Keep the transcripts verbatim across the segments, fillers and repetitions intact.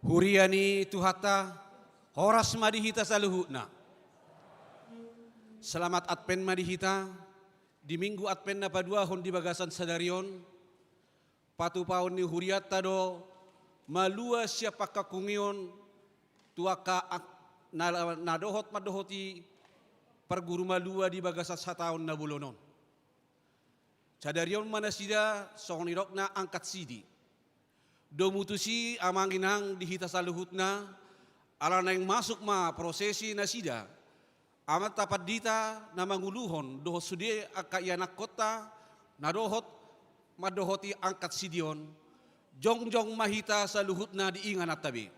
Huria ni Tuhanta, horas ma di hita saluhutna. Selamat Advent ma di hita, di Minggu Advent na paduahon di bagasan sadari on, patupaon ni hurianta do, malua sian pangkangkungion, tu angka ak-, na, na dohot mandohoti parguru malua di bagasan sataon na bolon on. Sadari on ma nasida songon nidokna angkat sidi. Domu tusi amang inang di hita saluhutna, ala naeng masuk ma prosesi nasida, amanta pandita na manguluhon dohot sude angka ianakkonta, na dohot mandohoti angkat sidi on, jongjong ma hita saluhutna di ingananta be.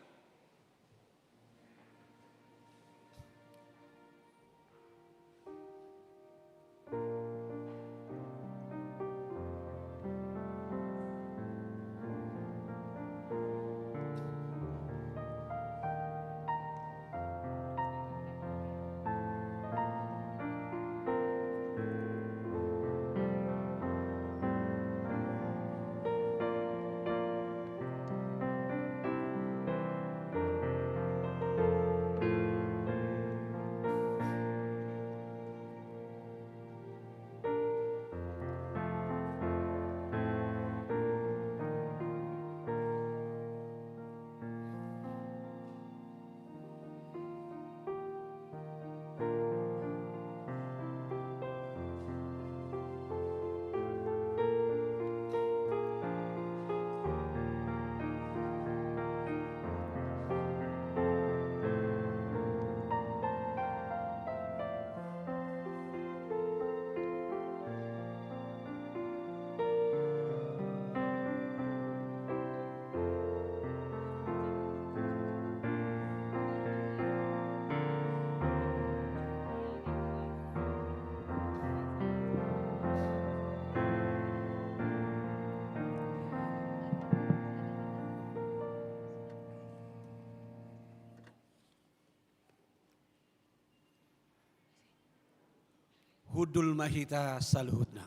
Hundul ma hita saluhutna.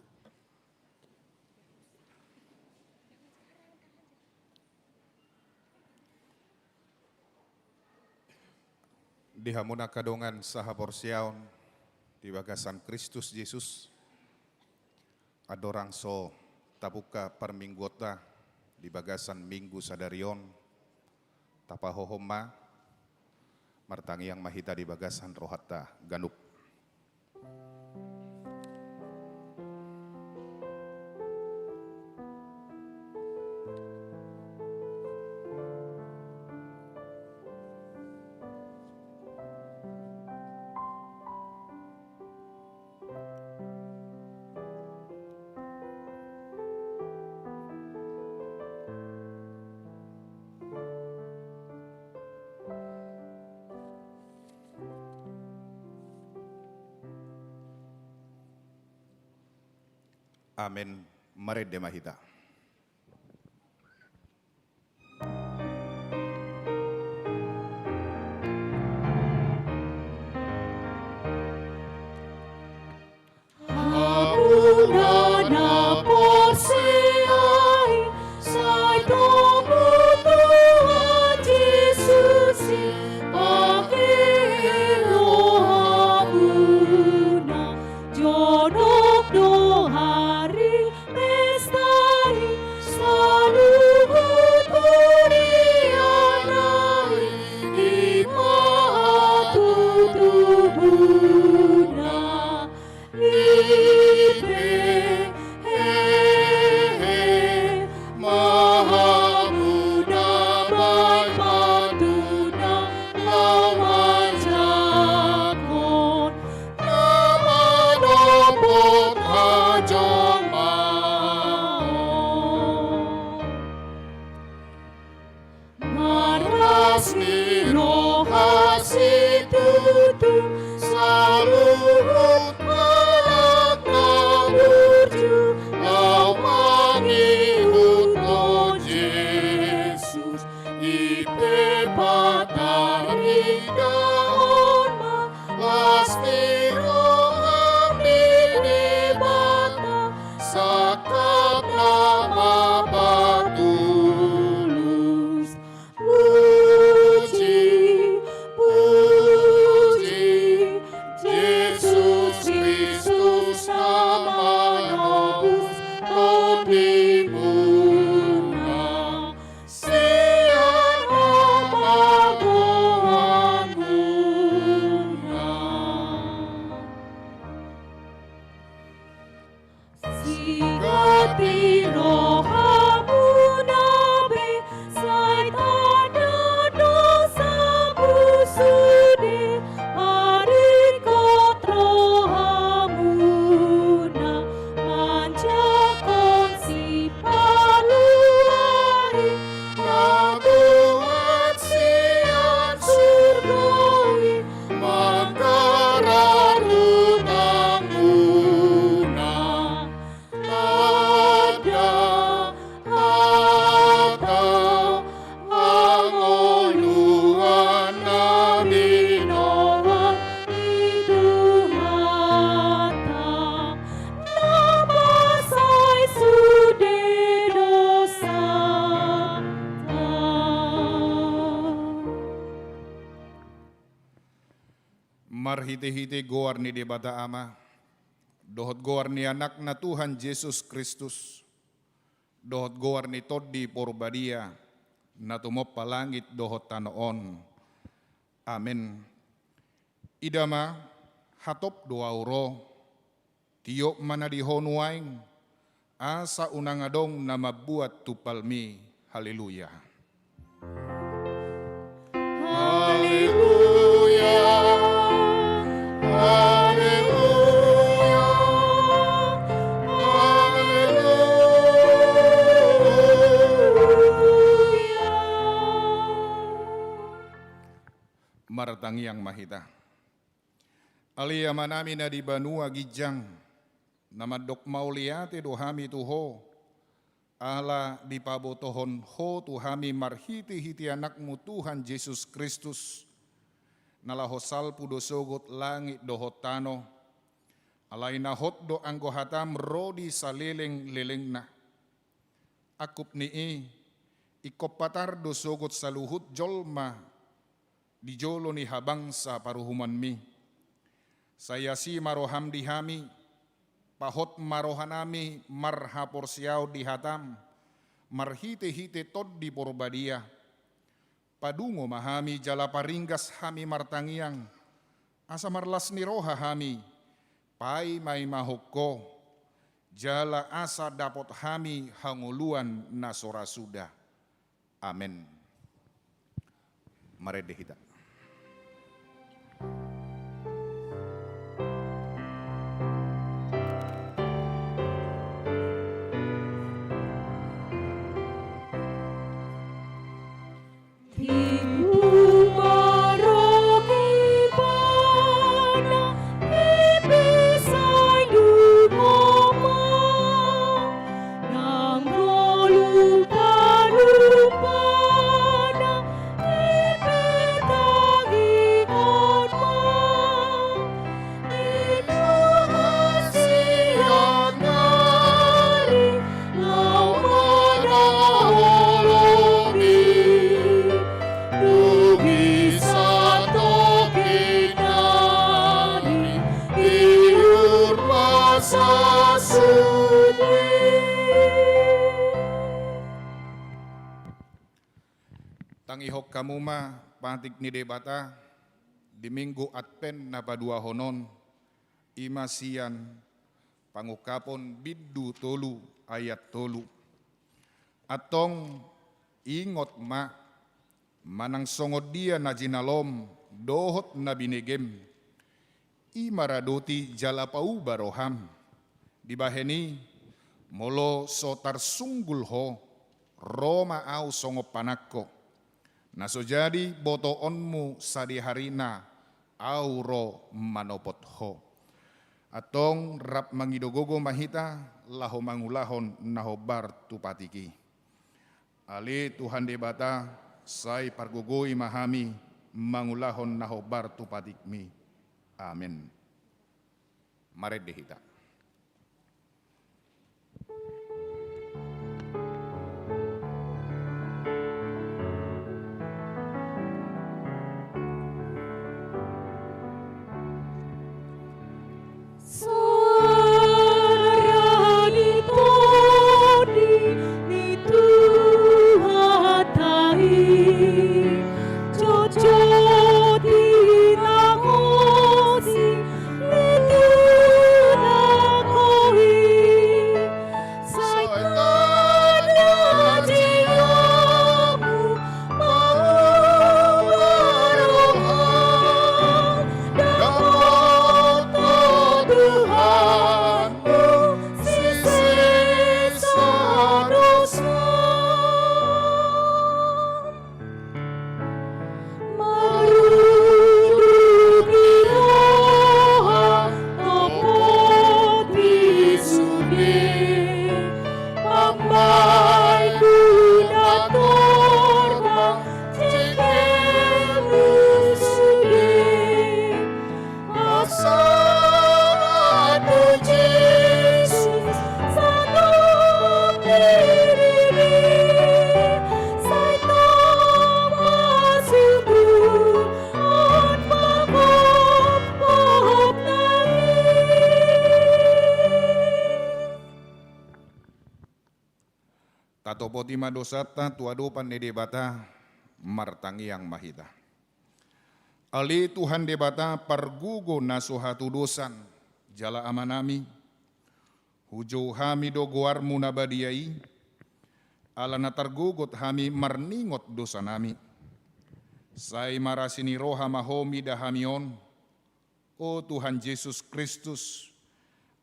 Di hamu na angka dongan sahaporseaon di bagasan Kristus Jesus, andorang so tabuka parmingguonta di bagasan Minggu sadari on, tapahohom ma, martangiang ma hita di bagasan rohanta ganup. Amen. Marende ma hita. Hamu na porsea i, sai domu Tuhan Jesus i, pangke rohamuna, jonok do ari pesta i, saluhut huriana i, i ma tutu tubuna. I pe, he, he, ma hamu na baen patuna, laho manjangkon na manopot hajomaon. Marlas ni roha situtu, saluhut halak na burju, laho mangihuthon Jesus. I pe patarida on ma, las ni roha ni Debata, sangkap na mapatulus. Marhitehite goar ni Debata Ama, dohot goar ni Anakna Tuhan Jesus Kristus, dohot goar ni Tondi Porbadia, na tumompa langit dohot tano on. Amen. Ida ma, hatop do ahu ro, tiop ma na di ho nuaeng, asa unang adong na mambuat tumpalmi. Haleluya. Haleluya. Haleluya. Haleluya. Martangiang ma hita. Ale Amanami na di banua ginjang, na mandok mauliate do hami tu Ho, ala dipabotohon Ho tu hami marhitehite Anakmu Tuhan Jesus Kristus, na laho salpu do sogot langit dohot tano, alai na hot do anggo hatam ro di salelenglelengna. Angkup ni i, ingkon patar do sogot saluhut jolma di jolo ni habangsa paruhumanmi. Sai asi ma roham di hami, pahot ma rohanami marhaporseaon di hatam, marhitehite Tondi Porbadia. Padungo ma hami jala paringgas hami martangiang, asa marlas ni roha hami, paimaimahon Ho, jala asa dapot hami hangoluan na so ra suda. Amen. Marende hita. Tibu marogi bana, i pe sai dungo ma. Nang dolok talupana, i pe tangihon ma. Di tonga sian nari, laho manaholongi, dung i satongkin nari, tiur ma sasude. Tangihon hamu ma patik ni Debata di Minggu Advent na paduahon on, i ma sian Pangungkapon bindu tolu ayat tolu. Antong ingot ma, manang songon dia na jinalom dohot na binegem, i ma radoti jala pauba roham. Dibahen i, molo so tarsunggul ho, ro ma ahu songon panangko. Na so jadi botoonmu sadihari na ahu ro manopot ho. Antong rap mangido gogo ma hita laho mangulahon na hombar tu patik i. Ale Tuhan Debata, sai pargogoi ma hami mangulahon na hombar tu patikmi. Amen. Marende hita. Sora ni Tondi ni Tuhanta i, jotjot di na hosi ni tuna Poti ma dosanta tu adopan ni Debata. Martangiang ma hita. Ale Tuhan Debata, pargogo na so hatudosan jala Amanami, hujou hami do goarmu na badia i, ala na targogot hami marningot dosanami. Sai marasi ni roha ma Ho mida hami on, o Tuhan Jesus Kristus,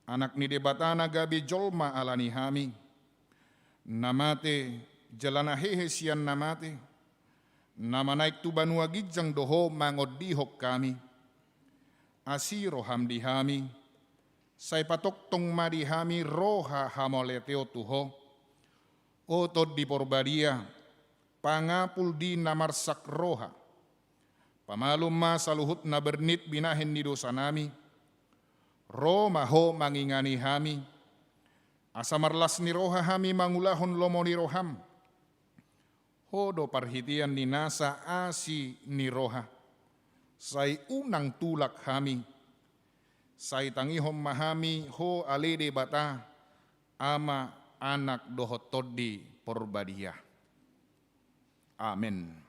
Anak ni Debata na gabe jolma ala ni hami, na mate jala na hehe sian na mate, na manaek tu banua ginjang do Ho mangondihon hami. Asi roham di hami, sai patongtong ma di hami roha hamauliateon tu Ho. O Tondi Porbadia, pangapul di na marsak roha, pamalum ma saluhut na bernit binahen ni dosanami. Ro ma Ho mangingani hami, asa marlas ni roha hami mangulahon lomo ni roham. Ho do parhitean ni nasa asi ni roha. Sai unang tulak hami. Sai tangihon ma hami Ho ale Debata, Ama, Anak dohot Tondi Porbadia. Amen.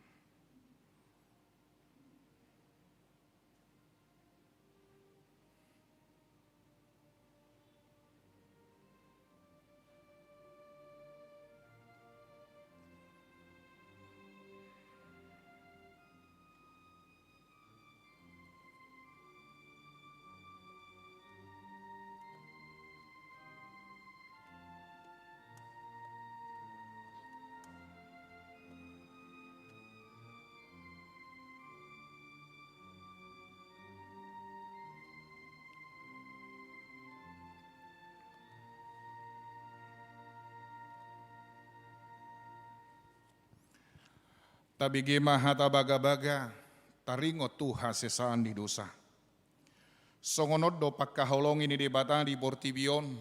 Tabege ma hata bagabaga, taringot tu hasesaan ni dosa. Songon on do pangkaholongi ni Debata di portibi on,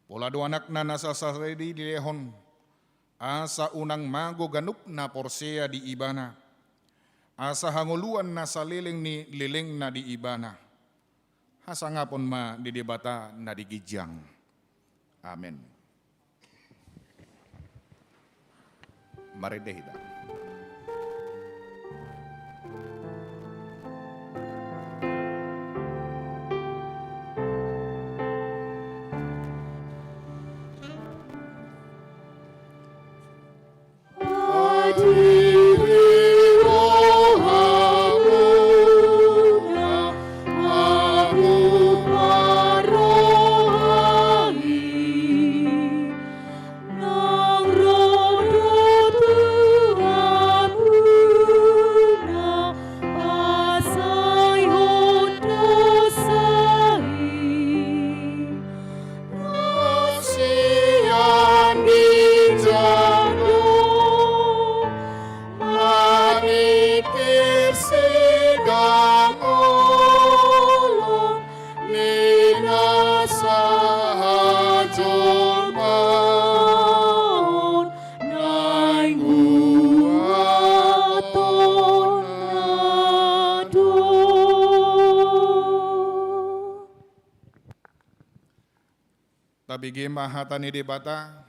pola do Anakna na sasada i dilehon, asa unang mago ganup na porsea di Ibana, asa hangoluan na saleleng ni lelengna di Ibana. Hasangapon ma di Debata na di ginjang. Amen. Marende hita. Sian ginjang do maningkir sigamolan ni na sahajolmaon naeng buatonna do. Tabege ma hata ni Debata,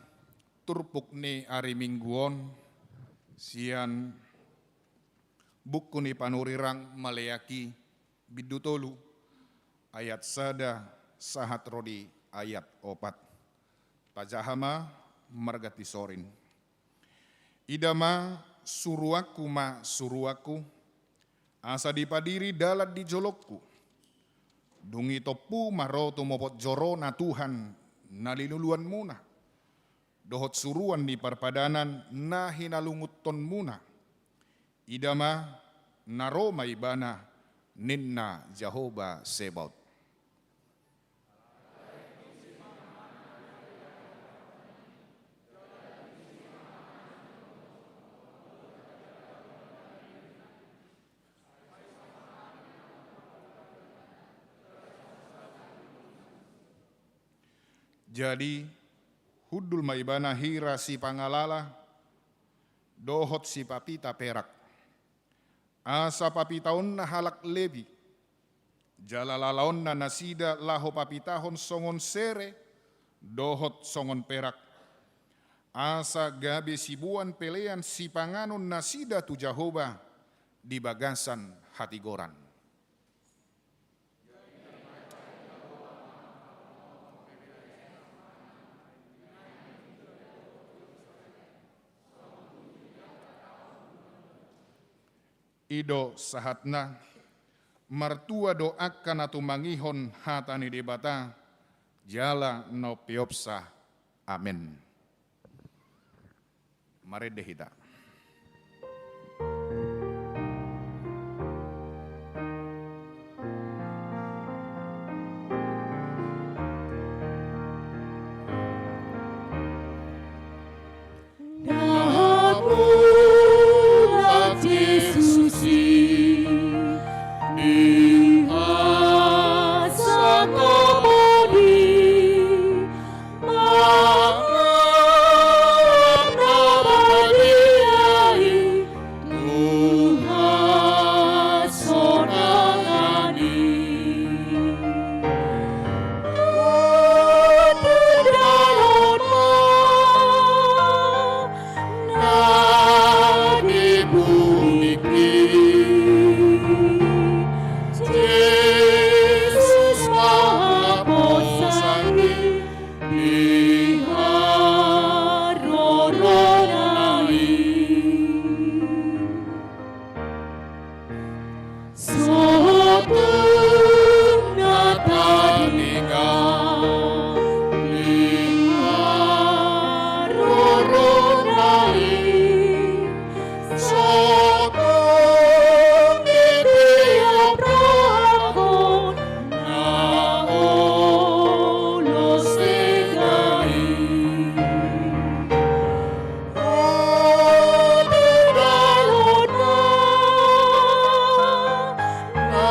turpuk ni ari Minggu on, sian buku ni panurirang Maleaki, bindu tolu, ayat sada sahat ro di ayat opat. Tajaha ma marganti sorin. Ida ma, suruanku ma suruanku, asa dipadiri dalan di jolongku. Dung i tompu ma ro tumopot joro na Tuhan na linuluanmuna, dohot suruan ni parpadanan na hinalungunhonmuna. Ida ma, na ro ma Ibana, ninna Jahowa Sebaot. Jadi, hundul ma Ibana hira sipangalala dohot sipapita perak, asa papitaonna halak Lebi, jala lalaonna nasida laho papitahon songon sere dohot songon perak, Asa gabe siboan pelean sipanganon nasida tu Jahowa di bagasan hatigoran. I do sahatna. Martua do angka na tumangihon hata ni Debata jala na umpeopsa. Amen. Marende hita. Mulak Jesus i di hasangapon i, mangarap na badia i tu hasonangan i. Otik dalan ma na di bulik i, Jesus ma haposan i di harorona i. Sotung na taringot di harorona i, sotung di tiap rohangku na olo sega i. Otik dalan ma na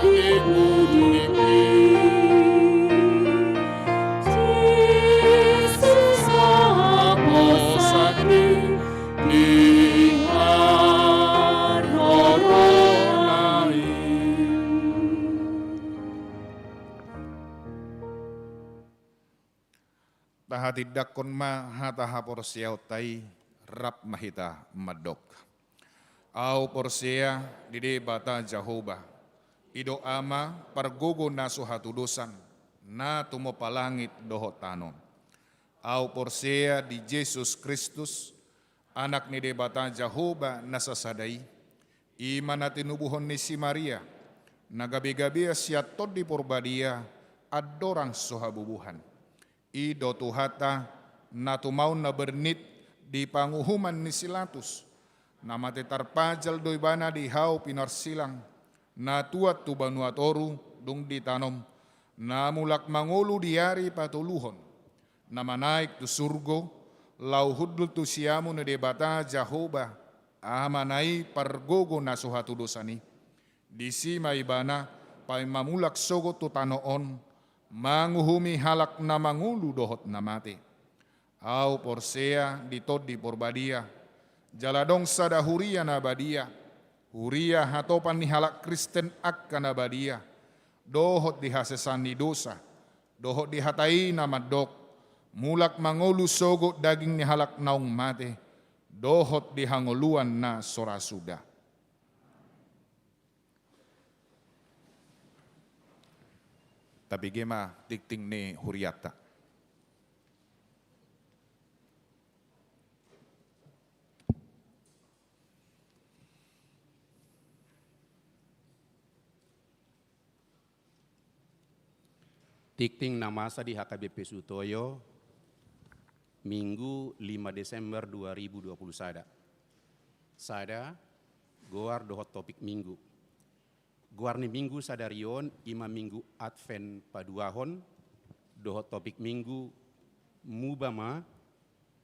di bulik i, Jesus ma haposan i di harorona i. Tahatindangkon ma hata haporseaonta i, rap ma hita mandok. Ahu porsea di Debata Jahowa, i do Ama pargogo na so hatudosan, na tumompa langit dohot tano. Ahu porsea di Jesus Kristus, Anak ni Debata Jahowa na sasada i, i ma na tinubuhon ni si Maria, na gabegabean sian Tondi Porbadia, andorang so habubuhan. I do Tuhanta, na tumaon na bernit di panguhuman ni si Latus, na mate tarpajal do Ibana di hau pinarsilang, na tuat tu banua toru, dung ditanom, na mulak mangolu di ari patoluhon, na manaek tu surgo, laho hundul tu siamun ni Debata Jahowa, Amana i pargogo na so hatudosan i. Disi ma Ibana paima mulak sogot tu tano on, manguhumi halak na mangolu dohot na mate. Ahu porsea di Tondi Porbadia, jala adong sada huria na badia, huria hatopan ni halak Kristen angka na badia, dohot di hasesaan ni dosa, dohot di hata i na mandok, mulak mangolu sogot daging ni halak naung mate, dohot di hangoluan na so ra suda. Tabege ma tingting ni hurianta. Tingting na masa di H K B P Sutoyo, Minggu lima Desember dua ribu dua puluh sada. Sada, goar dohot topik Minggu. Goar ni Minggu sadari on i ma Minggu Advent paduahon, dohot topik Minggu, Muba ma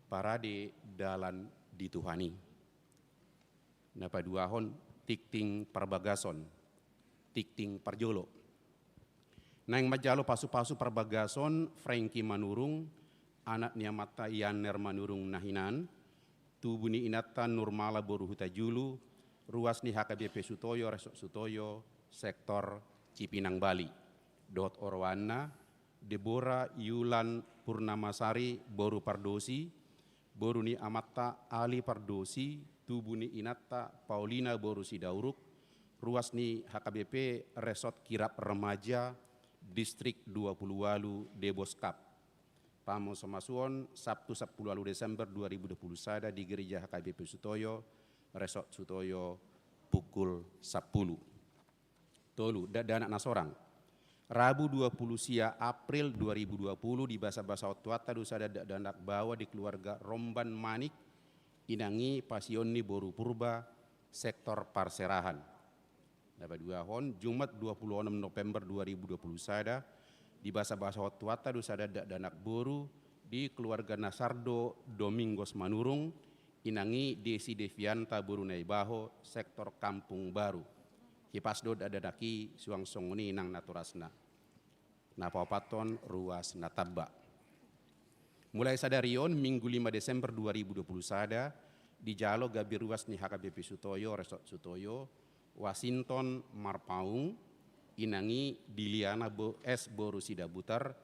parade dalan di Tuhan i. Na paduahon, tingting parbagason, tingting parjolo. Naeng manjalo pasupasu parbagason, Frankie Manurung, anak ni amanta Yanner Manurung na hinan, tubu ni inanta Nurmala boru Hutajulu, ruas ni H K B P Sutoyo, Resort Sutoyo, sektor Cipinang Bali. Dohot oroanna, Debora Yulan Purnamasari boru Pardosi, boru ni amanta Ali Pardosi, tubu ni inanta Paulina boru Sidauruk, ruas ni H K B P Resort Kirab Remaja, Distrik dua puluh ualu Deboskap. Pamasumasuon Sabtu sampulu ualu Desember dua ribu dua puluh sada di Gereja H K B P Sutoyo, Resort Sutoyo, pukul sampulu. Tolu, dakdanak na sorang. Rabu dua puluh sia April dua ribu dua puluh, dibasabasahon Tuhanta do sada dakdanak baoa di keluarga Romban Manik, inang i pasion ni boru Purba, sektor Parserahan. Na paduahon, Jumat dua puluh onom November dua ribu dua puluh sada, dibasabasahon Tuhanta do sada dakdanak boru di keluarga Nasardo Domingos Manurung, inang i Desi Devianta boru Naibaho, sektor Kampung Baru. Hipas do dakdanak i suang songon i nang natorasna. Na paopathon, ruas na tamba. Mulai sadari on, Minggu lima Desember dua ribu dua puluh sada, dijalo gabe ruas ni H K B P Sutoyo, Resort Sutoyo, Wasinton Marpaung, inang i Diliana bo-, S boru Sidabutar,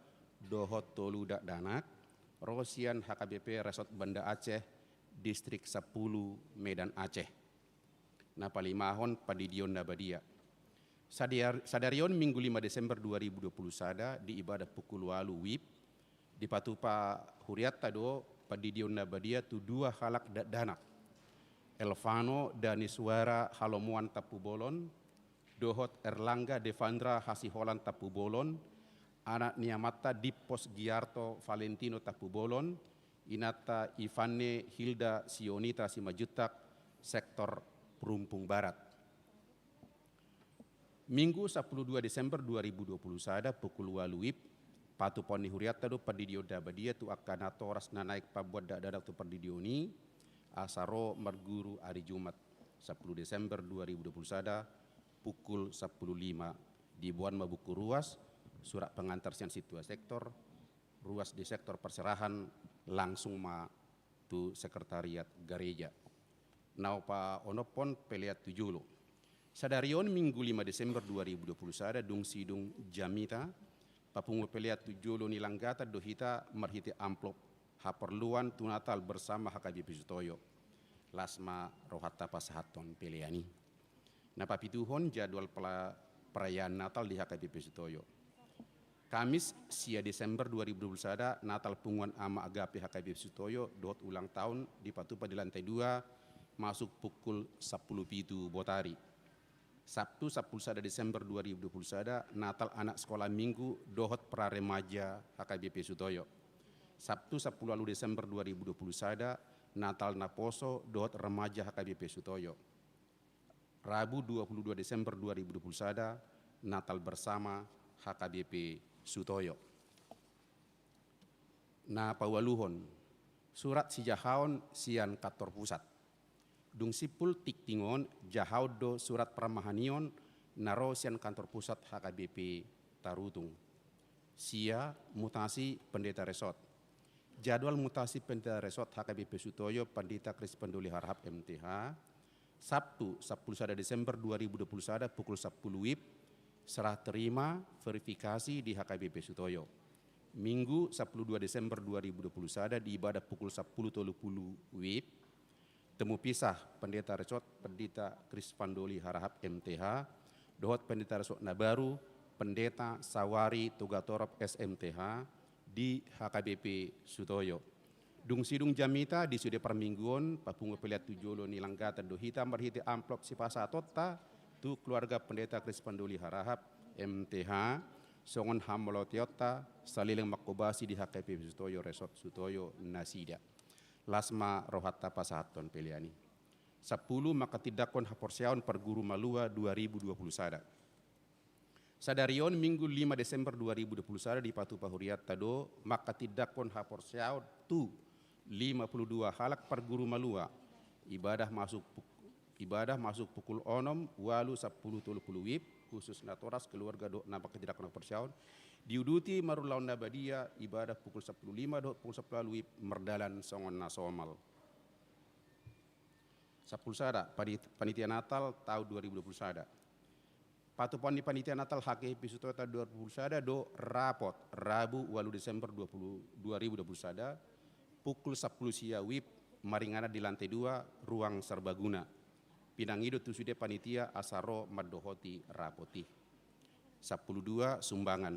dohot tolu dakdanak, ro sian H K B P Resort Banda Aceh, Distrik sampulu, Medan Aceh. Na palimahon, pandidion na badia. Sadar-, sadari on, Minggu lima Desember dua ribu dua puluh sada, di ibadah pukul ualu wib, dipatupa hurianta do pandidion na badia tu dua halak dakdanak. Elvano Daniswara Halomoan Tampubolon, dohot Erlangga Devandra Hasiholan Tampubolon, anak ni amanta Dippos Giarto Valentino Tampubolon, inanta Ivanne Hilda Sionita Simanjuntak, sektor Perumpung Barat. Minggu sampulu dua Desember dua ribu dua puluh sada, pukul ualu wib, patupaon ni hurianta do pandidion na badia tu angka natoras na naeng pamboan dakdanak tu pandidion i, asa ro marguru ari Jumat, sampulu Desember dua ribu dua puluh sada, pukul sampulu lima. Diboan ma buku ruas, surat pengantar sian sintua sektor, ruas di sektor Parserahan, langsung ma tu sekretariat gareja. Na paonomhon, pelean tu jolo. Sadari on, Minggu lima Desember dua ribu dua puluh sada, dung sidung jamita, papungu pelean tu jolo ni langgatan do hita marhite amplop, haporluan tu Natal bersama H K B P Sutoyo. Las ma rohanta pasahathon pelean i. Na papituhon, jadwal pela-, perayaan Natal di H K B P Sutoyo. Kamis, sia Desember dua ribu dua puluh sada, Natal Punguan Ama Agape H K B P Sutoyo dohot ulang tahun dipatupa di lantai dua, masuk pukul sampulu pitu botari. Sabtu, sampulu sada Desember dua ribu dua puluh sada, Natal Anak Sekolah Minggu dohot Pra Remaja H K B P Sutoyo. Sabtu, sampulu ualu Desember dua ribu dua puluh sada, Natal Naposo dohot Remaja H K B P Sutoyo. Rabu, dua puluh dua Desember dua ribu dua puluh sada, Natal Bersama H K B P Sutoyo. Na paualuhon, surat sijahaon sian kantor pusat. Dung simpul tingting on, jahaon do surat parmahanion na ro sian kantor pusat H K B P Tarutung. Sia, mutasi Pendeta Resort. Jadwal mutasi Pendeta Resort H K B P Sutoyo Pandita Krispan Doli Harahap M T H, Sabtu, sampulu sada Desember dua ribu dua puluh sada, pukul sampulu wib, serah terima verifikasi di H K B P Sutoyo. Minggu, sampulu dua Desember dua ribu dua puluh sada, di ibadah pukul sampulu tolu puluh wib, temu pisah Pendeta Resort Pandita Krispan Doli Harahap M T H, dohot Pendeta Resort na baru, Pendeta Sawari Togatorop S M T H, di H K B P Sutoyo. Dung sidung jamita di sude parmingguon, papungu pelean tu jolo ni langgatan do hita marhite amplop sipasahatonta tu keluarga Pendeta Krispan Doli Harahap M T H, songon hamoloteonta saleleng manghobasi di H K B P Sutoyo Resort Sutoyo nasida. Las ma rohanta pasahathon pelean i. Sampulu, manghatindanghon haporseaon parguru malua dua ribu dua puluh sada. Sadari on, Minggu lima Desember dua ribu dua puluh sada, dipatupa hurianta do manghatindanghon haporseaon tu lima puluh dua halak parguru malua. Ibadah masuk puk-, ibadah masuk pukul onom, ualu, sampulu tolu puluh wib, khusus natoras, keluarga dohot na manghatindanghon haporseaon. Diuduti marulaon na badia, ibadah pukul sampulu lima dohot pukul sampulu ualu wib, mardalan songon na somal. Sampulu sada, pani-, panitia Natal tahun dua ribu dua puluh sada. Patupaon ni panitia Natal H K P Sutoeta dua puluh sada do rapot, Rabu, ualu Desember dua puluh, dua ribu dua puluh sada, pukul sampulu sia wib, maringanan di lantai dua, ruang serbaguna. Pinangido tu sude panitia asa ro mandohoti rapot i. Sampulu dua, sumbangan.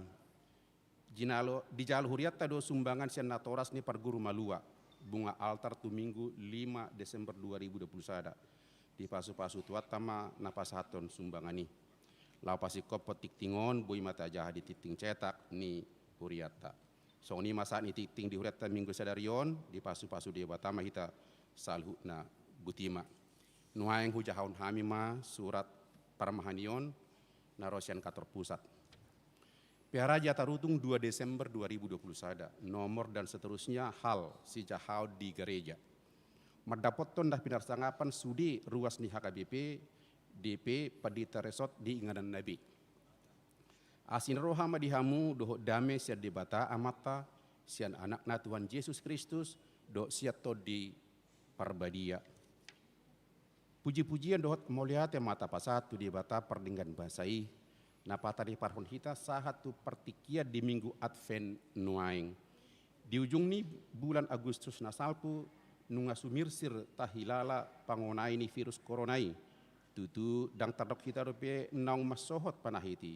Jinalo, dijalo hurianta do sumbangan sian natoras ni parguru malua, bunga altar tu Minggu lima Desember dua ribu dua puluh sada. Dipasupasu Tuhanta ma na pasahathon sumbangan i. Laho pasingkophon tingting on, boi ma tajaha di tingting cetak ni hurianta. Songon i ma sahat ni tingting di hurianta Minggu sadari on, dipasupasu Debata ma hita saluhutna. Botima. Nuaeng hujahahon hami ma surat parmahanion na ro sian kantor pusat. P H R Jatarutung, dua Desember dua ribu dua puluh sada, nomor dan seterusnya, hal sijahaon di gareja. Mandapothon na pinarsangapan sude ruas ni H K B P, D P, pandita resort di inganan na be. Asi ni roha ma di hamu dohot dame sian Debata Amanta, sian Anakna Tuhan Jesus Kristus, dohot sian Tondi Parbadia. Pujipujian dohot mauliate ma tapasahat tu Debata pardenggan basa i, na patariparhon hita sahat tu partingkian di Minggu Advent nuaeng. Di ujung ni bulan Agustus na salpu, nunga sumirsir tahilala pangonai ni virus corona i. Tutu, ndang tardok hita dope naung mansohot panahit i.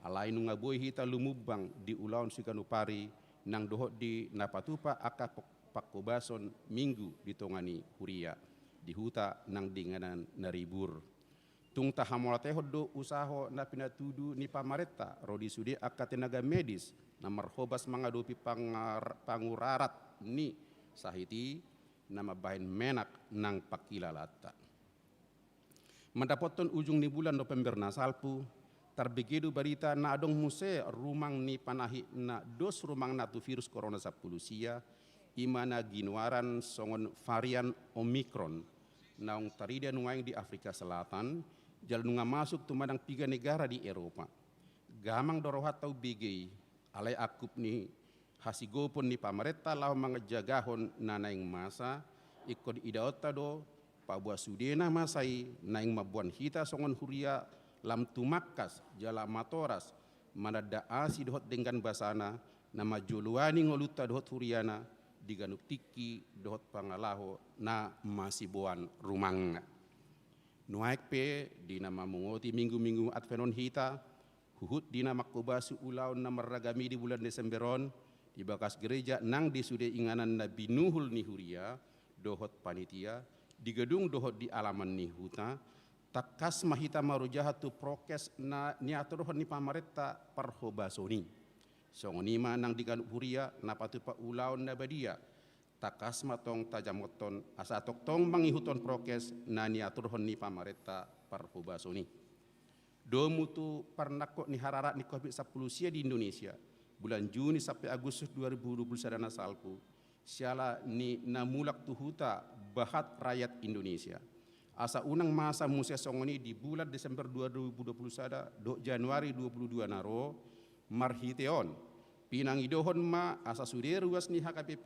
Alai nunga boi hita lumumbang di ulaon siganup ari nang dohot di na patupa angka pok-, pangkobason Minggu di tonga ni huria, di huta nang di inganan na ribur. Tung tahamauliatehon do usaha na pinatudu ni pamarenta ro di sude angka tenaga medis na marhobas mangadopi pangar-, pangurarat ni sahit i, na mambahen menak nang panghilalaanta. Mandapothon ujung ni bulan November na salpu, tarbege do barita na adong muse rumang ni panahit na dos rumangna tu virus corona sampulu sia, i ma na ginoaran songon varian Omicron, naung tarida nuaeng di Afrika Selatan, jala nunga masuk tu manang piga negara di Eropa. Gamang do rohanta umbege i, alai angkup ni hasigopon ni pamarenta laho manjagahon na naeng masa, ingkon idaonta do, paboa sudena masa i naeng mamboan hita songon huria lam tumangkas jala matoras, mananda asi dohot denggan basana, na manjoloani ngolunta dohot huriana, di ganup tingki dohot pangalaho na masiboan rumangna. Nuaeng pe, di na mamungoti minggu-minggu Advent on hita, huhut di na mangkobasi ulaon na marragam i di bulan Desember on, di bagas gereja nang di sude inganan na binuhul ni huria dohot panitia, di gedung dohot di alaman ni huta, tangkas ma hita marujaha tu prokes na niaturhon ni pamarenta parhobason i. Songon i ma nang di ganup huria na patupa ulaon na badia, tangkas ma tong tajamothon asa tongtong mangihuthon prokes na niaturhon ni pamarenta parhobason i. Domu tu parnangkok ni harara ni covid sampulu sia di Indonesia, bulan Juni sampe Agustus dua ribu dua puluh sada na salpu, siala ni na mulak tu huta bahat rakyat Indonesia. Asa unang masa muse songon i di bulan Desember dua ribu dua puluh sada dohot Januari dua puluh dua na ro, marhite on, pinangidohon ma asa sude ruas ni H K B P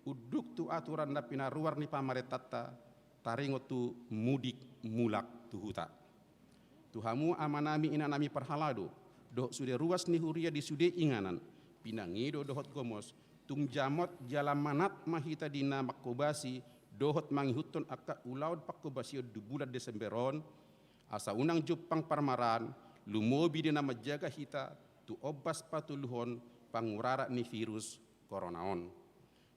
unduk tu aturan na pinaruar ni pamarentanta, taringot tu mudik mulak tu huta. Tu hamu amanami inanami parhalado, dohot sude ruas ni huria di sude inganan, pinangido dohot gomos, tung jamot jala manat ma hita di na mangkobasi dohot mangihuthon angka ulaon pangkobasion di bulan Desember on, asa unang jumpang parmaraan, lumobi di na manjaga hita tu ombas patuluhon pangurarat ni virus corona on.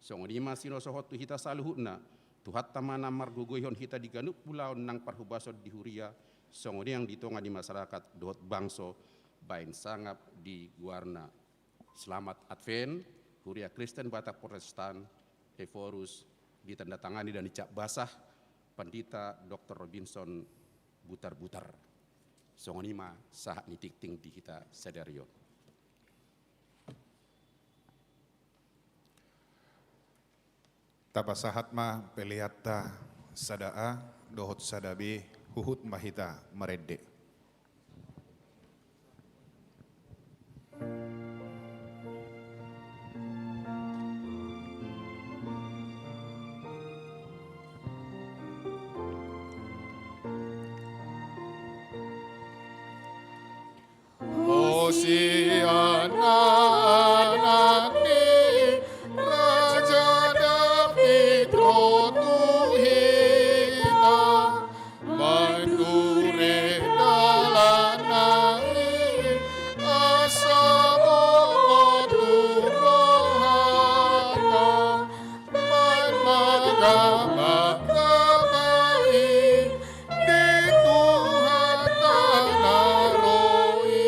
Songon i ma sinosohot tu hita saluhutna, Tuhanta ma na margogoihon hita di ganup ulaon nang parhobason di huria, songon i nang di tonga ni masyarakat dohot bangso, baen sangap di goarna. Selamat Advent, Huria Kristen Batak Protestan, Ephorus, ditandatangani dan dicap basah Pandita Doktor Robinson Butarbutar. Songon i ma sahat ni tingting di hita sadari on. Tapasahat ma peleanta sada A dohot sada B, huhut ma hita marende. Sian anak ni Raja Daud ro tu hita, baen ture dalanna i, asa bongot tu rohanta, baen ma gabagaba i di Tuhanta na ro i.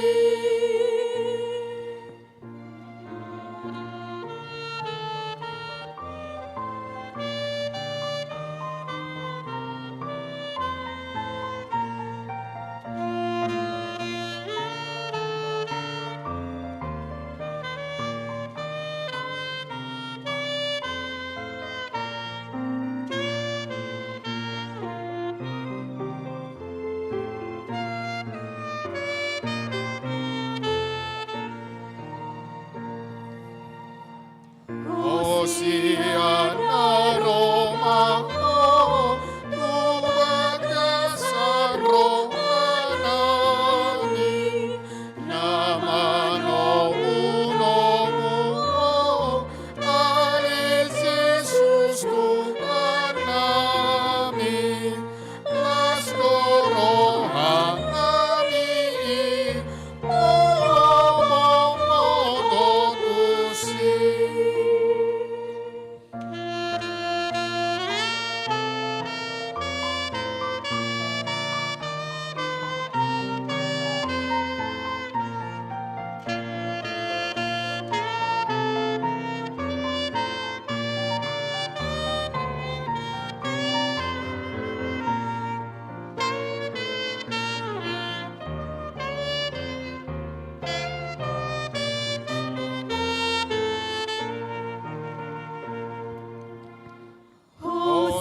Hosiana ro ma ho tu bagasan roha nami, na manomunomu ho, ale Jesus Tuhan nami. Las do roha nami i, molo mangolu tusi.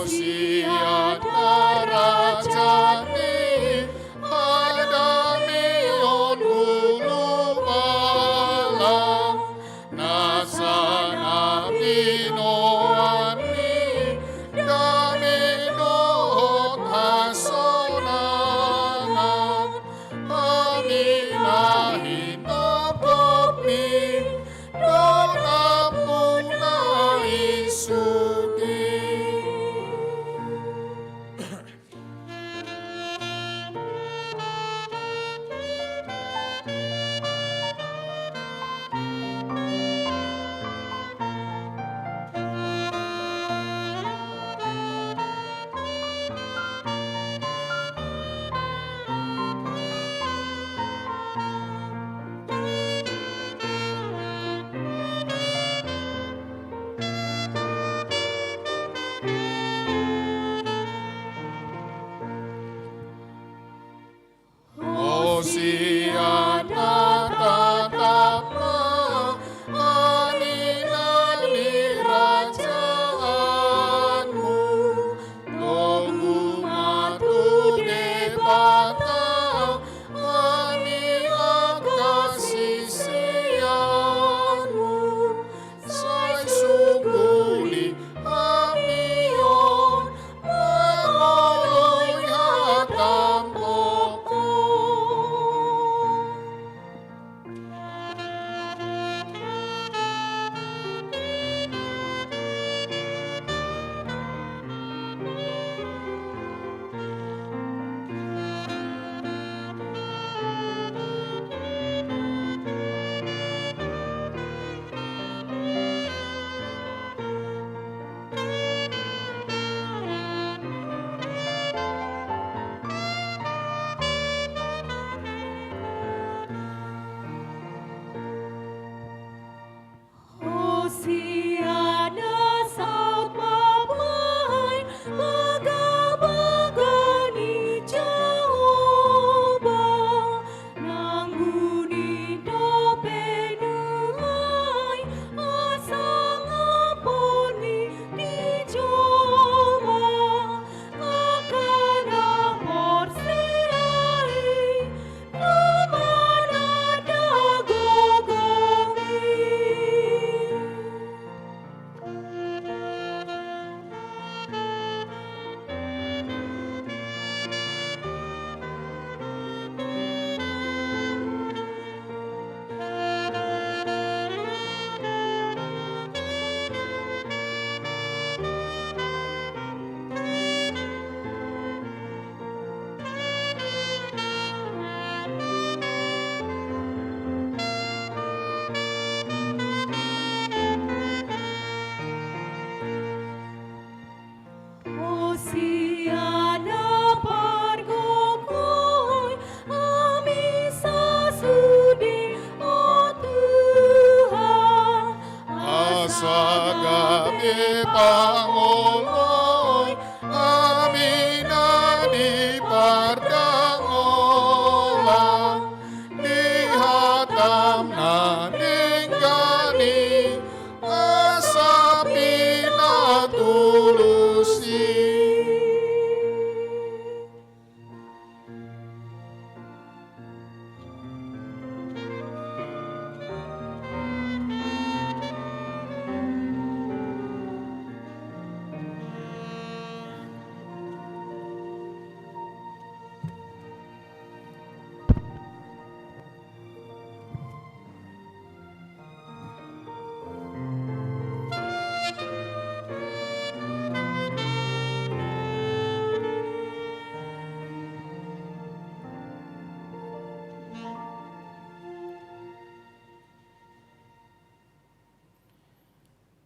Hosiana raja ni hadameon hulupala, nasa na binoan ni dame dohot hasonangan, hami na hinopotmi do nampuna i sude. Hosiana, tatap ma anina ni rajaanmu, togu ma tu Debata hami angka siseanmu, sai sungkuli hami on mangoloi hataM.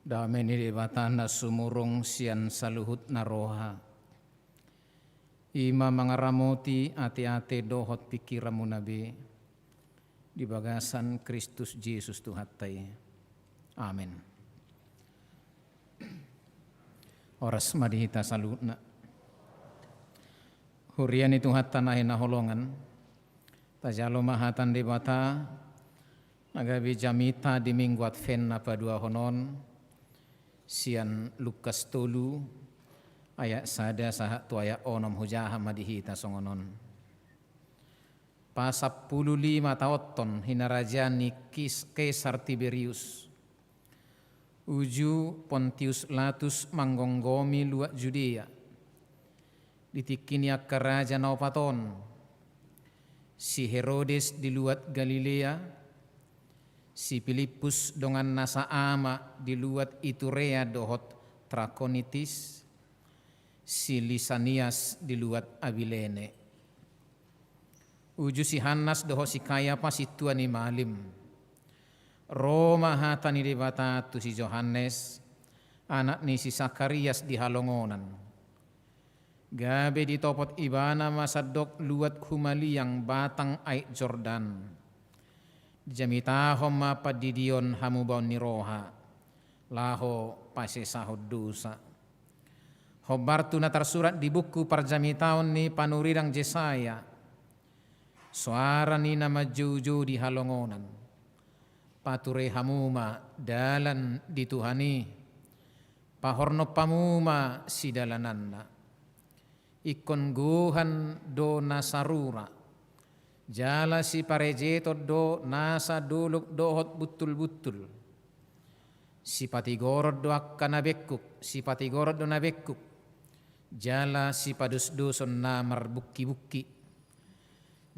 Dame ni Debata na sumurung sian saluhut na roha, i ma mangaramoti ateate dohot pingkiranmuna be di bagasan Kristus Jesus Tuhanta i. Amen. Horas ma di hita saluhutna. Huria ni Tuhanta na hinaholongan, tajalo ma hata ni Debata na gabe jamita di Minggu Advent na paduahon on, sian Lukas tolu ayat sada sahat tu ayat onom. Hujaha ma di hita songon on. Pasampulu lima taonton hinarajaan ni Kis-, Kaisar Tiberius, uju Pontius Latus manggomgomi luat Judea, di tingki ni angka raja na opat on, si Herodes di luat Galilea, si Pilippus dongan nasa ama di luat Iturea dohot Trakonitis, si Lisanias di luat Abilene, uju si Hannas dohot si Kayapas sintua ni malim. Ro ma hata ni Debata tu si Johannes, anak ni si Sakarias di halongonan, gabe ditopot ibana ma sandok luat humaliang batang aek Jordan. Dijamitahon ma pandidion hamubaon ni roha, laho pasesahon dosa. Hombar tu na tarsurat di buku parjamitaon ni panurirang Jesaya, soara ni na manjoujou di halongonan: Pature hamu ma dalan di Tuhan i, pahornop hamu ma sidalananna. Ingkon gohan do nasa rura, jala siparejeton do nasa dolok dohot buntulbuntul. Sipatigoron do angka na bengkuk, sipatigoron do na bengkuk, jala sipadosdoson na marbungkibungki.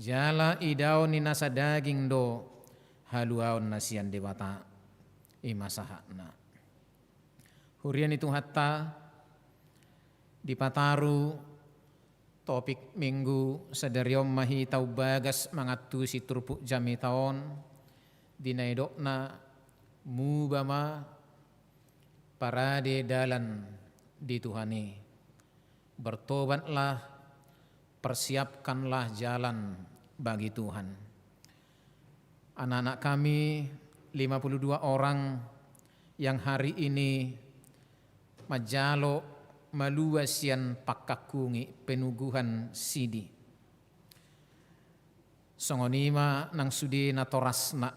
Jala idaon ni nasa daging do haluaon na sian Debata. I ma sahatna. Huria ni Tuhanta, dipataru topik Minggu sadari on ma hita umbagas mangantusi turpuk jamita on, di na nidokna: Muba ma, parade dalan di Tuhan i. Bertobatlah, persiapkanlah jalan bagi Tuhan. Anak-anak kami lima puluh dua orang yang hari ini manjalo malua sian pangkangkungi penuguhan sidi. Songon i ma nang sude natorasna,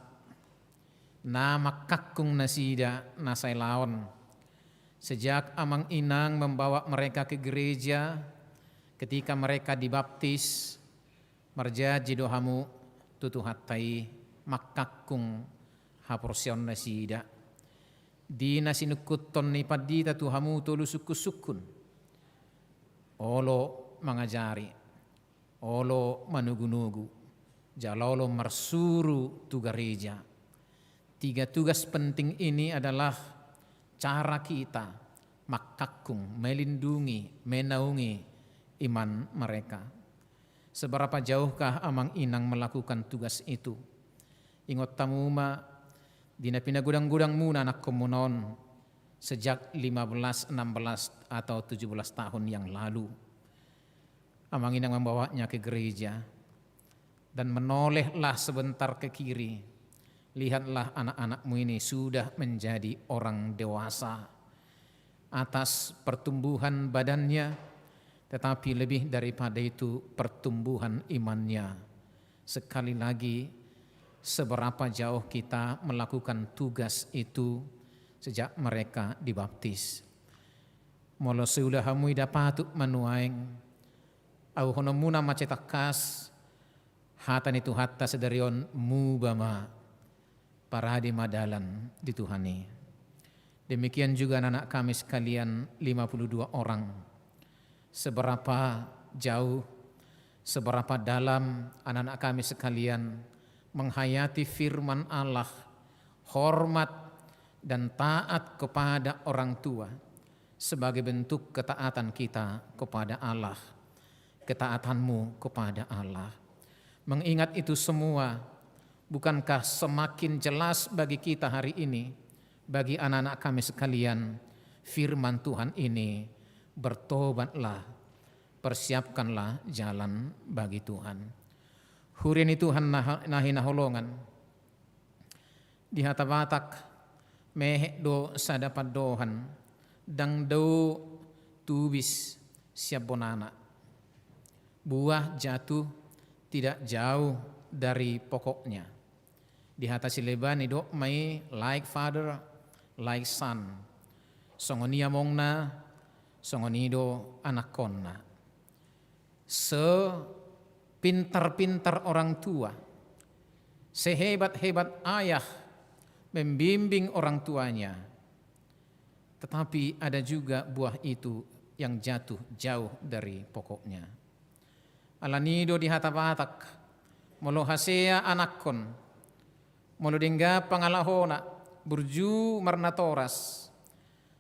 na mangkangkung nasida na sai laon. Sejak amang inang membawa mereka ke gereja, ketika mereka dibaptis, marjanji do hamu tu Tuhanta i mangkangkung haporseaon nasida. Di na sinungkunhon ni pandita tu hamu tolu sungkunsungkun, olo mangajari, olo manugunugu, jala olo marsuru tu gareja. Tiga tugas penting ini adalah cara kita mangkangkung, melindungi, menaungi iman mereka. Seberapa jauhkah amang inang melakukan tugas itu? Ingot hamu ma, di na pinagodanggodangmuna anakkonmuna on sejak lima belas, enam belas, atau tujuh belas tahun yang lalu. Amang inang membawanya ke gereja, dan menolehlah sebentar ke kiri. Lihatlah, anak-anakmu ini sudah menjadi orang dewasa. Atas pertumbuhan badannya, tetapi lebih daripada itu, pertumbuhan imannya. Sekali lagi, seberapa jauh kita melakukan tugas itu sejak mereka dibaptis? Molo sai ula hamu i, nda patut ma nuaeng auhononmuna mansai tangkas hata ni Tuhanta sadari on: Muba ma, parade ma dalan di Tuhan i. Demikian juga anak-anak kami sekalian, lima puluh dua orang. Seberapa jauh, seberapa dalam anak-anak kami sekalian menghayati firman Allah, hormat dan taat kepada orang tua sebagai bentuk ketaatan kita kepada Allah, ketaatanmu kepada Allah. Mengingat itu semua, bukankah semakin jelas bagi kita hari ini bagi anak-anak kami sekalian firman Tuhan ini, bertobatlah, persiapkanlah jalan bagi Tuhan. Huria ni Tuhan na, na hinaholongan, di hata Batak, mehek do sada pandohan, ndang dao tubis sian bonana. Buah jatuh tidak jauh dari pokoknya. Di hata Sileban didok ma i like father, like son. Songon i amongna, songon i do anakkonna. Sepintar-pintar orang tua, sehebat-hebat ayah membimbing orang tuanya, tetapi ada juga buah itu yang jatuh jauh dari pokoknya. Alani do di hata Batak, molo hasea anakkon, molo denggan pangalahona, burju marnatoras,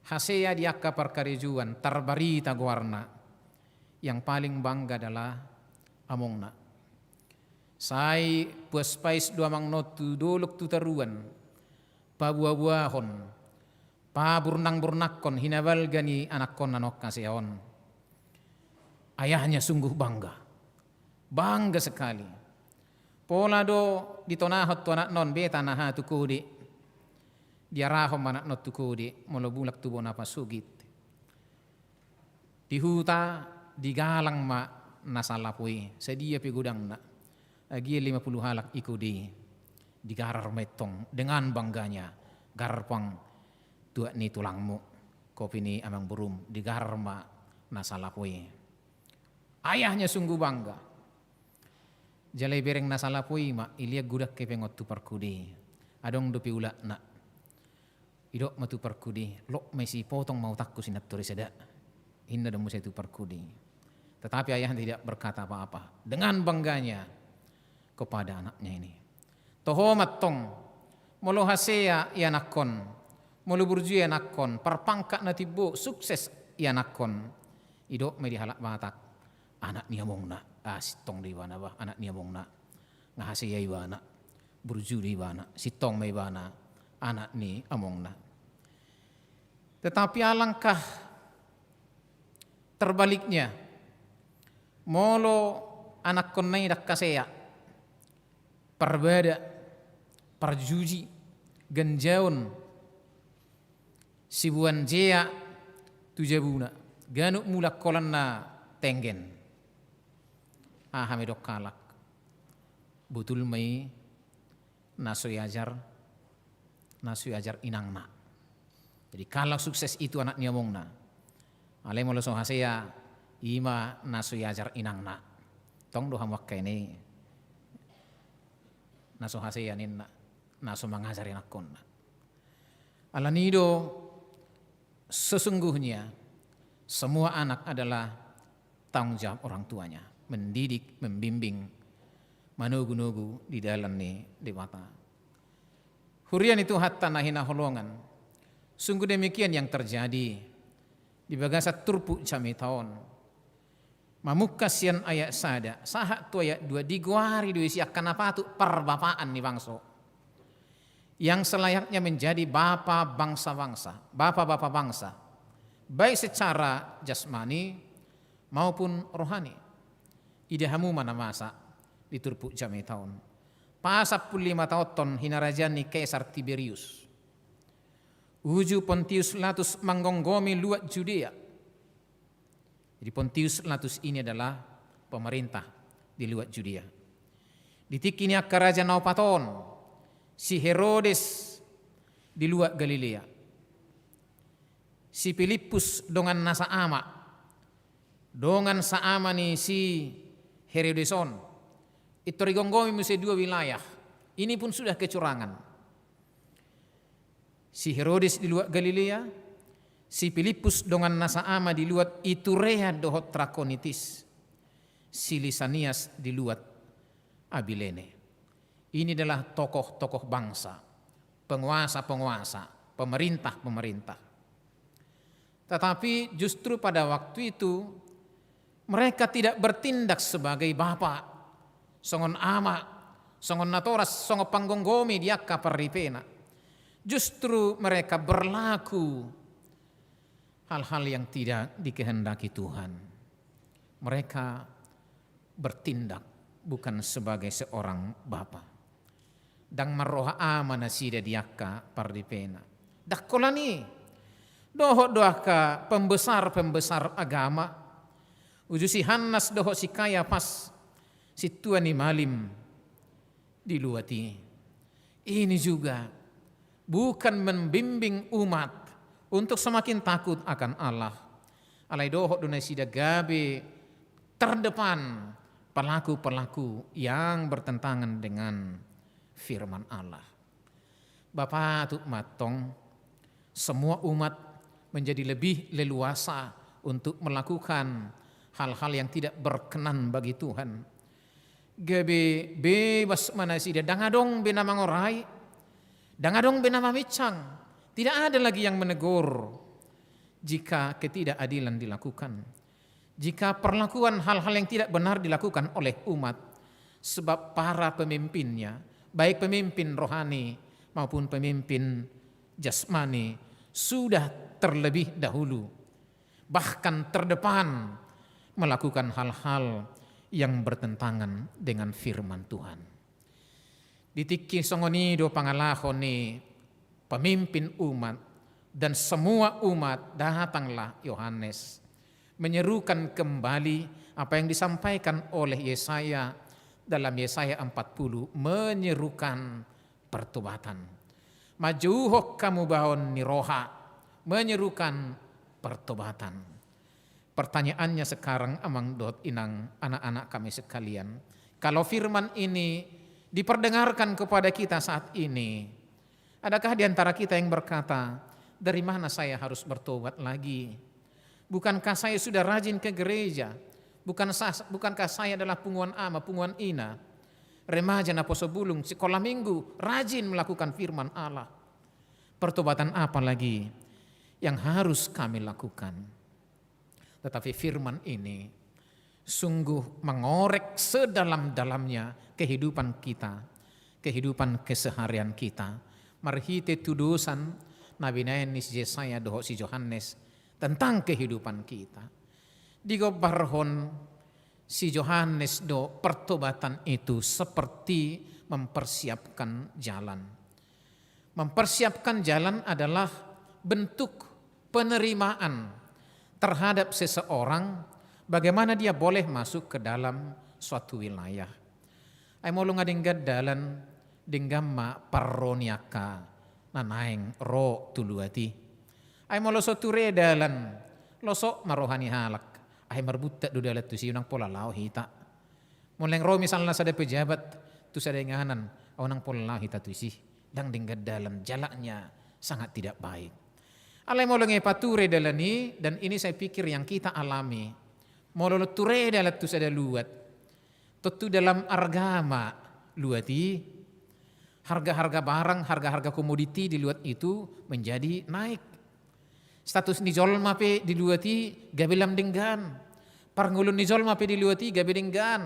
hasea di angka parkarejoan, tarbarita goarna, yang paling bangga adalah amongna. Sai puas pais do amangna on tu dolok tu toruan, pabuabuahon, paburnangburnangkon hinabalga ni anakkonna na hasea on. Ayahnya sungguh bangga. Bangga sekali. Pola do ditonahon tu anakna on, beta na aha tu kode. Diarahon ma anakna on tu kode, molo mulak tu bona pasogit. Di huta, digalang ma nasa lapo i, sadia pe godangna. Agia lima puluh halak i kode i. Digarar ma i tong dengan bangganya, garpang tuak ni tulangmu, kopi ni amangborum, digarar ma nasa lapo i. Ayahnya sungguh bangga. Jala ibereng nasa lapo i ma, ilean godang hepeng on tu parkode i. Adong dope ulakna. Didok ma tu parkode i, lok ma i, sipotong ma utangku sian tori sada. Ninna do muse tu parkode i. Tetapi ayahnya tidak berkata apa-apa. Dengan bangganya kepada anaknya ini. Toho ma tong, molo hasea i anakkon, molo burju i anakkon, parpangkat na timbo, sukses i anakkon. Didok ma i di halak Batak, anak ni amongna. Ah, sintong do ibana bah, anak ni amongna. Nga hasea ibana, burju do ibana, sintong ma ibana, anak ni amongna. Tetapi alangkah terbaliknya, molo anakkonna i ndang hasea, parbada, parjuji, ganjaon, siboan jea tu jabuna, ganup mulak holan na tenggen. Aha ma didok halak? Botul ma i na so diajar, na so diajar inangna. Jadi kalau sukses itu anak ni amongna, alai molo so hasea, i ma na so diajar inangna. Tong do hamu angka i, na so hasea ninna, na so mangajar anakkonna. Alani do sesungguhnya semua anak adalah tanggung jawab orang tuanya, mendidik, membimbing, manogunogu di dalan ni Debata. Huria ni Tuhanta na hinaholongan, sungguh demikian yang terjadi di bagasan turpuk jamita on. Mamungka sian ayat sada sahat tu ayat dua, digoari do i sian angka na patut parbapaan ni bangso, yang selayaknya menjadi bapa bangsa-bangsa, bapa-bapa bangsa, baik secara jasmani maupun rohani. Ida hamu ma na masa di turpuk jamita on. Pasampulu lima taonhon hinarajaan ni Kaisar Tiberius, uju Pontius Latus manggomgomi luat Judea. Jadi Pontius Latus ini adalah pemerintah di luat Judea. Di tingki ni angka raja na opat on, si Herodes di luat Galilea, si Pilippus dongan nasa ama, dongan saama ni si Herodes on. Pintor digomgomi muse dua wilayah. Ini pun sudah kecurangan. Si Herodes di luat Galilea, si Pilippus dongan nasa ama di luat Iturea dohot Trakonitis, si Lisanias di luat Abilene. Ini adalah tokoh-tokoh bangsa, penguasa-penguasa, pemerintah-pemerintah. Tetapi justru pada waktu itu, mereka tidak bertindak sebagai bapa, songon ama, songon natoras, songon panggomgomi di angka parripena. Justru mereka berlaku hal-hal yang tidak dikehendaki Tuhan. Mereka bertindak bukan sebagai seorang bapa. Ndang marroha ama nasida di angka pardipena. Ndang holan i. Dohot do angka pembesar-pembesar agama. Uju si Hannas dohot si Kayapas, sintua ni malim di luat i. Ini juga bukan membimbing umat untuk semakin takut akan Allah. Alai dohot do nasida gabe terdepan pelaku-pelaku yang bertentangan dengan firman Allah. Bapa, tu mantong semua umat menjadi lebih leluasa untuk melakukan hal-hal yang tidak berkenan bagi Tuhan. Gabe bebas ma nasida, ndang adong be na mangorai, ndang adong be na maminsang. Tidak ada lagi yang menegur jika ketidakadilan dilakukan. Jika perlakuan hal-hal yang tidak benar dilakukan oleh umat, sebab para pemimpinnya, baik pemimpin rohani maupun pemimpin jasmani, sudah terlebih dahulu, bahkan terdepan melakukan hal-hal yang bertentangan dengan firman Tuhan. Di tingki songon i do pangalaho ni pemimpin umat, dan semua umat, datanglah Yohanes, menyerukan kembali apa yang disampaikan oleh Yesaya dalam Yesaya empat puluh, menyerukan pertobatan. Manjouhon hamubaon ni roha, menyerukan pertobatan. Pertanyaannya sekarang, amang dohot inang, anak-anak kami sekalian, kalau firman ini diperdengarkan kepada kita saat ini, adakah di antara kita yang berkata, "Dari mana saya harus bertobat lagi? Bukankah saya sudah rajin ke gereja? Bukan sa-, bukankah saya adalah punguan ama, punguan ina, remaja naposo bulung, sekolah minggu, rajin melakukan firman Allah. Pertobatan apa lagi yang harus kami lakukan?" Tetapi firman ini sungguh mengorek sedalam-dalamnya kehidupan kita, kehidupan keseharian kita. Marhite tudosan na binaen ni si Yesaya dohot si Yohanes tentang kehidupan kita. Digombarhon si Yohanes do pertobatan itu seperti mempersiapkan jalan. Mempersiapkan jalan adalah bentuk penerimaan terhadap seseorang, bagaimana dia boleh masuk ke dalam suatu wilayah. Ai molo nga denggan dalan, denggan ma parro ni angka na naeng ro tu luat i. Ai molo so ture dalan, losok ma roha ni halak. Ai marbuntat do dalan tusi, unang pola laho hita. Molo naeng ro misalna sada pejabat tu sada inganan, unang pola laho hita tusi. Ndang denggan dalan, jalannya sangat tidak baik. Alai molo nga pature dalan i, dan ini saya pikir yang kita alami. Molo ture dalan tu sada luat, tontu dalam arga ma luat i, harga-harga barang, harga-harga komoditi di luat itu menjadi naik. Status ni jolma pe di luat i gabe lam denggan. Parngoluon ni jolma pe di luat i gabe denggan.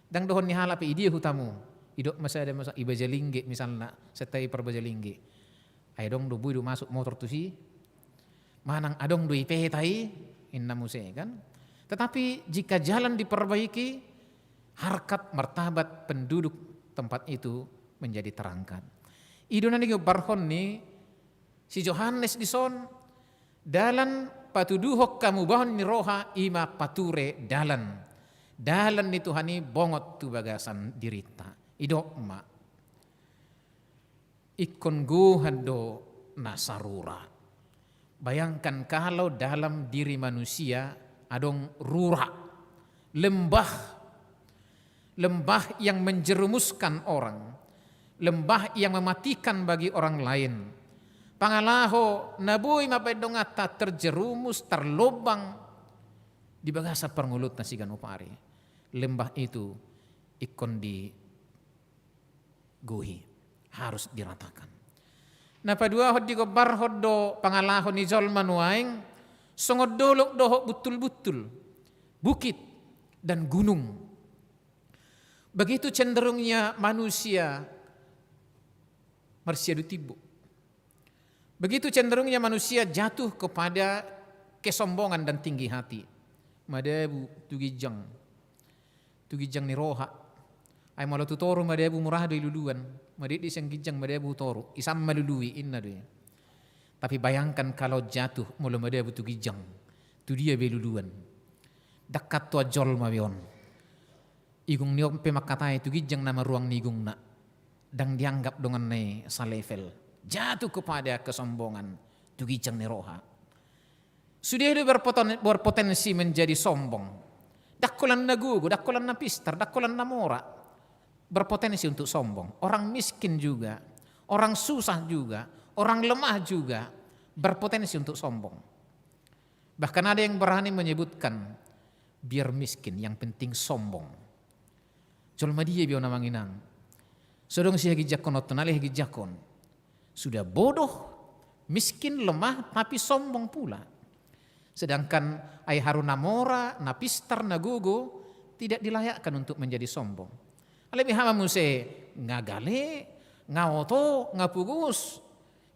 Ndang dohon ni halak pe, "I dia hutamu?" Idok ma sada, masa i Bajalingge misalna, setta i par Bajalingge. Ai adong do, boi do masuk motor tusi. Manang adong do i peta i, inna muse kan. Tetapi jika jalan diperbaiki, harkat martabat penduduk tempat itu menjadi terangkat. I do na digombarhon ni si Yohanes dison, dalan patuduhon hamubaon ni roha, i ma pature dalan. Dalan ni Tuhan i bongot tu bagasan dirinta. Idok ma. Ingkon gohan do na sarura. Bayangkan kalau dalam diri manusia adong rura, lembah, lembah yang menjerumuskan orang, lembah yang mematikan bagi orang lain. Pangalaho na boi ma baen donganta terjerumus, terlobang di bagasan parngoluonta siganup ari. Lembah itu ingkon di gohi, harus diratakan. Na paduahon, digombarhon do pangalaho ni jolma nuaeng songon dolok dohot buntul-buntul, bukit dan gunung. Begitu cenderungnya manusia marsiadu timbo. Begitu cenderungnya manusia jatuh kepada kesombongan dan tinggi hati. Madabu tu ginjang, tu ginjang ni roha. Ai molo tu toru madabu murah do i luluan. Madidi sian ginjang madabu toru, isam malului inna do i. Tapi bayangkan kalau jatuh molo madabu tu ginjang, tu dia be luluan. Dakkat tu ajol ma be on. Igung ni on pe mangkatai tu ginjang na maruang ni igungna. Ndang dianggap donganna i salevel. Jatuh kepada kesombongan tu ginjang ni roha. Sude do berpoten-, berpotensi menjadi sombong. Ndang holan na gogo, ndang holan na pistar, ndang holan na mora. Berpotensi untuk sombong. Orang miskin juga, orang susah juga, orang lemah juga berpotensi untuk sombong. Bahkan ada yang berani menyebutkan, biar miskin, yang penting sombong. Jolma dia be on amang inang? So adong sihaginjangkononta, na lehaginjangkon. Sudah bodoh, miskin, lemah, tapi sombong pula. Sedangkan ai haru na mora, na pistar, na gogo, tidak dilayakkan untuk menjadi sombong. Alai beha ma muse, nga gale, nga oto, nga pogos,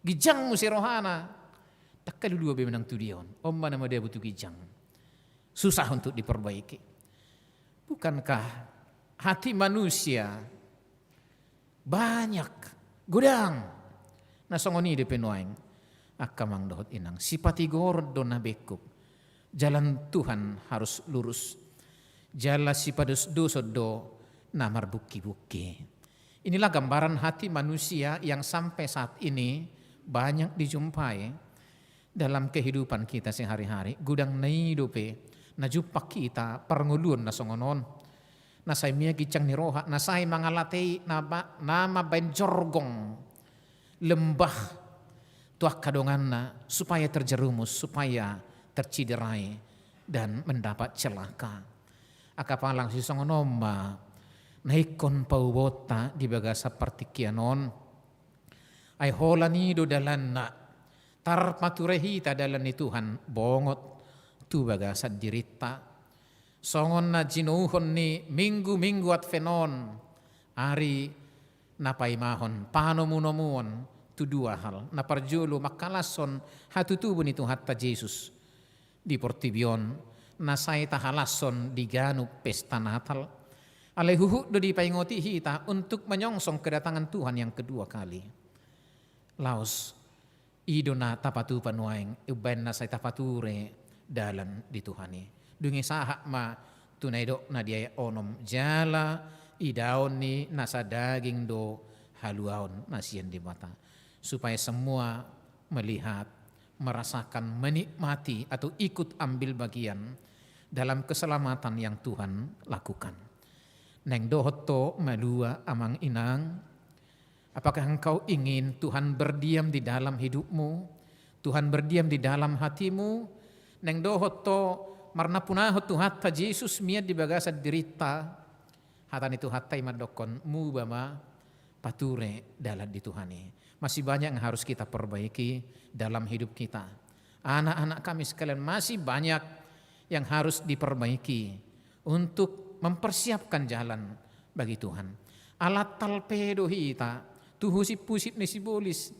ginjang muse rohana. Ndang halulua be manang tu dia on. On ma na madabu tu ginjang. Susah untuk diperbaiki. Bukankah hati manusia banyak, godang? Na songon i dope nuaeng, angka amang dohot inang, sipatigoron do na bengkok. Jalan Tuhan harus lurus. Jala sipadosdoson do na marbungkibungki. Inilah gambaran hati manusia yang sampai saat ini banyak dijumpai dalam kehidupan kita sehari-hari. Godang na i dope na jumpang hita parngoluon na songon on. Na sai mian ginjang ni roha, na sai mangalatei, na ma-, na mambaen jorgong, lembah tu angka donganna, supaya terjerumus, supaya terciderai, dan mendapat celaka. Angka amang, sisongon on ma na ingkon paubaonta di bagasan partingkian on. Ai holan i do dalanna, tarpature hita dalan ni Tuhan, bongot tu bagasan dirinta. Songon na jinouhon ni minggu-minggu Advent on, ari na paimahon panomunomuon tu dua hal. Na parjolo manghalashon hatutubu ni Tuhanta Jesus di portibi on, na sai tahalashon di ganup pesta Natal. Alai huhut do dipaingoti hita untuk menyongsong kedatangan Tuhan yang kedua kali. Laos, i do na tapatupa nuaeng, umbaen na sai tapature dalan di Tuhan i. Dung i sahat ma tu na nidok na di ayat onom, jala idaon ni nasa daging do haluaon na sian Debata. Supaya semua melihat, merasakan, menikmati atau ikut ambil bagian dalam keselamatan yang Tuhan lakukan. Naeng dohot ho malua amang inang, apakah engkau ingin Tuhan berdiam di dalam hidupmu? Tuhan berdiam di dalam hatimu? Naeng dohot ho marnampunahon Tuhanta Jesus mian di bagasan dirinta? Hata ni Tuhanta i mandokkon, muba ma, pature dalan di Tuhan i. Masih banyak yang harus kita perbaiki dalam hidup kita. Anak-anak kami sekalian, masih banyak yang harus diperbaiki untuk mempersiapkan jalan bagi Tuhan. Ala talpe do hita tu husip-husip ni sibolis.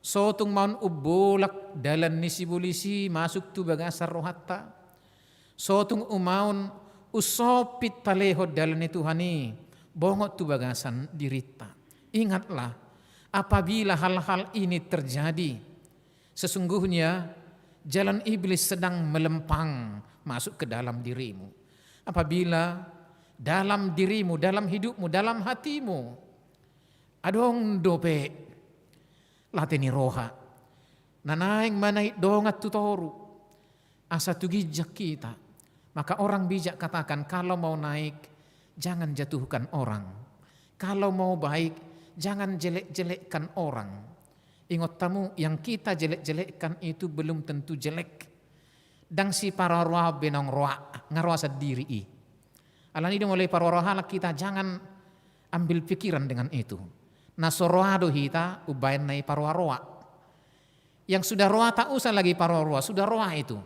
So tung maon umbolak dalan ni sibolis i masuk tu bagasan rohanta. So tung umaon, usompit talehon dalan ni Tuhan i, bongot tu bagasan dirinta. Ingatlah, apabila hal-hal ini terjadi, sesungguhnya jalan iblis sedang melempang masuk ke dalam dirimu. Apabila dalam dirimu, dalam hidupmu, dalam hatimu, adong dope late ni roha na naeng manaek dongan tu toru, asa tu ginjang hita. Maka orang bijak katakan, kalau mau naik, jangan jatuhkan orang. Kalau mau baik, jangan jelek-jelekkan orang. Ingot hamu, yang kita jelek-jelekkan itu belum tentu jelek. Ndang siparoa-roa be naung roa, nga roa sandiri i. Alani do molo iparoa-roa halak hita, jangan ambil pikiran dengan itu. Na so roa do hita, umbaen na iparoa-roa. Yang sudah roa tak usah lagi paroa-roa, sudah roa itu.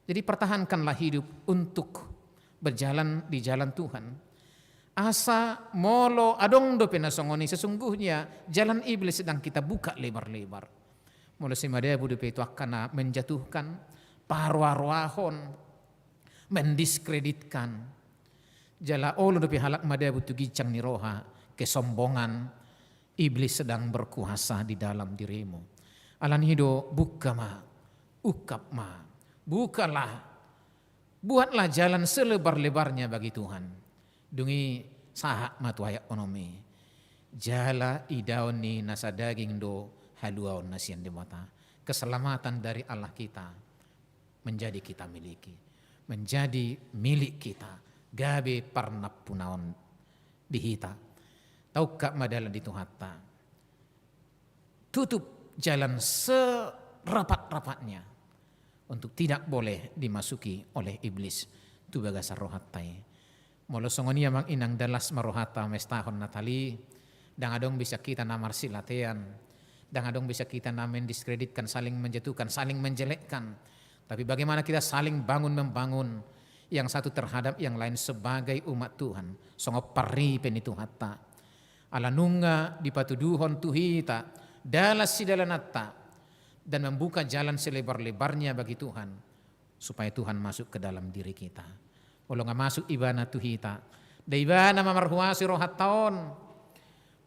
Jadi pertahankanlah hidup untuk berjalan di jalan Tuhan. Asa molo adong dope na songon i, sesungguhnya jalan iblis sedang kita buka lebar-lebar. Molo sai madabu dope tu angka na menjatuhkan, paroa-roahon, mendiskreditkan. Jala olo dope halak madabu tu ginjang ni roha, kesombongan, iblis sedang berkuasa di dalam dirimu. Alani do buka ma, ungkap ma, bukalah, buatlah jalan selebar-lebarnya bagi Tuhan. Dung i sahat ma tu ayat onom i. Jala idaon ni nasa daging do haluaon na sian Debata. Keselamatan dari Allah kita menjadi kita miliki, menjadi milik kita, gabe parnampunaon di hita. Taungkap ma dalan di Tuhanta. Tutup jalan serapat-rapatnya untuk tidak boleh dimasuki oleh iblis tu bagasan rohanta i. Molo songon i amang inang, dalas ma rohanta mestahon Natal i, ndang adong bisa hita na marsilatean, ndang adong bisa hita na mendiskreditkan, saling menjatuhkan, saling menjelekkan. Tapi bagaimana kita saling bangun-membangun yang satu terhadap yang lain sebagai umat Tuhan, songon parripe ni Tuhanta. Ala nunga dipatuduhon tu hita dalan sidalananta dan membuka jalan selebar-lebarnya bagi Tuhan, supaya Tuhan masuk ke dalam diri kita. Molo nga masuk Ibana tu hita, da Ibana ma marhuaso rohanta on.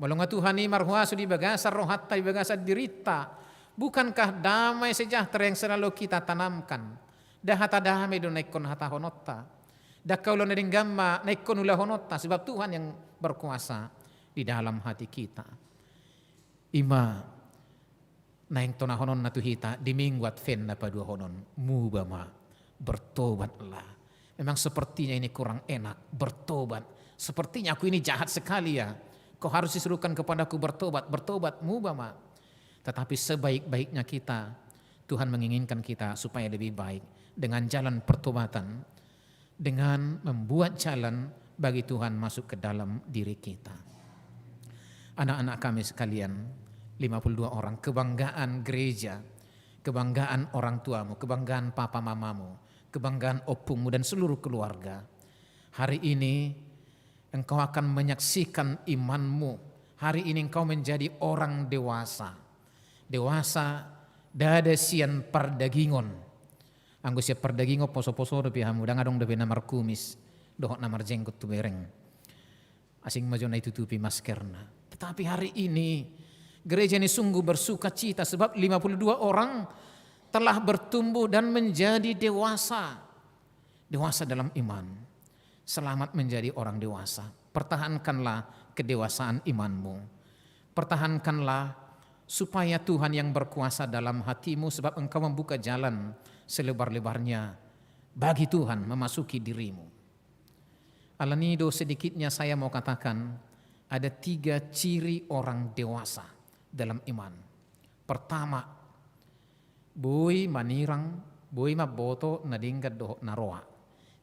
Molo nga Tuhan i marhuaso di bagasan rohanta, di bagasan dirinta, bukankah damai sejahtera yang selalu kita tanamkan? Da hata damai do na ingkon hatahononta. Da angka ulaon na denggan ma na ingkon ulahononta, sebab Tuhan yang berkuasa di dalam hati kita. I ma naeng tonahononna tu hita di Minggu Advent na paduahon on, muba ma, bertobatlah. Memang sepertinya ini kurang enak, bertobat. Sepertinya aku ini jahat sekali ya. Kau harus disuruhkan kepadaku bertobat, bertobat, muba ma. Tetapi sebaik-baiknya kita, Tuhan menginginkan kita supaya lebih baik dengan jalan pertobatan, dengan membuat jalan bagi Tuhan masuk ke dalam diri kita. Anak-anak kami sekalian, lima puluh dua orang, kebanggaan gereja, kebanggaan orang tuamu, kebanggaan papa mamamu, kebanggaan ompungmu dan seluruh keluarga. Hari ini engkau akan menyaksikan imanmu. Hari ini engkau menjadi orang dewasa. Dewasa ndada sian pardagingon. Anggo sian pardagingon poso-poso dope hamu, ndang adong dope na markumis dohot na marjenggot tu bereng. Asing ma jo na ditutupi maskerna. Tetapi hari ini gereja ini sungguh bersukacita sebab lima puluh dua orang telah bertumbuh dan menjadi dewasa. Dewasa dalam iman. Selamat menjadi orang dewasa. Pertahankanlah kedewasaan imanmu. Pertahankanlah supaya Tuhan yang berkuasa dalam hatimu, sebab engkau membuka jalan selebar-lebarnya bagi Tuhan memasuki dirimu. Alani do sedikitnya saya mau katakan, ada tiga ciri orang dewasa dalam iman. Pertama, boi manirang, boi mamboto na denggan dohot na roa.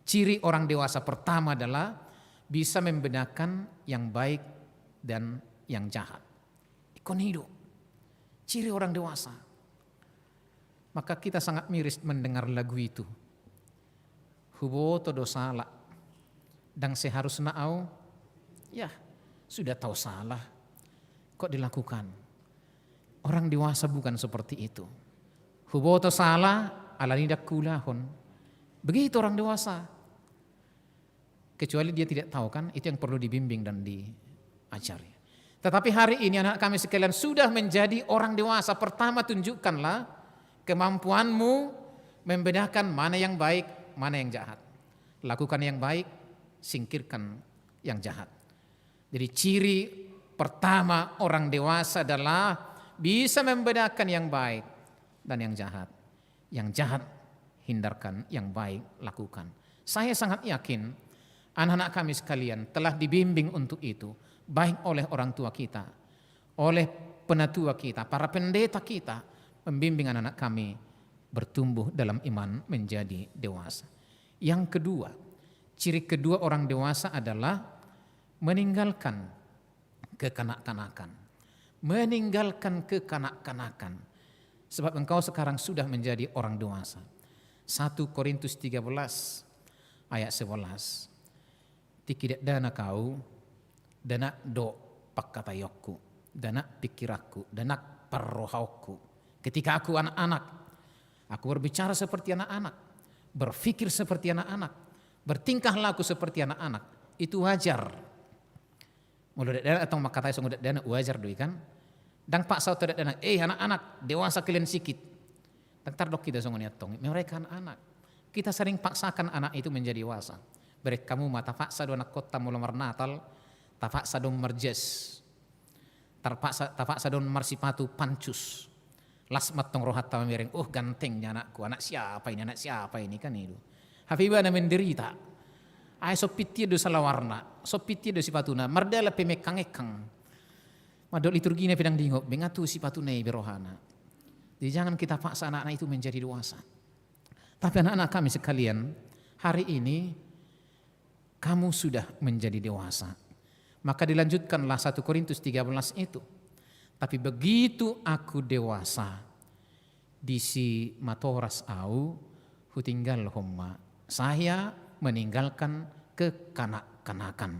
Ciri orang dewasa pertama adalah bisa membedakan yang baik dan yang jahat. Ingkon i do ciri orang dewasa. Maka kita sangat miris mendengar lagu itu. Huboto do sala, ndang seharusna au, ya, sudah tahu salah kok dilakukan. Orang dewasa bukan seperti itu. Huboto sala, alani i ndang huulahon. Begitu orang dewasa. Kecuali dia tidak tahu, kan, itu yang perlu dibimbing dan diajari. Tetapi hari ini anak kami sekalian sudah menjadi orang dewasa. Pertama, tunjukkanlah kemampuanmu membedakan mana yang baik, mana yang jahat. Lakukan yang baik, singkirkan yang jahat. Jadi ciri pertama orang dewasa adalah bisa membedakan yang baik dan yang jahat. Yang jahat hindarkan, yang baik lakukan. Saya sangat yakin anak-anak kami sekalian telah dibimbing untuk itu, baik oleh orang tua kita, oleh penatua kita, para pendeta kita, membimbing anak-anak kami bertumbuh dalam iman menjadi dewasa. Yang kedua, ciri kedua orang dewasa adalah meninggalkan kekanak-kanakan. Meninggalkan kekanak-kanakan. Sebab engkau sekarang sudah menjadi orang dewasa. Satu Korintus tiga belas ayat sebelas. Tingki dakdanak au, dakdanak do pangkataionku, dakdanak pingkiranku, dakdanak parrohaonku. Ketika aku anak-anak, aku berbicara seperti anak-anak, berpikir seperti anak-anak, bertingkah laku seperti anak-anak, itu wajar. Molo dakdanak antong mangkatai songon dakdanak, wajar do i kan. Ndang paksa tu dakdanak, eh anak-anak, dewasa kalian sikit. Ndang tardok hita songon i antong, mereka anak-anak. Kita sering paksakan anak itu menjadi dewasa. Bereng hamu ma, tapaksa do anakkonta molo marnatal, tapaksa do marjas. Tapaksa, tapaksa do marsipatu pancus. Las ma antong rohanta mamereng, oh ganteng ni anakku, anak siapa ini, anak siapa ini, kan i do. Hape ibana menderita. Ai so pintian do sala warna, so pintian do sipatuna, mardalan pe mengkang-engkang. Mandok liturgina pe ndang diingot be, nga tubu sipatuna i be rohana. Jadi jangan kita paksa anak-anak itu menjadi dewasa. Tapi anak-anak kami sekalian, hari ini kamu sudah menjadi dewasa. Maka dilanjutkanlah satu Korintus tiga belas itu. Tapi begitu aku dewasa, disi matoras au, hutinggalhon ma. Saya meninggalkan kekanak-kanakan.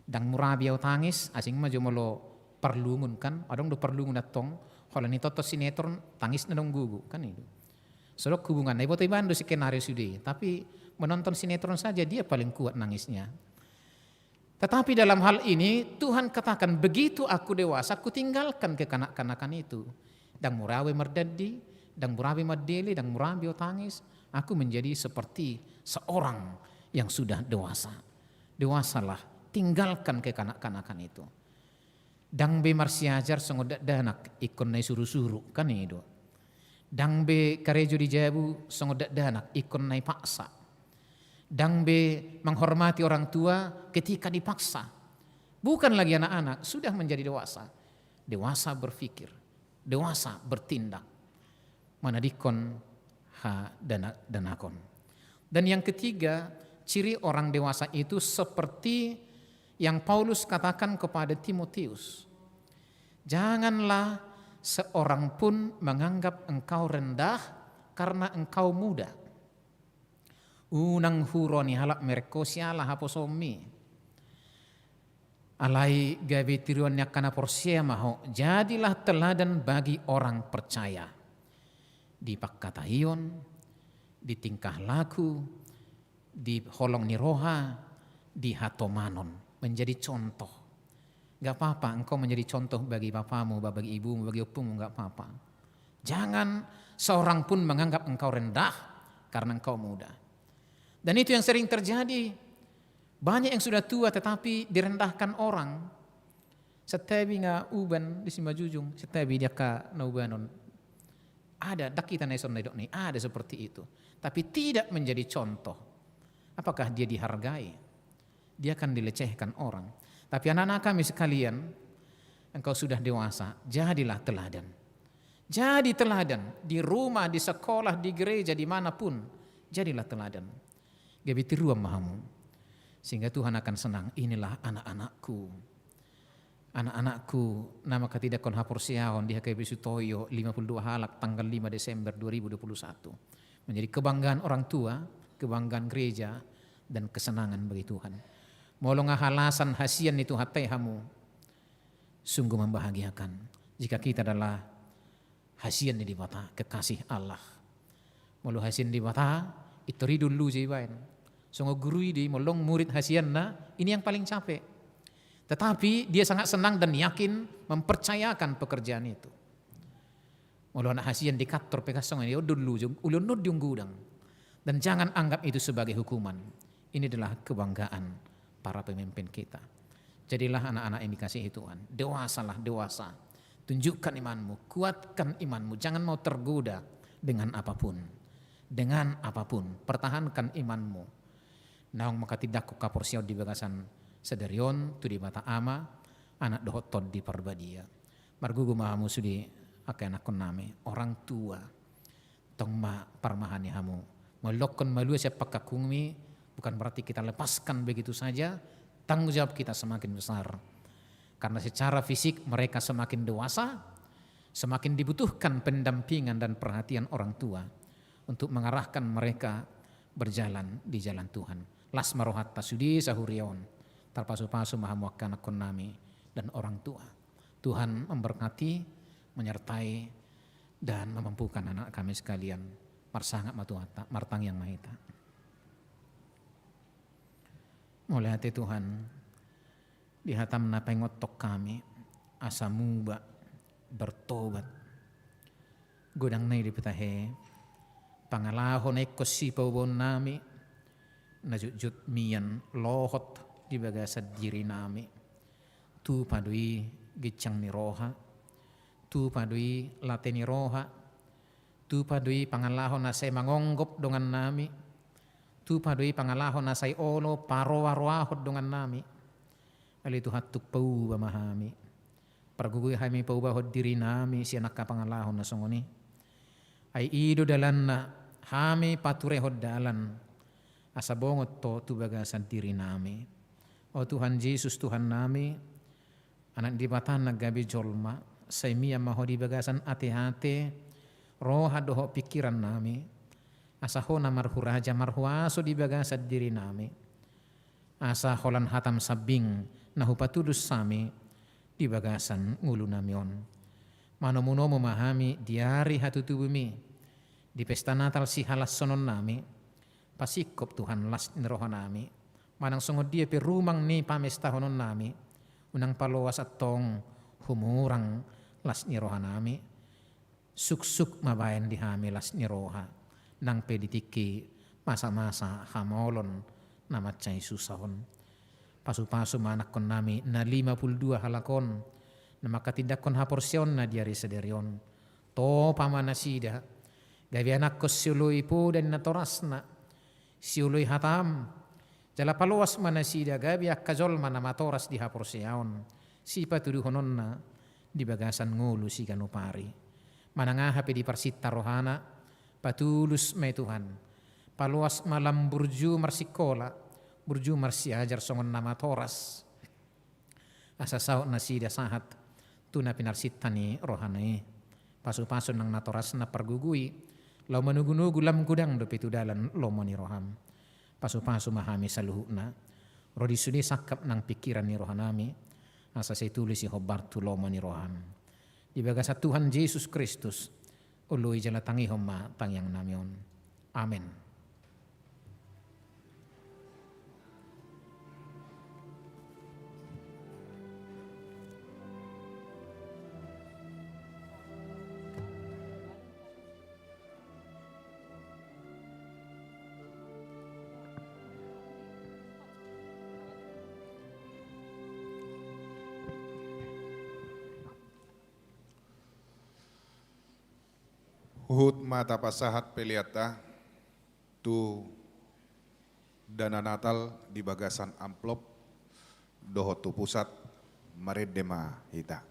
Ndang murabi au tangis, asing ma jo molo parlungun kan, adong do parlungun antong, holan nitotop sinetron, tangisna ndang gogo, kan i do. So dok hubunganna, iboto ibana do skenario sude, tapi menonton sinetron saja dia paling kuat nangisnya. Tetapi dalam hal ini Tuhan katakan, begitu aku dewasa, kutinggalkan kekanak-kanakan itu. Ndang murabi au mardandi, ndang murabi au mandele, ndang murabi au tangis. Aku menjadi seperti seorang yang sudah dewasa. Dewasalah, tinggalkan kekanak-kanakan itu. Ndang be marsiajar songon dakdanak ingkon na isuru-suru, kan i do. Ndang be karejo di jabu songon dakdanak ingkon na ipaksa. Ndang be menghormati orang tua ketika dipaksa. Bukan lagi anak-anak, sudah menjadi dewasa. Dewasa berpikir, dewasa bertindak. Manadingkon hadanakon. Dan yang ketiga, ciri orang dewasa itu seperti yang Paulus katakan kepada Timotius. Janganlah seorang pun menganggap engkau rendah karena engkau muda. Unang huroha ni halak mereng ho siala haposomi. Alai gabe tiruan ni angka na porsea ma ho, jadilah teladan bagi orang percaya. Di pangkataion, di tingkah laku, di holong ni roha, di hatomanon. Menjadi contoh. Gak apa-apa engkau menjadi contoh bagi bapamu, bagi ibumu, bagi ompumu, gak apa-apa. Jangan seorang pun menganggap engkau rendah karena engkau muda. Dan itu yang sering terjadi. Banyak yang sudah tua tetapi direndahkan orang. Santabi nga uban di simanjujung, santabi di angka na ubanon. Ada, ndang hita na ison na didok ni, ada seperti itu. Tapi tidak menjadi contoh. Apakah dia dihargai? Dia akan dilecehkan orang. Tapi anak-anak kami sekalian, engkau sudah dewasa, jadilah teladan. Jadi teladan, di rumah, di sekolah, di gereja, di mana pun, jadilah teladan. Gabe tiruan ma hamu. Sehingga Tuhan akan senang, inilah anak-anakku. Anak-anakku, na manghatindanghon haporseaon di H K B Sutoyo, lima puluh dua halak, tanggal lima Desember dua ribu dua puluh satu. Menjadi kebanggaan orang tua, kebanggaan gereja, dan kesenangan bagi Tuhan. Molo nga halasan hasian ni Tuhanta i hamu, sungguh membahagiakan. Jika kita adalah hasian ni Debata, kekasih Allah. Molo hasian ni Debata, pintor i do luja ibaen. Songon guru i do, molo adong murid hasianna, ini yang paling capek. Tetapi dia sangat senang dan yakin mempercayakan pekerjaan itu. Molo anak hasian di kantor pe kan songon i, on do luja, uli on do di on godang. Dan jangan anggap itu sebagai hukuman. Ini adalah kebanggaan para pemimpin kita. Jadilah anak-anak yang dikasihi Tuhan. Dewasalah, dewasa. Tunjukkan imanmu, kuatkan imanmu, jangan mau tergoda dengan apapun. Dengan apapun, pertahankan imanmu. Naung manghatindanghon haporseaon di bagasan sadari on, tu Debata Ama, Anak dohot Tondi Parbadia. Margogo ma hamu sude angka ianakkonnami, orang tua. Tong ma parmahan ni hamu. Molo didok malua sian pangkangkunmi, bukan berarti kita lepaskan begitu saja, tanggung jawab kita semakin besar. Karena secara fisik mereka semakin dewasa, semakin dibutuhkan pendampingan dan perhatian orang tua untuk mengarahkan mereka berjalan di jalan Tuhan. Las ma rohanta sude sahuria on, tarpasupasu ma hamu angka ianakkonnami dan orang tua. Tuhan memberkati, menyertai Dan memampukan anak kami sekalian. Marsangap ma Tuhanta, martangiang ma hita. Mauliate Tuhan, di hataM na paingothon hami, asa muba, bertobat. Godang nai di hita he, pangalaho na ingkon sipaubaonnami, na jotjot mian lohot di bagasan dirinami. Tupa do i ginjang ni roha, tupa do i late ni roha, tupa do i pangalaho na sai mangonggop dongannami, tupa do i pangalaho na sai olo paroa-roahon dongannami. Ale Tuhan, tung pauba ma hami. Pargogoi hami paubahon dirinami sian angka pangalaho na songon i. Ai i do dalanna hami paturehon dalan, asa bongot Ho tu bagasan dirinami. O Tuhan Jesus, Tuhannami, Anak ni Debata na gabe jolma, sai mian ma Ho di bagasan ate-ate, roha dohot pingkirannami, asa Ho na marhuraja marhuaso di bagasan dirinami. Asa holan hataM sambing na hupatulus hami di bagasan ngolunami on. Manomu-nomu ma hami di ari hatutubuMi, di pesta Natal sihalashononnami, pasingkop Tuhan las ni rohanami, manang songon dia pe rumang ni pamestahononnami, unang paloas antong humurang las ni rohanami, suksuk ma baen di hami las ni roha, nang pe di tingki masa-masa hamaolon na mansai susa on. Pasu-pasu ma anakkonnami na lima pulu dua halak on, na manghatindanghon haporseaonna di ari sadari on. Topa ma nasida, gabe anakkon sioloi poda ni natorasna, sioloi hataM, jala paloas ma nasida gabe angka jolma na matoras di haporseaon, sipatuduhononna di bagasan ngolu siganup ari. Manang aha pe diparsinta rohana, patulus ma i Tuhan. Paloas ma lam burju marsingkola, burju marsiajar songon na matoras. Asa saut nasida sahat tu na pinarsinta ni rohana i. Pasu-pasu nang natorasna pargogoi, laho manogu-nogu lam godang dope tu dalan lomo ni rohaM. Pasu-pasu ma hami saluhutna, ro di sude sangkap nang pingkiran ni rohanami, asa sai tulis i hombar tu lomo ni rohaM. Di bagasan Tuhan Jesus Kristus, oloi jala tangihon ma tangiangnami on. Amen. Huhut ma tapasahat peleanta tu dana Natal di bagasan amplop dohot tu pusat, marende ma hita.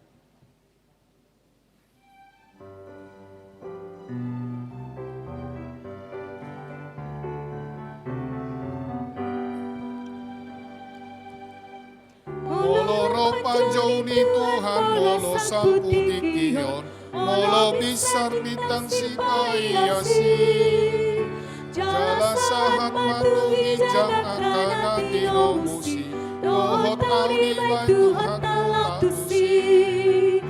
Molo ro panjou ni Tuhan, molo samput tingki on, molo binsar bintang sipaiasi, jala sahat ma tu ginjang angka na tinomusi, dohot ahu dibaen Tuhanta laho tusi.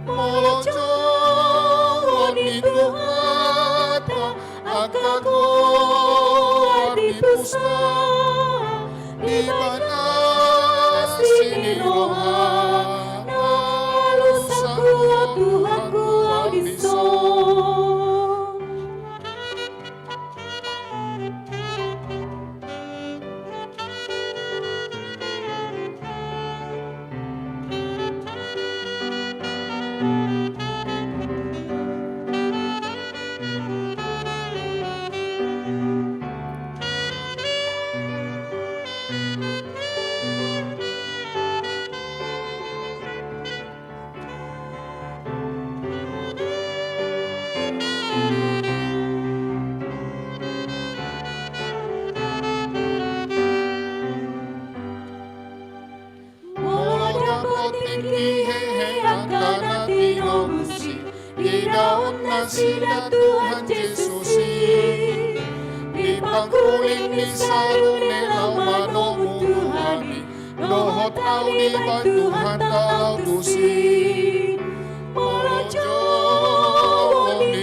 Molo jouon ni Tuhanta angka goar di pusat, di panasi ni rohana, alusan Ho Tuhanku ahu dison. Molo dapot tingki hehe angka na tinomusi, idaon nasida Tuhan Jesus i. Di pangkuling ni sarune laho manomu Tuhan i, dohot ahu dibaen Tuhanta laho tusi. Molo jouon ni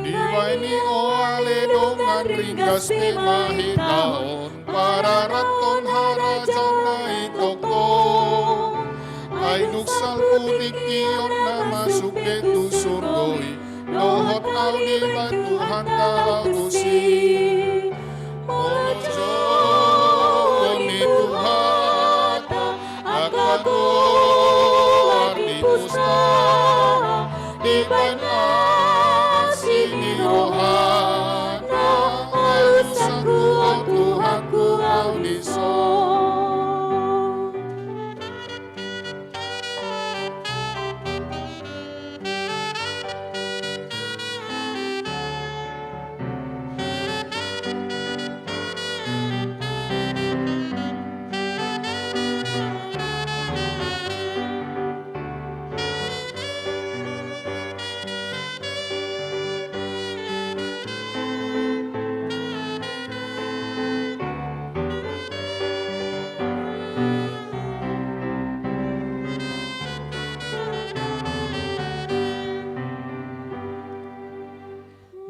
Dibaen ni ale dongan ringgas pe ma hita on, pararathon harajaon na i tongtong. Ai dung salpu tingki on na masuk be tu surgo i, dohot ahu dibaen Tuhanta laho tusi. Molo jolo ni Tuhanta angka goar di pustaha, dibaen asi ni rohana, alusangku on Tuhanku ahu dison.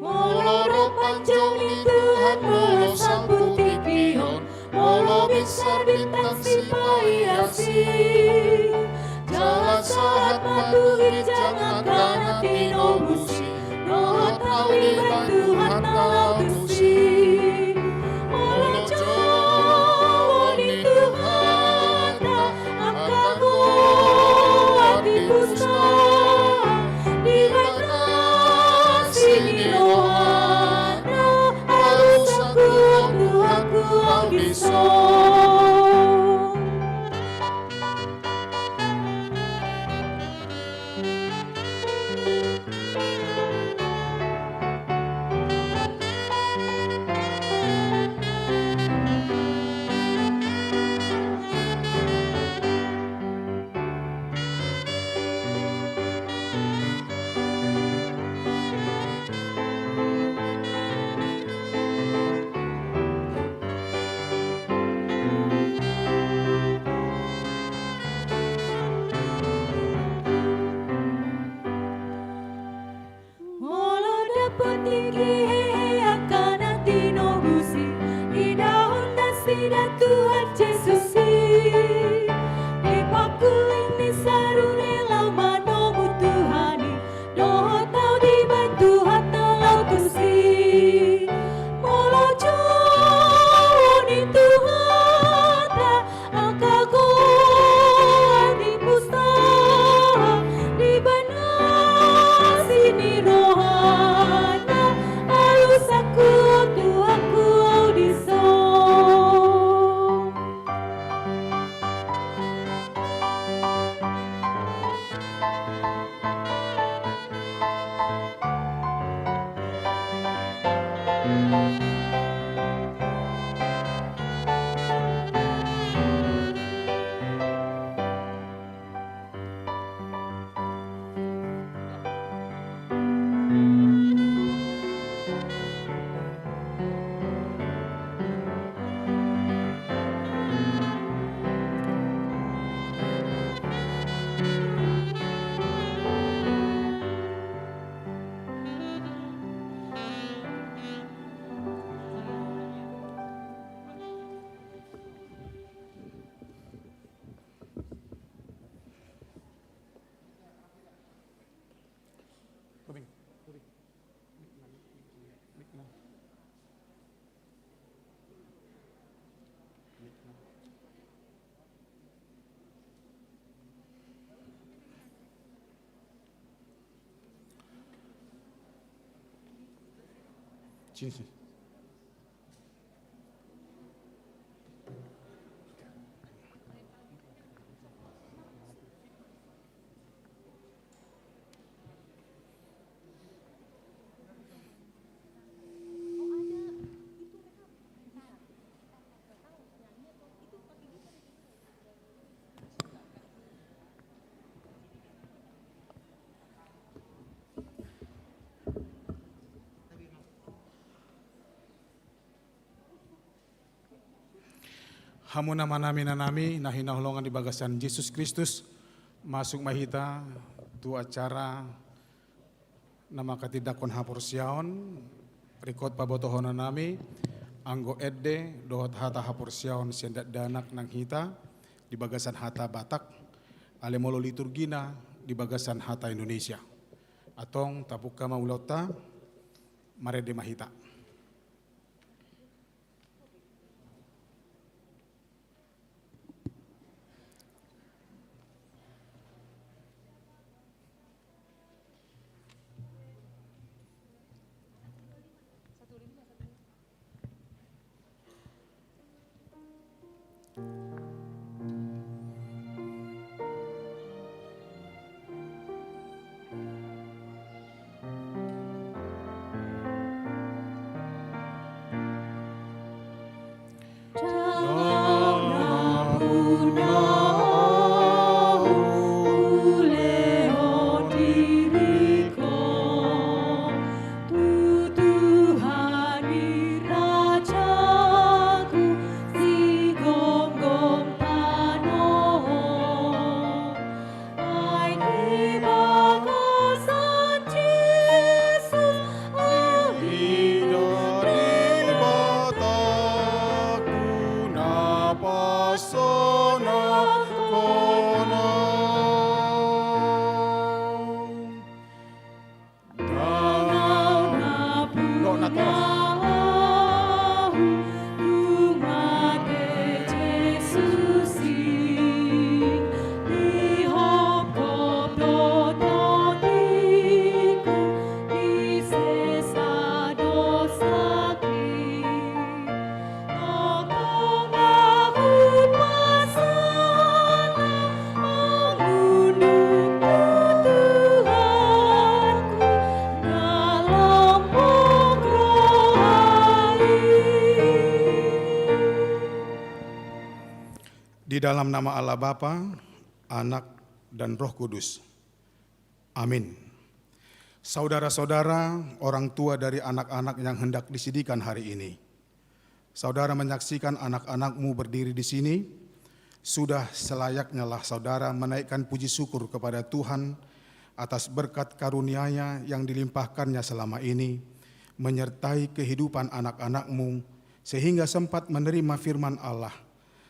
Molo ro panjou ni Tuhan, molo salpu tingki on, molo binsar bintang sipaiasi, jala sahat ma tu ginjang angka na tinobusi, dohot ahu dibaen Tuhanta laho tusi. Molo jolo ni Tuhanta angka goar di pustaha, dibaen asi ni rohana, alusangku on Tuhanku ahu dison. Molo dapot tingki hehe angka na tinobusi, idaon nasida Tuhan Jesus i. Dipangkuling ni saru ni laho manomu Tuhan i, dohot ahu dibaen Tuhanta laho tusi. Molo jolo ni Tuhanta angka goar di pustaha, dibaen asi ni rohana, alusangku on Tuhanku ahu dison. Hamu amanami, inanami, na hinaholongan di bagasan Jesus Kristus, masuk ma hita tu acara na manghatindanghon haporseaon, ringkot pabotohononnami, anggo ende dohot hata haporseaon sian dakdanak nang hita, di bagasan hata Batak, ale molo liturgina, di bagasan hata Indonesia. Antong tapungka ma ulaonta, marende ma hita. Di dalam nama Allah Bapa, Anak, dan Roh Kudus. Amin. Saudara-saudara, orang tua dari anak-anak yang hendak disidikan hari ini. Saudara menyaksikan anak-anakmu berdiri di sini, sudah selayaknyalah saudara menaikkan puji syukur kepada Tuhan atas berkat karunia-Nya yang dilimpahkan-Nya selama ini, menyertai kehidupan anak-anakmu, sehingga sempat menerima firman Allah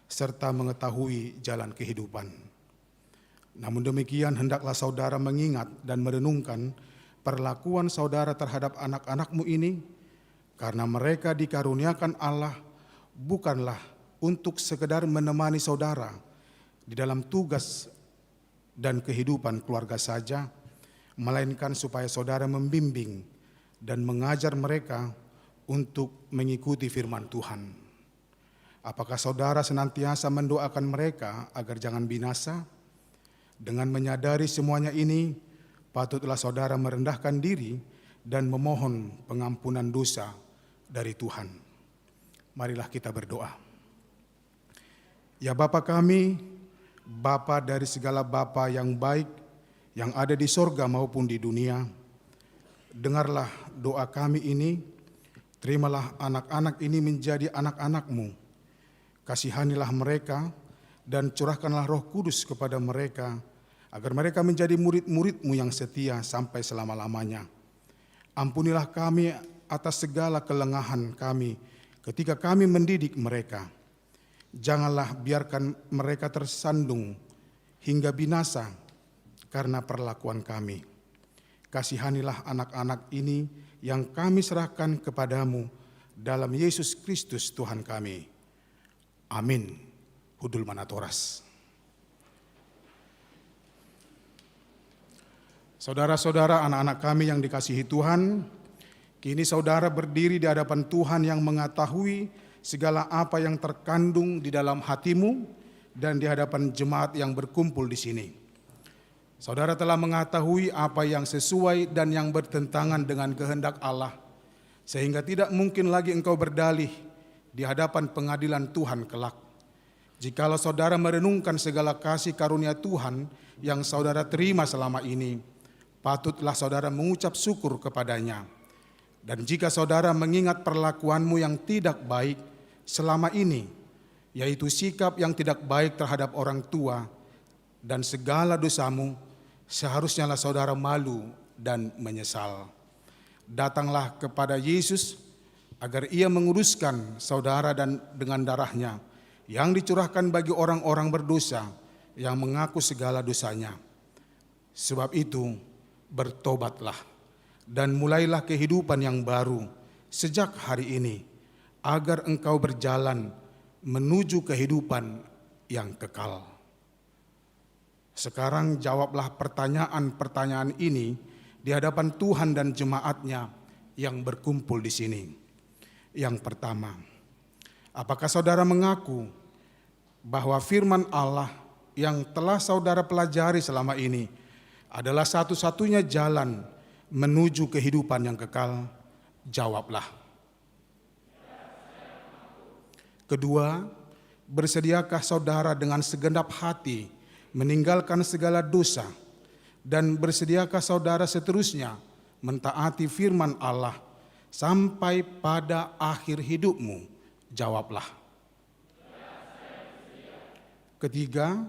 serta mengetahui jalan kehidupan. Namun demikian, hendaklah saudara mengingat dan merenungkan perlakuan saudara terhadap anak-anakmu ini, karena mereka dikaruniakan Allah bukanlah untuk sekedar menemani saudara di dalam tugas dan kehidupan keluarga saja, melainkan supaya saudara membimbing dan mengajar mereka untuk mengikuti firman Tuhan. Apakah saudara senantiasa mendoakan mereka agar jangan binasa? Dengan menyadari semuanya ini, patutlah saudara merendahkan diri dan memohon pengampunan dosa dari Tuhan. Marilah kita berdoa. Ya Bapa kami, Bapa dari segala bapa yang baik, yang ada di sorga maupun di dunia, dengarlah doa kami ini. Terimalah anak-anak ini menjadi anak-anak-Mu. Kasihanilah mereka dan curahkanlah Roh Kudus kepada mereka, agar mereka menjadi murid-murid-Mu yang setia sampai selama-lamanya. Ampunilah kami atas segala kelengahan kami ketika kami mendidik mereka. Janganlah biarkan mereka tersandung hingga binasa karena perlakuan kami. Kasihanilah anak-anak ini yang kami serahkan kepada-Mu dalam Yesus Kristus Tuhan kami. Amin. Hundul ma natoras. Saudara-saudara, anak-anak kami yang dikasihi Tuhan, kini saudara berdiri di hadapan Tuhan yang mengetahui segala apa yang terkandung di dalam hatimu dan di hadapan jemaat yang berkumpul di sini. Saudara telah mengetahui apa yang sesuai dan yang bertentangan dengan kehendak Allah, sehingga tidak mungkin lagi engkau berdalih di hadapan pengadilan Tuhan kelak. Jikalau saudara merenungkan segala kasih karunia Tuhan yang saudara terima selama ini, patutlah saudara mengucap syukur kepada-Nya. Dan jika saudara mengingat perlakuanmu yang tidak baik selama ini, yaitu sikap yang tidak baik terhadap orang tua, dan segala dosamu, seharusnyalah saudara malu dan menyesal. Datanglah kepada Yesus, agar Ia menguduskan saudara dan dengan darah-Nya yang dicurahkan bagi orang-orang berdosa yang mengaku segala dosanya. Sebab itu, bertobatlah dan mulailah kehidupan yang baru sejak hari ini, agar engkau berjalan menuju kehidupan yang kekal. Sekarang jawablah pertanyaan-pertanyaan ini di hadapan Tuhan dan jemaat-Nya yang berkumpul di sini. Yang pertama, apakah saudara mengaku bahwa firman Allah yang telah saudara pelajari selama ini adalah satu-satunya jalan menuju kehidupan yang kekal? Jawablah. Kedua, bersediakah saudara dengan segenap hati meninggalkan segala dosa, dan bersediakah saudara seterusnya mentaati firman Allah sampai pada akhir hidupmu? Jawablah. Ketiga,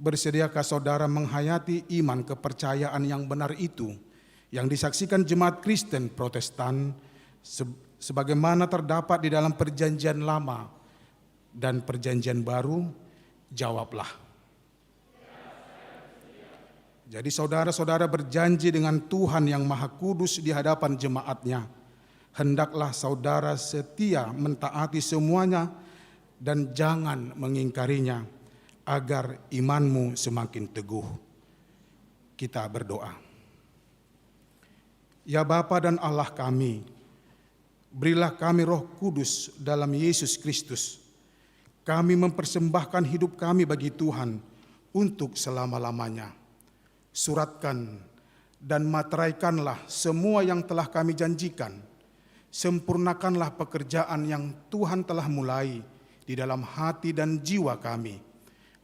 bersediakah saudara menghayati iman kepercayaan yang benar itu, yang disaksikan jemaat Kristen Protestan se-, sebagaimana terdapat di dalam Perjanjian Lama dan Perjanjian Baru? Jawablah. Jadi, saudara-saudara berjanji dengan Tuhan yang Maha Kudus di hadapan jemaat-Nya, hendaklah saudara setia mentaati semuanya dan jangan mengingkarinya, agar imanmu semakin teguh. Kita berdoa. Ya Bapa dan Allah kami, berilah kami Roh Kudus dalam Yesus Kristus. Kami mempersembahkan hidup kami bagi Tuhan untuk selama-lamanya. Suratkan dan materaikanlah semua yang telah kami janjikan. Sempurnakanlah pekerjaan yang Tuhan telah mulai di dalam hati dan jiwa kami.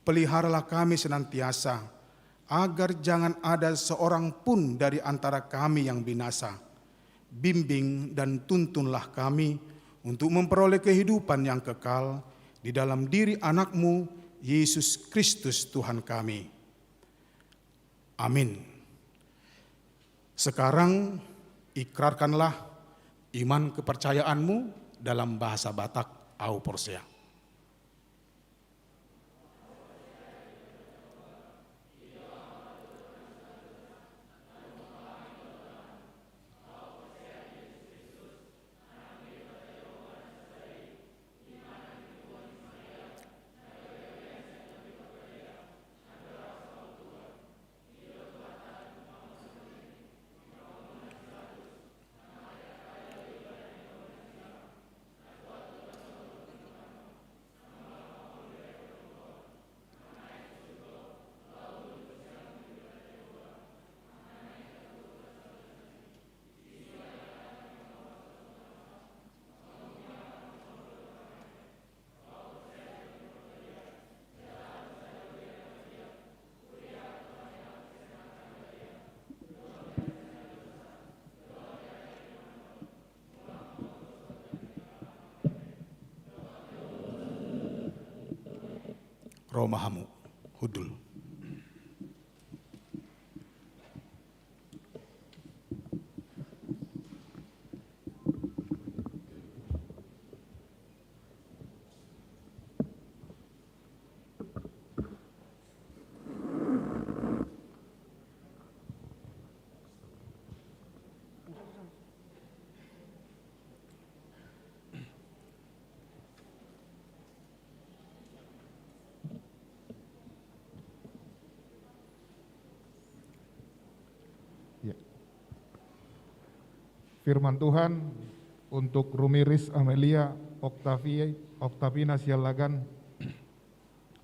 Peliharalah kami senantiasa, agar jangan ada seorang pun dari antara kami yang binasa. Bimbing dan tuntunlah kami untuk memperoleh kehidupan yang kekal di dalam diri Anak-Mu, Yesus Kristus Tuhan kami. Amin. Sekarang ikrarkanlah iman kepercayaanmu dalam bahasa Batak, "Au porsea." Ro ma hamu, hundul. Ya. Firman Tuhan untuk Rumiris Amelia Octavi-, Octavina Siallagan,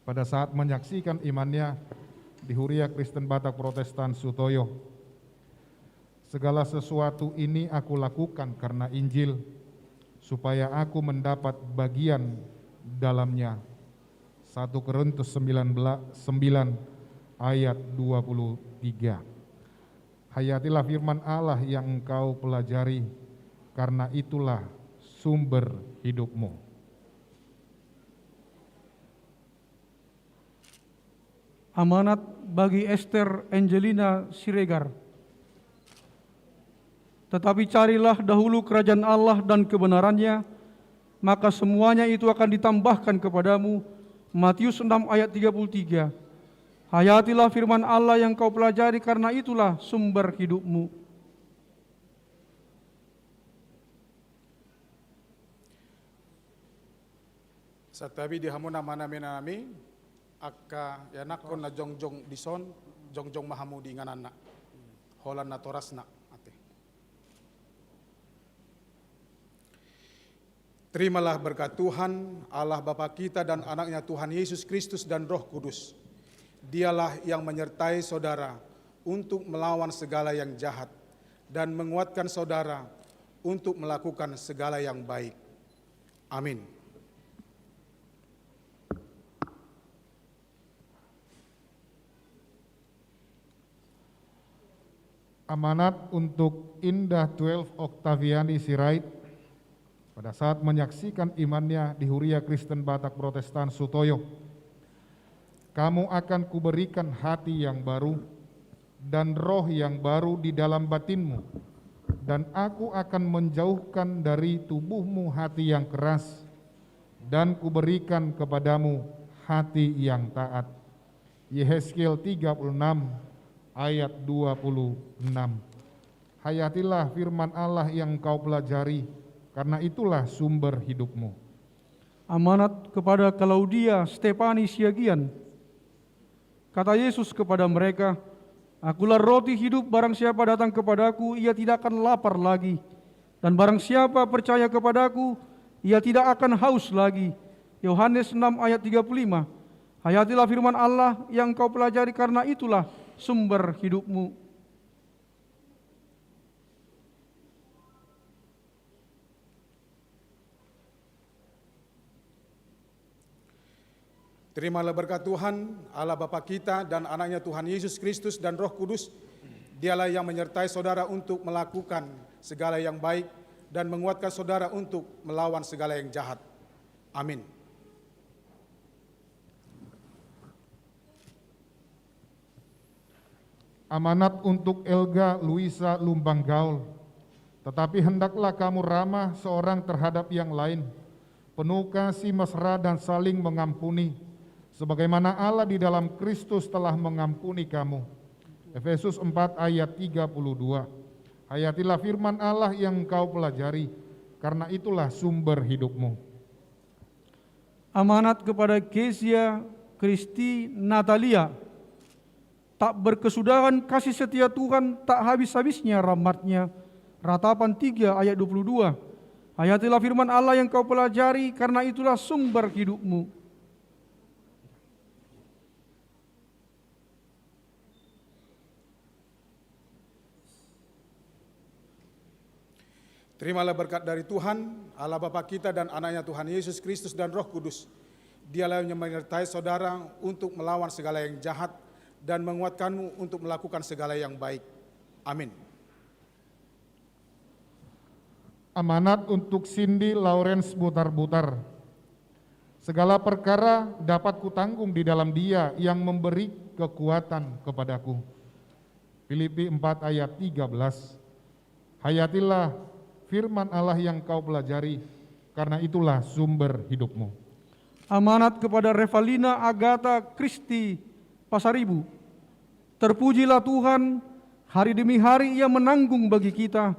pada saat menyaksikan imannya di Huria Kristen Batak Protestan Sutoyo. Segala sesuatu ini aku lakukan karena Injil, supaya aku mendapat bagian dalamnya. Satu Korintus sembilan belas, sembilan ayat dua puluh tiga. Hayatilah firman Allah yang engkau pelajari, karena itulah sumber hidupmu. Amanat bagi Ester Angelina Siregar. Tetapi carilah dahulu kerajaan Allah dan kebenarannya, maka semuanya itu akan ditambahkan kepadamu. Matius enam ayat tiga puluh tiga. Hayatilah firman Allah yang kau pelajari, karena itulah sumber hidupmu. Santabi di hamu amang inang nami, angka ianakhon na jongjong dison, jongjong ma hamu di ingananna. Holan natorasna, ate. Terimalah berkat Tuhan, Allah Bapa kita dan Anaknya Tuhan Yesus Kristus dan Roh Kudus. Dialah yang menyertai saudara untuk melawan segala yang jahat dan menguatkan saudara untuk melakukan segala yang baik. Amin. Amanat untuk Indah Twelve Octaviani Sirait pada saat menyaksikan imannya di Huria Kristen Batak Protestan Sutoyo. Kamu akan kuberikan hati yang baru dan roh yang baru di dalam batinmu, dan aku akan menjauhkan dari tubuhmu hati yang keras, dan kuberikan kepadamu hati yang taat. Yehezkiel tiga puluh enam ayat dua puluh enam. Hayatilah firman Allah yang kau pelajari, karena itulah sumber hidupmu. Amanat kepada Claudia Stefani Siagian. Kata Yesus kepada mereka, "Akulah roti hidup, barang siapa datang kepadaku, ia tidak akan lapar lagi. Dan barang siapa percaya kepadaku, ia tidak akan haus lagi." Yohanes enam ayat tiga puluh lima. Hayatilah firman Allah yang kau pelajari, karena itulah sumber hidupmu. Terimalah berkat Tuhan, Allah Bapa kita dan Anaknya Tuhan Yesus Kristus dan Roh Kudus. Dialah yang menyertai saudara untuk melakukan segala yang baik dan menguatkan saudara untuk melawan segala yang jahat. Amin. Amanat untuk Elga Luisa Lumbang Gaul. Tetapi hendaklah kamu ramah seorang terhadap yang lain, penuh kasih mesra dan saling mengampuni, sebagaimana Allah di dalam Kristus telah mengampuni kamu. Efesus empat ayat tiga puluh dua. Hayatilah firman Allah yang kau pelajari, karena itulah sumber hidupmu. Amanat kepada Kezia Kristi Natalia. Tak berkesudahan kasih setia Tuhan, tak habis-habisnya rahmat-Nya. Ratapan tiga ayat dua puluh dua. Hayatilah firman Allah yang kau pelajari, karena itulah sumber hidupmu. Terimalah berkat dari Tuhan, Allah Bapa kita dan Anaknya Tuhan Yesus Kristus dan Roh Kudus. Dialah yang menyertai saudara untuk melawan segala yang jahat dan menguatkanmu untuk melakukan segala yang baik. Amin. Amanat untuk Cindy Lawrence Butarbutar. Segala perkara dapat kutanggung di dalam Dia yang memberi kekuatan kepadaku. Filipi empat ayat tiga belas. Hayatilah firman Allah yang kau pelajari, karena itulah sumber hidupmu. Amanat kepada Revalina Agata Kristi Pasaribu. Terpujilah Tuhan, hari demi hari Ia menanggung bagi kita.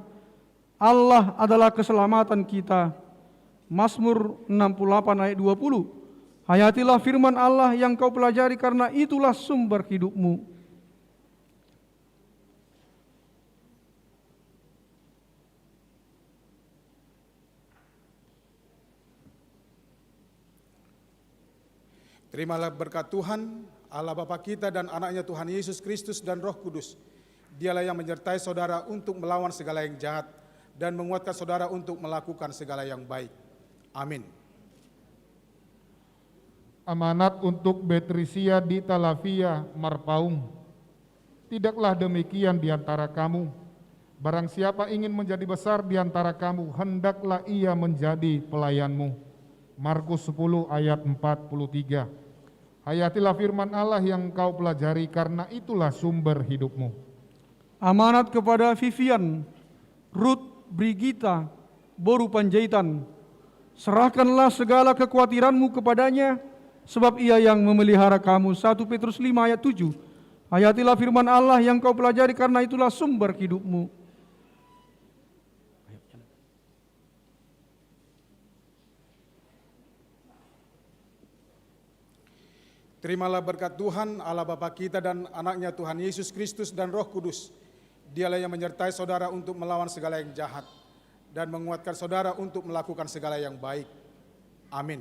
Allah adalah keselamatan kita. Mazmur enam puluh delapan ayat dua puluh. Hayatilah firman Allah yang kau pelajari, karena itulah sumber hidupmu. Terimalah berkat Tuhan, Allah Bapa kita dan Anaknya Tuhan Yesus Kristus dan Roh Kudus. Dialah yang menyertai saudara untuk melawan segala yang jahat dan menguatkan saudara untuk melakukan segala yang baik. Amin. Amanat untuk Betrisia Dita Lavia Marpaung. Tidaklah demikian di antara kamu. Barang siapa ingin menjadi besar di antara kamu, hendaklah ia menjadi pelayanmu. Markus sepuluh ayat empat puluh tiga. Hayatilah firman Allah yang kau pelajari, karena itulah sumber hidupmu. Amanat kepada Vivian, Ruth Brigita, boru Panjaitan. Serahkanlah segala kekhawatiranmu kepada-Nya, sebab Ia yang memelihara kamu. Satu Petrus lima ayat tujuh. Hayatilah firman Allah yang kau pelajari, karena itulah sumber hidupmu. Terimalah berkat Tuhan, Allah Bapa kita dan Anak-Nya Tuhan Yesus Kristus dan Roh Kudus. Dialah yang menyertai saudara untuk melawan segala yang jahat dan menguatkan saudara untuk melakukan segala yang baik. Amin.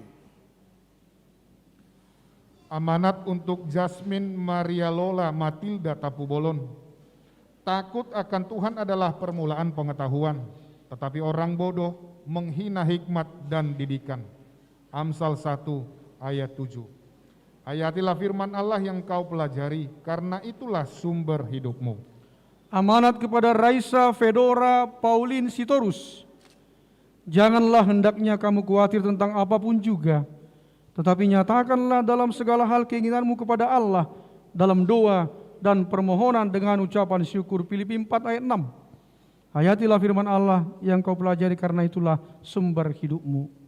Amanat untuk Jasmine Maria Lola Matilda Tapubolon. Takut akan Tuhan adalah permulaan pengetahuan, tetapi orang bodoh menghina hikmat dan didikan. Amsal satu ayat tujuh. Hayatilah firman Allah yang kau pelajari, karena itulah sumber hidupmu. Amanat kepada Raisa Fedora Pauline Sitorus. Janganlah hendaknya kamu khawatir tentang apapun juga, tetapi nyatakanlah dalam segala hal keinginanmu kepada Allah dalam doa dan permohonan dengan ucapan syukur. Filipi empat ayat enam. Hayatilah firman Allah yang kau pelajari, karena itulah sumber hidupmu.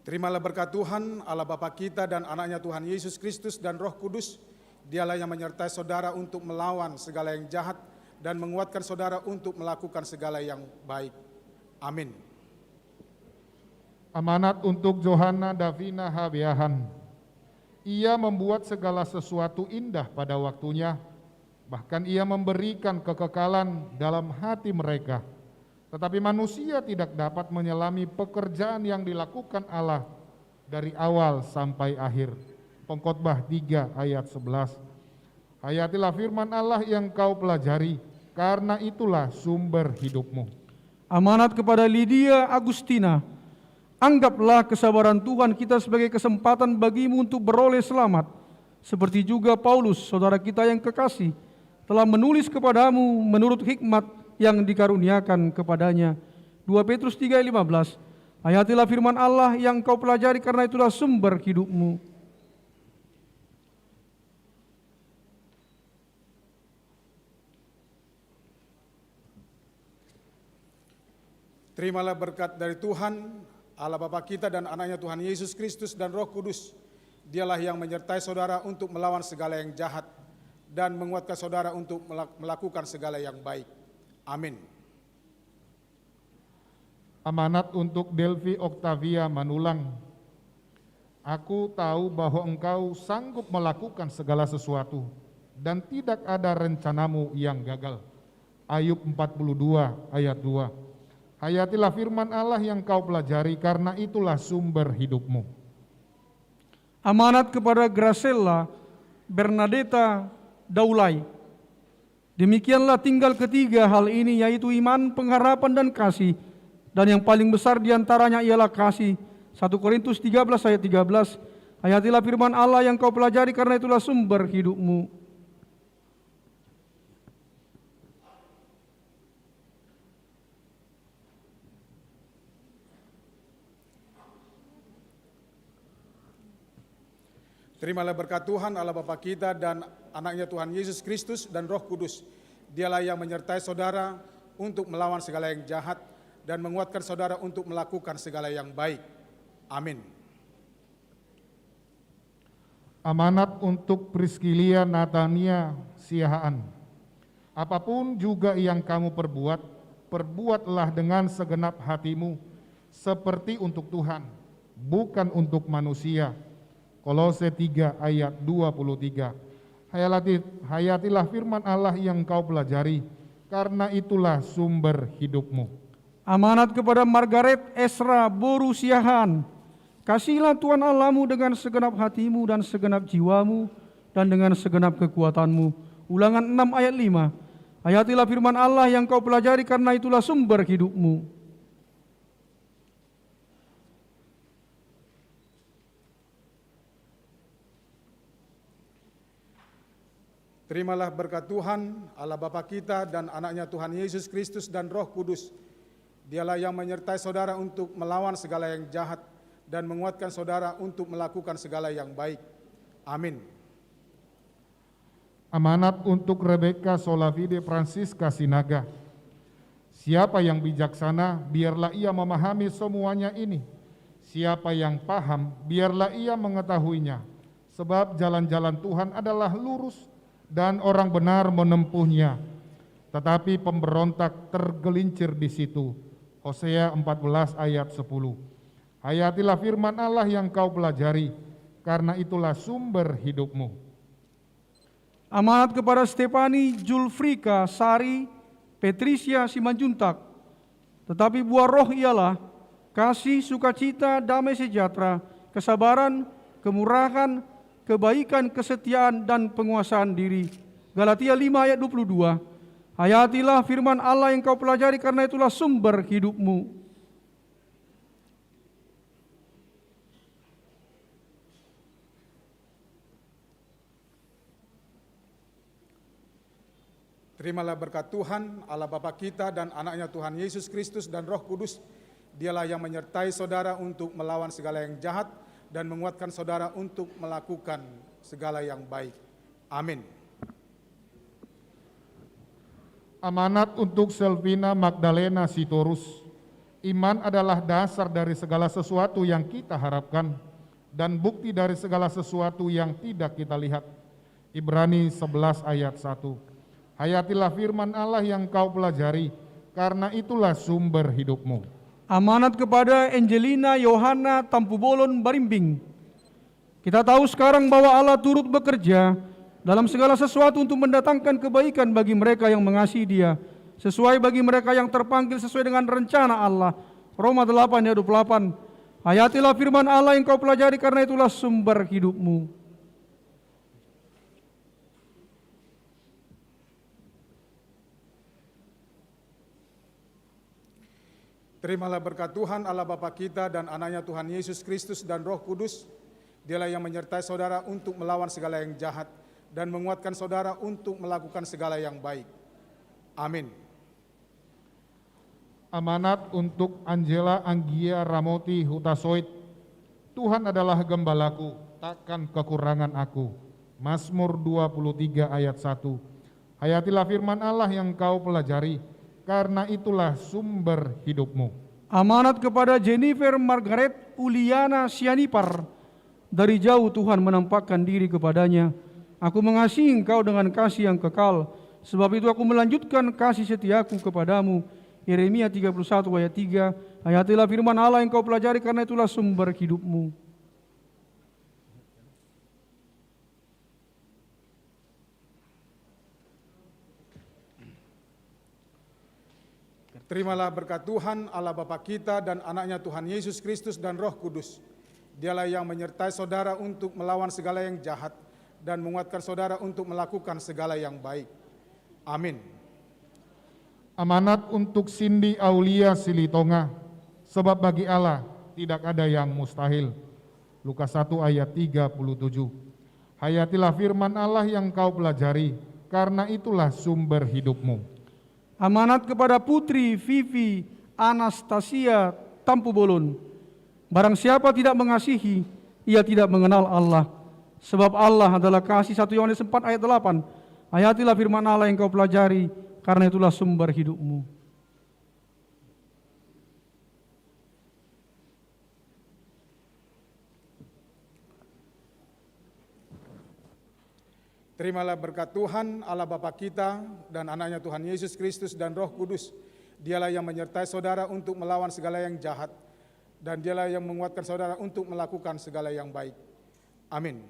Terimalah berkat Tuhan, Allah Bapa kita dan Anak-Nya Tuhan Yesus Kristus dan Roh Kudus. Dialah yang menyertai saudara untuk melawan segala yang jahat dan menguatkan saudara untuk melakukan segala yang baik. Amin. Amanat untuk Johanna Davina Habeahan. Ia membuat segala sesuatu indah pada waktunya, bahkan Ia memberikan kekekalan dalam hati mereka. Tetapi manusia tidak dapat menyelami pekerjaan yang dilakukan Allah dari awal sampai akhir. Pengkhotbah tiga ayat sebelas. Hayatilah firman Allah yang kau pelajari, karena itulah sumber hidupmu. Amanat kepada Lydia Agustina. Anggaplah kesabaran Tuhan kita sebagai kesempatan bagimu untuk beroleh selamat, seperti juga Paulus, saudara kita yang kekasih, telah menulis kepadamu menurut hikmat yang dikaruniakan kepadanya. Dua Petrus tiga ayat lima belas. Hayatilah firman Allah yang kau pelajari, karena itulah sumber hidupmu. Terimalah berkat dari Tuhan, Allah Bapa kita dan Anak-Nya Tuhan Yesus Kristus dan Roh Kudus. Dialah yang menyertai saudara untuk melawan segala yang jahat dan menguatkan saudara untuk melak-, melakukan segala yang baik. Amin. Amanat untuk Delvi Octavia Manulang. Aku tahu bahwa Engkau sanggup melakukan segala sesuatu, dan tidak ada rencana-Mu yang gagal. Ayub empat puluh dua ayat dua. Hayatilah firman Allah yang kau pelajari, karena itulah sumber hidupmu. Amanat kepada Gracella Bernadetta Daulay. Demikianlah tinggal ketiga hal ini, yaitu iman, pengharapan, dan kasih. Dan yang paling besar di antaranya ialah kasih. Satu Korintus tiga belas ayat tiga belas. Hayatilah firman Allah yang kau pelajari, karena itulah sumber hidupmu. Terimalah berkat Tuhan, Allah Bapa kita dan Anak-Nya Tuhan Yesus Kristus dan Roh Kudus. Dialah yang menyertai saudara untuk melawan segala yang jahat dan menguatkan saudara untuk melakukan segala yang baik. Amin. Amanat untuk Priskilia Natania Siahaan. Apapun juga yang kamu perbuat, perbuatlah dengan segenap hatimu, seperti untuk Tuhan, bukan untuk manusia. Kolose tiga ayat dua puluh tiga. Hayalati-, hayatilah firman Allah yang kau pelajari, karena itulah sumber hidupmu. Amanat kepada Margaret Esra boru Siahaan. Kasihilah Tuhan Allahmu dengan segenap hatimu dan segenap jiwamu dan dengan segenap kekuatanmu. Ulangan enam ayat lima. Hayatilah firman Allah yang kau pelajari, karena itulah sumber hidupmu. Terimalah berkat Tuhan, Allah Bapa kita dan Anaknya Tuhan Yesus Kristus dan Roh Kudus. Dialah yang menyertai saudara untuk melawan segala yang jahat dan menguatkan saudara untuk melakukan segala yang baik. Amin. Amanat untuk Rebecca Solavide Francisca Sinaga. Siapa yang bijaksana, biarlah ia memahami semuanya ini. Siapa yang paham, biarlah ia mengetahuinya. Sebab jalan-jalan Tuhan adalah lurus, dan orang benar menempuhnya. Tetapi pemberontak tergelincir di situ. Hosea empat belas ayat sepuluh. Hayatilah firman Allah yang kau pelajari, karena itulah sumber hidupmu. Amanat kepada Stefani Julfrika Sari Patricia Simanjuntak. Tetapi buah Roh ialah kasih, sukacita, damai sejahtera, kesabaran, kemurahan, kebaikan, kesetiaan, dan penguasaan diri. Galatia lima ayat dua puluh dua. Hayatilah firman Allah yang kau pelajari, karena itulah sumber hidupmu. Terimalah berkat Tuhan, Allah Bapa kita dan Anaknya Tuhan Yesus Kristus dan Roh Kudus. Dialah yang menyertai saudara untuk melawan segala yang jahat dan menguatkan saudara untuk melakukan segala yang baik. Amin. Amanat untuk Selvina Magdalena Sitorus. Iman adalah dasar dari segala sesuatu yang kita harapkan dan bukti dari segala sesuatu yang tidak kita lihat. Ibrani sebelas ayat satu. Hayatilah firman Allah yang kau pelajari, karena itulah sumber hidupmu. Amanat kepada Angelina Yohana Tampubolon Barimbing. Kita tahu sekarang bahwa Allah turut bekerja dalam segala sesuatu untuk mendatangkan kebaikan bagi mereka yang mengasihi Dia, sesuai bagi mereka yang terpanggil sesuai dengan rencana Allah. Roma delapan ayat dua puluh delapan. Hayatilah firman Allah yang kau pelajari, karena itulah sumber hidupmu. Terimalah berkat Tuhan, Allah Bapa kita dan Anaknya Tuhan Yesus Kristus dan Roh Kudus. Dialah yang menyertai saudara untuk melawan segala yang jahat dan menguatkan saudara untuk melakukan segala yang baik. Amin. Amanat untuk Angela Anggia Ramoti Hutasoit. Tuhan adalah gembalaku, takkan kekurangan aku. Mazmur dua puluh tiga ayat satu. Hayatilah firman Allah yang kau pelajari, karena itulah sumber hidupmu. Amanat kepada Jennifer Margaret Uliana Sianipar. Dari jauh Tuhan menampakkan diri kepadanya. Aku mengasihi engkau dengan kasih yang kekal. Sebab itu aku melanjutkan kasih setiaku kepadamu. Yeremia tiga puluh satu ayat tiga. Hayatilah firman Allah yang kau pelajari, karena itulah sumber hidupmu. Terimalah berkat Tuhan, Allah Bapa kita dan Anaknya Tuhan Yesus Kristus dan Roh Kudus. Dialah yang menyertai saudara untuk melawan segala yang jahat dan menguatkan saudara untuk melakukan segala yang baik. Amin. Amanat untuk Cindy Aulia Silitonga, sebab bagi Allah tidak ada yang mustahil. Lukas satu ayat tiga puluh tujuh. Hayatilah firman Allah yang kau pelajari, karena itulah sumber hidupmu. Amanat kepada Putri Vivi Anastasia Tampubolon. Barang siapa tidak mengasihi, ia tidak mengenal Allah. Sebab Allah adalah kasih, satu Yohanes empat ayat delapan. Hayatilah firman Allah yang kau pelajari, karena itulah sumber hidupmu. Terimalah berkat Tuhan, Allah Bapa kita, dan Anaknya Tuhan Yesus Kristus dan Roh Kudus. Dialah yang menyertai saudara untuk melawan segala yang jahat, dan Dialah yang menguatkan saudara untuk melakukan segala yang baik. Amin.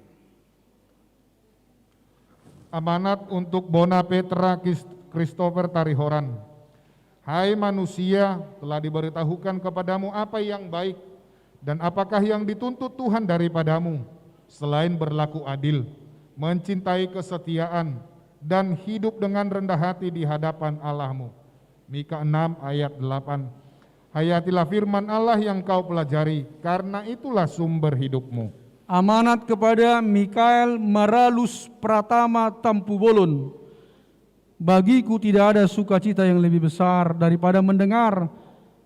Amanat untuk Bona Petra Kis-, Christopher Tarihoran. Hai manusia, telah diberitahukan kepadamu apa yang baik, dan apakah yang dituntut Tuhan daripadamu, selain berlaku adil, mencintai kesetiaan, dan hidup dengan rendah hati di hadapan Allahmu? Mika enam ayat delapan. Hayatilah firman Allah yang kau pelajari, karena itulah sumber hidupmu. Amanat kepada Mikael Maralus Pratama Tampubolon. Bagiku tidak ada sukacita yang lebih besar daripada mendengar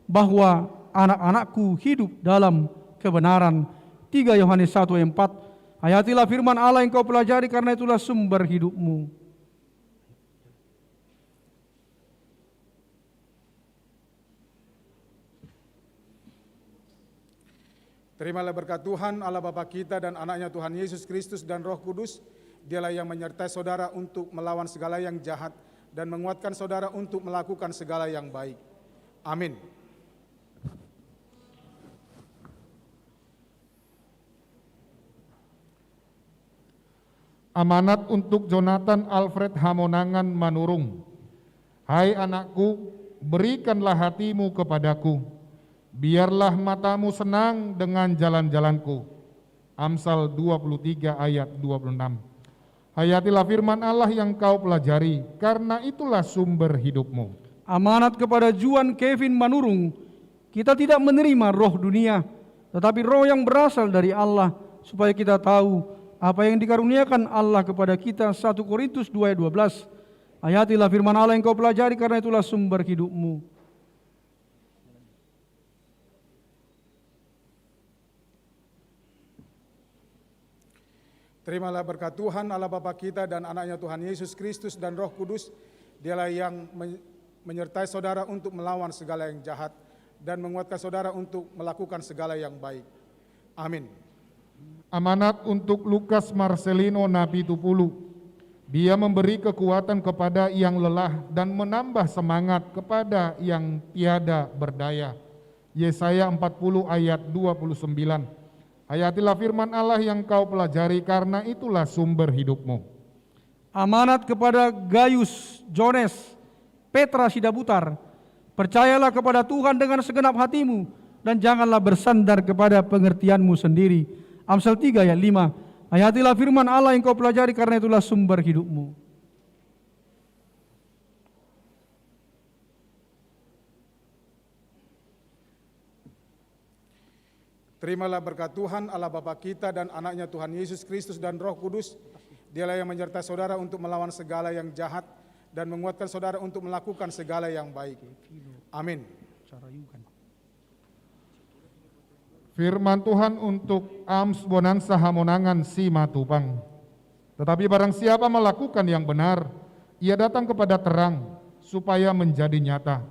bahwa anak-anakku hidup dalam kebenaran. Tiga Yohanes satu ayat empat. Hayatilah firman Allah yang kau pelajari, karena itulah sumber hidupmu. Terimalah berkat Tuhan, Allah Bapa kita dan Anaknya Tuhan Yesus Kristus dan Roh Kudus. Dialah yang menyertai saudara untuk melawan segala yang jahat dan menguatkan saudara untuk melakukan segala yang baik. Amin. Amanat untuk Jonathan Alfred Hamonangan Manurung. Hai anakku, berikanlah hatimu kepadaku. Biarlah matamu senang dengan jalan-jalanku. Amsal dua puluh tiga ayat dua puluh enam. Hayatilah firman Allah yang kau pelajari, karena itulah sumber hidupmu. Amanat kepada Juan Kevin Manurung, kita tidak menerima roh dunia, tetapi Roh yang berasal dari Allah, supaya kita tahu apa yang dikaruniakan Allah kepada kita, satu Korintus dua ayat dua belas. Hayatilah firman Allah yang kau pelajari, karena itulah sumber hidupmu. Terimalah berkat Tuhan, Allah Bapa kita dan Anaknya Tuhan Yesus Kristus dan Roh Kudus. Dialah yang men-, menyertai saudara untuk melawan segala yang jahat dan menguatkan saudara untuk melakukan segala yang baik. Amin. Amanat untuk Lukas Marcelino Napitupulu. Dia memberi kekuatan kepada yang lelah dan menambah semangat kepada yang tiada berdaya. Yesaya empat puluh ayat dua puluh sembilan. Hayatilah firman Allah yang kau pelajari, karena itulah sumber hidupmu. Amanat kepada Gayus Jones Petra Sidabutar. Percayalah kepada Tuhan dengan segenap hatimu dan janganlah bersandar kepada pengertianmu sendiri. Amsal tiga ayat lima. Hayatilah firman Allah yang kau pelajari, karena itulah sumber hidupmu. Terimalah berkat Tuhan, Allah Bapa kita dan Anaknya Tuhan Yesus Kristus dan Roh Kudus. Dialah yang menyertai saudara untuk melawan segala yang jahat dan menguatkan saudara untuk melakukan segala yang baik. Amin. Firman Tuhan untuk Ams Bonansa Hamonangan Simatupang. Tetapi barang siapa melakukan yang benar, ia datang kepada terang, supaya menjadi nyata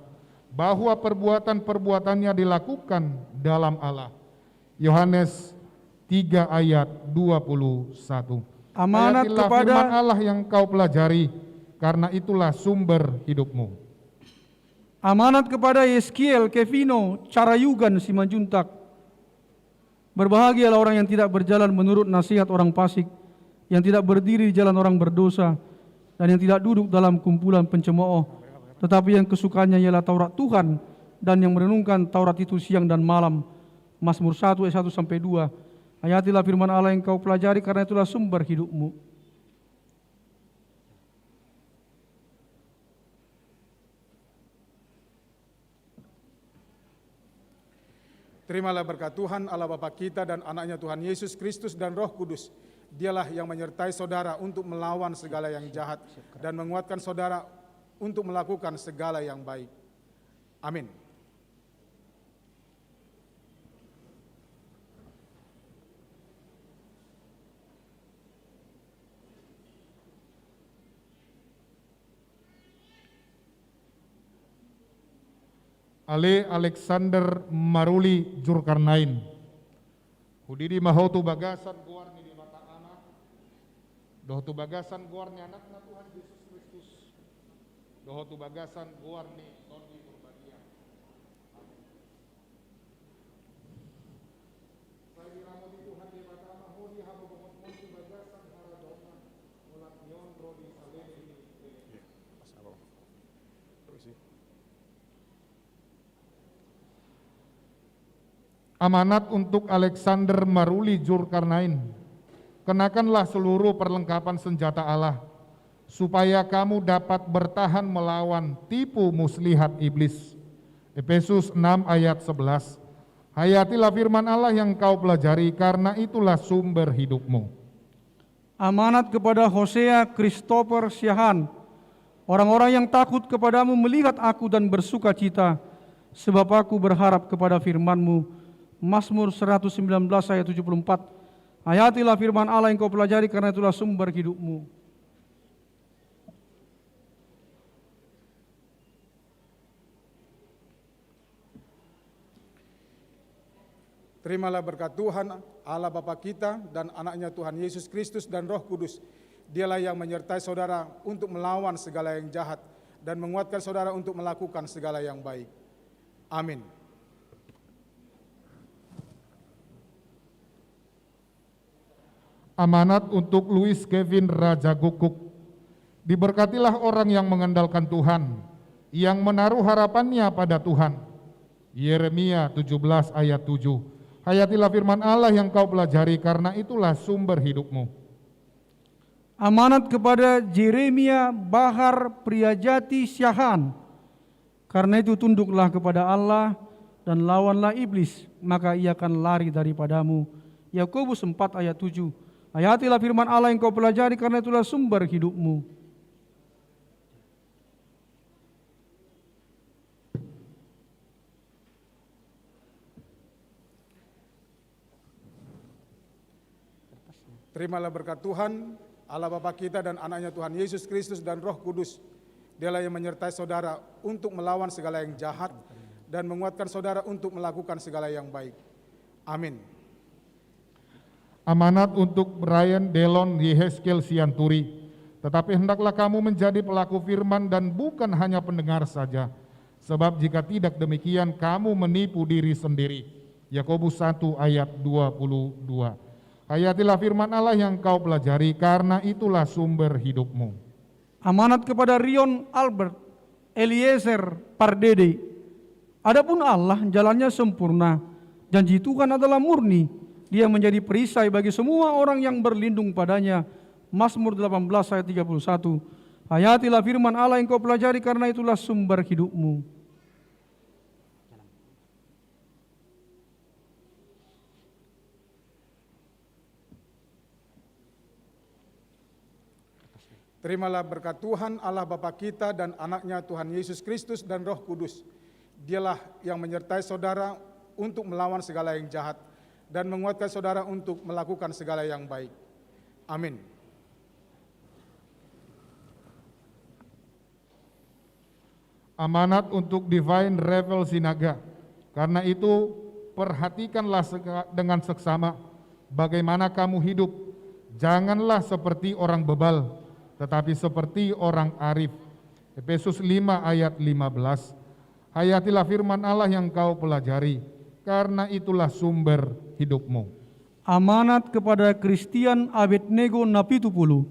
bahwa perbuatan-perbuatannya dilakukan dalam Allah. Yohanes tiga ayat dua puluh satu. Amanat. Hayatilah kepada firman Allah yang kau pelajari, karena itulah sumber hidupmu. Amanat kepada Yeskiel Kevino Carayugan Simanjuntak. Berbahagialah orang yang tidak berjalan menurut nasihat orang fasik, yang tidak berdiri di jalan orang berdosa, dan yang tidak duduk dalam kumpulan pencemooh. Tetapi yang kesukaannya ialah Taurat Tuhan, dan yang merenungkan Taurat itu siang dan malam. Mazmur satu ayat satu sampai dua. Hayatilah firman Allah yang kau pelajari, karena itulah sumber hidupmu. Terimalah berkat Tuhan, Allah Bapa kita dan Anaknya Tuhan Yesus Kristus dan Roh Kudus. Dialah yang menyertai saudara untuk melawan segala yang jahat dan menguatkan saudara untuk melakukan segala yang baik. Amin. Ale Alexander Maruli Julkarnain. Hudidi ma ho tu bagasan goar ni Debata Ama, dohot tu bagasan goar ni Anakna Tuhan Jesus Kristus, dohot tu bagasan goar ni Tondi Porbadia. Amin. Sai diramoti Tuhan Debata ma ho di hagogoonmuna tu bagasan harajaonNa, mulak ni on ro di saleleng ni lelengna. Iya, pas apa? Permisi. Amanat untuk Alexander Maruli Julkarnain. Kenakanlah seluruh perlengkapan senjata Allah, supaya kamu dapat bertahan melawan tipu muslihat iblis. Efesus enam ayat sebelas. Hayatilah firman Allah yang kau pelajari, karena itulah sumber hidupmu. Amanat kepada Hosea Christopher Siahaan, orang-orang yang takut kepadamu melihat aku dan bersukacita, sebab aku berharap kepada firman-Mu. Mazmur seratus sembilan belas ayat tujuh puluh empat. Hayatilah firman Allah yang kau pelajari, karena itulah sumber hidupmu. Terimalah berkat Tuhan, Allah Bapa kita, dan Anaknya Tuhan Yesus Kristus, dan Roh Kudus. Dialah yang menyertai saudara untuk melawan segala yang jahat dan menguatkan saudara untuk melakukan segala yang baik. Amin. Amanat untuk Luis Kevin Raja Gukuk. Diberkatilah orang yang mengandalkan Tuhan, yang menaruh harapannya pada Tuhan. Yeremia tujuh belas ayat tujuh. Hayatilah firman Allah yang kau pelajari, karena itulah sumber hidupmu. Amanat kepada Jeremia Bahar Priajati Siahaan. Karena itu tunduklah kepada Allah dan lawanlah iblis, maka ia akan lari daripadamu. Yakobus empat ayat tujuh. Hayatilah firman Allah yang kau pelajari, karena itulah sumber hidupmu. Terimalah berkat Tuhan, Allah Bapa kita dan Anaknya Tuhan Yesus Kristus dan Roh Kudus. Dialah yang menyertai saudara untuk melawan segala yang jahat dan menguatkan saudara untuk melakukan segala yang baik. Amin. Amanat untuk Brian Delon Yehezkiel Sianturi. Tetapi hendaklah kamu menjadi pelaku firman dan bukan hanya pendengar saja. Sebab jika tidak demikian, kamu menipu diri sendiri. Yakobus satu ayat dua puluh dua. Hayatilah firman Allah yang kau pelajari, karena itulah sumber hidupmu. Amanat kepada Rion Albert Eliezer Pardede. Adapun Allah, jalannya sempurna. Janji Tuhan adalah murni. Dia menjadi perisai bagi semua orang yang berlindung padanya. Mazmur delapan belas ayat tiga puluh satu. Hayatilah firman Allah yang kau pelajari, karena itulah sumber hidupmu. Terimalah berkat Tuhan, Allah Bapa kita dan Anaknya Tuhan Yesus Kristus dan Roh Kudus. Dialah yang menyertai saudara untuk melawan segala yang jahat dan menguatkan saudara untuk melakukan segala yang baik. Amin. Amanat untuk Divine Revel Sinaga. Karena itu, perhatikanlah seka-, dengan seksama bagaimana kamu hidup. Janganlah seperti orang bebal, tetapi seperti orang arif. Efesus lima ayat lima belas. Hayatilah firman Allah yang kau pelajari, karena itulah sumber hidupmu. Amanat kepada Christian Abednego Napitupulu.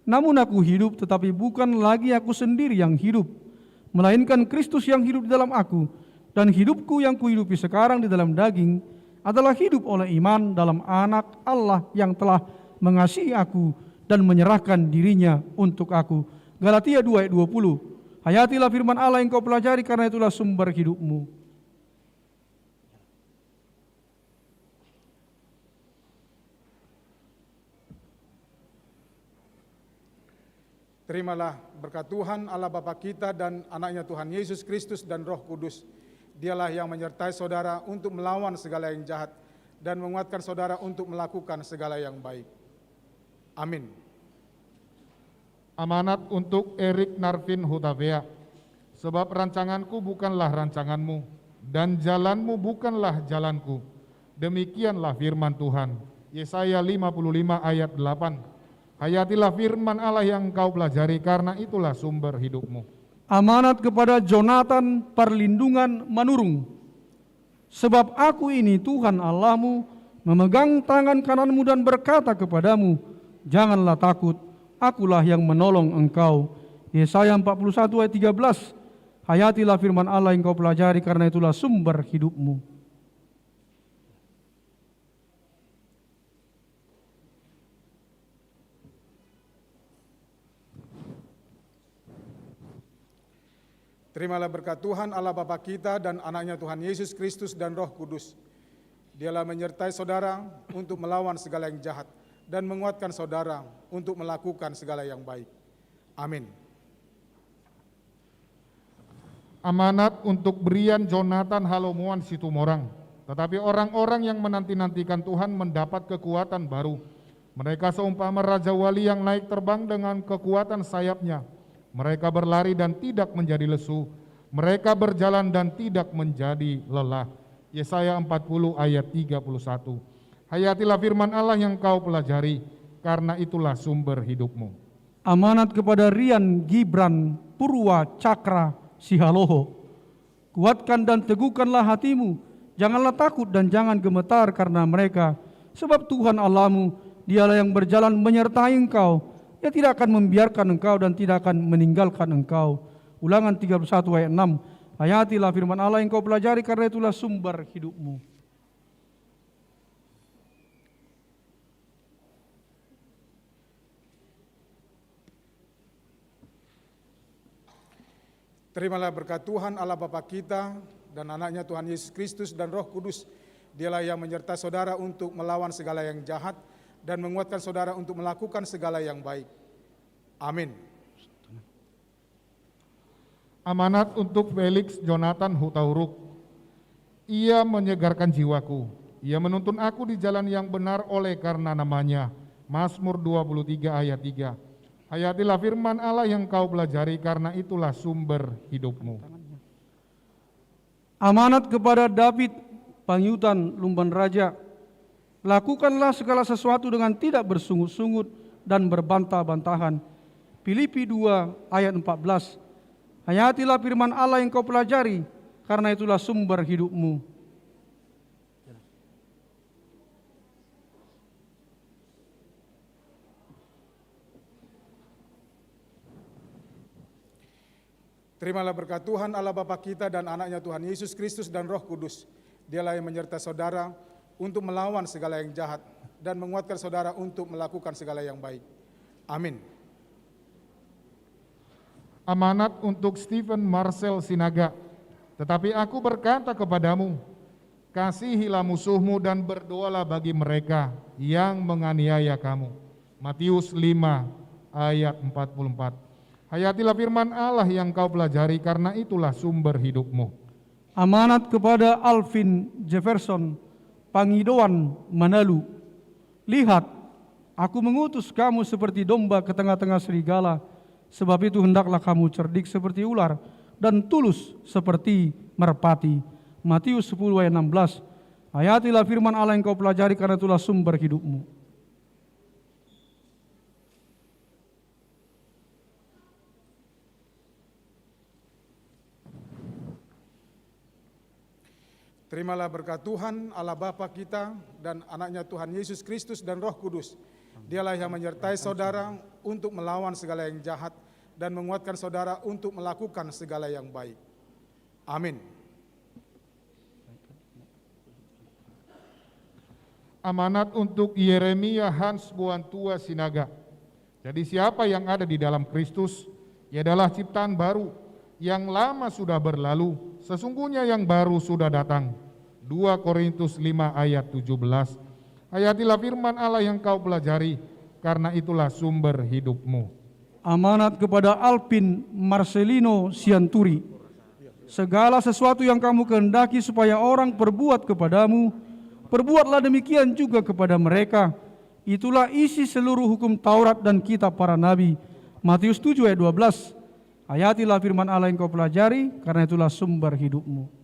Namun aku hidup, tetapi bukan lagi aku sendiri yang hidup, melainkan Kristus yang hidup di dalam aku. Dan hidupku yang kuhidupi sekarang di dalam daging adalah hidup oleh iman dalam Anak Allah yang telah mengasihi aku dan menyerahkan dirinya untuk aku. Galatia dua ayat dua puluh. Hayatilah firman Allah yang kau pelajari, karena itulah sumber hidupmu. Terimalah berkat Tuhan, Allah Bapa kita dan Anaknya Tuhan Yesus Kristus dan Roh Kudus. Dialah yang menyertai saudara untuk melawan segala yang jahat dan menguatkan saudara untuk melakukan segala yang baik. Amin. Amanat untuk Erik Narvin Hutavea. Sebab rancanganku bukanlah rancanganmu, dan jalanmu bukanlah jalanku. Demikianlah firman Tuhan. Yesaya lima puluh lima ayat delapan. Hayatilah firman Allah yang kau pelajari, karena itulah sumber hidupmu. Amanat kepada Jonathan Parlindungan Manurung. Sebab aku ini, Tuhan Allahmu, memegang tangan kananmu dan berkata kepadamu, "Janganlah takut, akulah yang menolong engkau." Yesaya empat puluh satu ayat tiga belas. Hayatilah firman Allah yang kau pelajari, karena itulah sumber hidupmu. Terimalah berkat Tuhan, Allah Bapa kita dan Anaknya Tuhan Yesus Kristus dan Roh Kudus. Dialah menyertai saudara untuk melawan segala yang jahat dan menguatkan saudara untuk melakukan segala yang baik. Amin. Amanat untuk Brian Jonathan Halomoan Situmorang. Tetapi orang-orang yang menanti-nantikan Tuhan mendapat kekuatan baru. Mereka seumpama raja wali yang naik terbang dengan kekuatan sayapnya. Mereka berlari dan tidak menjadi lesu. Mereka berjalan dan tidak menjadi lelah. Yesaya empat puluh ayat tiga puluh satu. Hayatilah firman Allah yang kau pelajari, karena itulah sumber hidupmu. Amanat kepada Rian Gibran Purwa Cakra Sihaloho. Kuatkan dan teguhkanlah hatimu, janganlah takut dan jangan gemetar karena mereka, sebab Tuhan Allahmu, Dialah yang berjalan menyertai engkau. Ia tidak akan membiarkan engkau dan tidak akan meninggalkan engkau. Ulangan tiga puluh satu ayat enam. Hayatilah firman Allah yang kau pelajari, karena itulah sumber hidupmu. Terimalah berkat Tuhan, Allah Bapa kita, dan Anaknya Tuhan Yesus Kristus, dan Roh Kudus. Dialah yang menyertai saudara untuk melawan segala yang jahat dan menguatkan saudara untuk melakukan segala yang baik. Amin. Amanat untuk Felix Jonathan Hutauruk. Ia menyegarkan jiwaku. Ia menuntun aku di jalan yang benar oleh karena namanya. Mazmur dua puluh tiga ayat tiga. Hayatilah firman Allah yang kau pelajari, karena itulah sumber hidupmu. Amanat kepada David Pangiutan Lumban Raja. Lakukanlah segala sesuatu dengan tidak bersungut-sungut dan berbantah-bantahan. Filipi dua ayat empat belas. Hayatilah firman Allah yang kau pelajari, karena itulah sumber hidupmu. Terimalah berkat Tuhan, Allah Bapa kita, dan Anaknya Tuhan Yesus Kristus, dan Roh Kudus. Dialah yang menyertai saudara untuk melawan segala yang jahat dan menguatkan saudara untuk melakukan segala yang baik. Amin. Amanat untuk Stephen Marcel Sinaga. Tetapi aku berkata kepadamu, kasihilah musuhmu dan berdoalah bagi mereka yang menganiaya kamu. Matius lima ayat empat puluh empat. Hayatilah firman Allah yang kau pelajari, karena itulah sumber hidupmu. Amanat kepada Alvin Jefferson Pangidoan Manalu. Lihat, aku mengutus kamu seperti domba ke tengah-tengah serigala, sebab itu hendaklah kamu cerdik seperti ular dan tulus seperti merpati. Matius sepuluh ayat enam belas. Hayatilah firman Allah yang kau pelajari, karena itulah sumber hidupmu. Terimalah berkat Tuhan, Allah Bapa kita, dan Anaknya Tuhan Yesus Kristus, dan Roh Kudus. Dialah yang menyertai saudara untuk melawan segala yang jahat dan menguatkan saudara untuk melakukan segala yang baik. Amin. Amanat untuk Yeremia Hans Buantua Sinaga. Jadi siapa yang ada di dalam Kristus, ia adalah ciptaan baru, yang lama sudah berlalu, sesungguhnya yang baru sudah datang. Dua Korintus lima ayat tujuh belas. Hayatilah firman Allah yang kau pelajari, karena itulah sumber hidupmu. Amanat kepada Alvin Marcelino Sianturi. Segala sesuatu yang kamu kehendaki supaya orang perbuat kepadamu, perbuatlah demikian juga kepada mereka. Itulah isi seluruh hukum Taurat dan kitab para nabi. Matius tujuh ayat dua belas. Hayatilah firman Allah yang kau pelajari, karena itulah sumber hidupmu.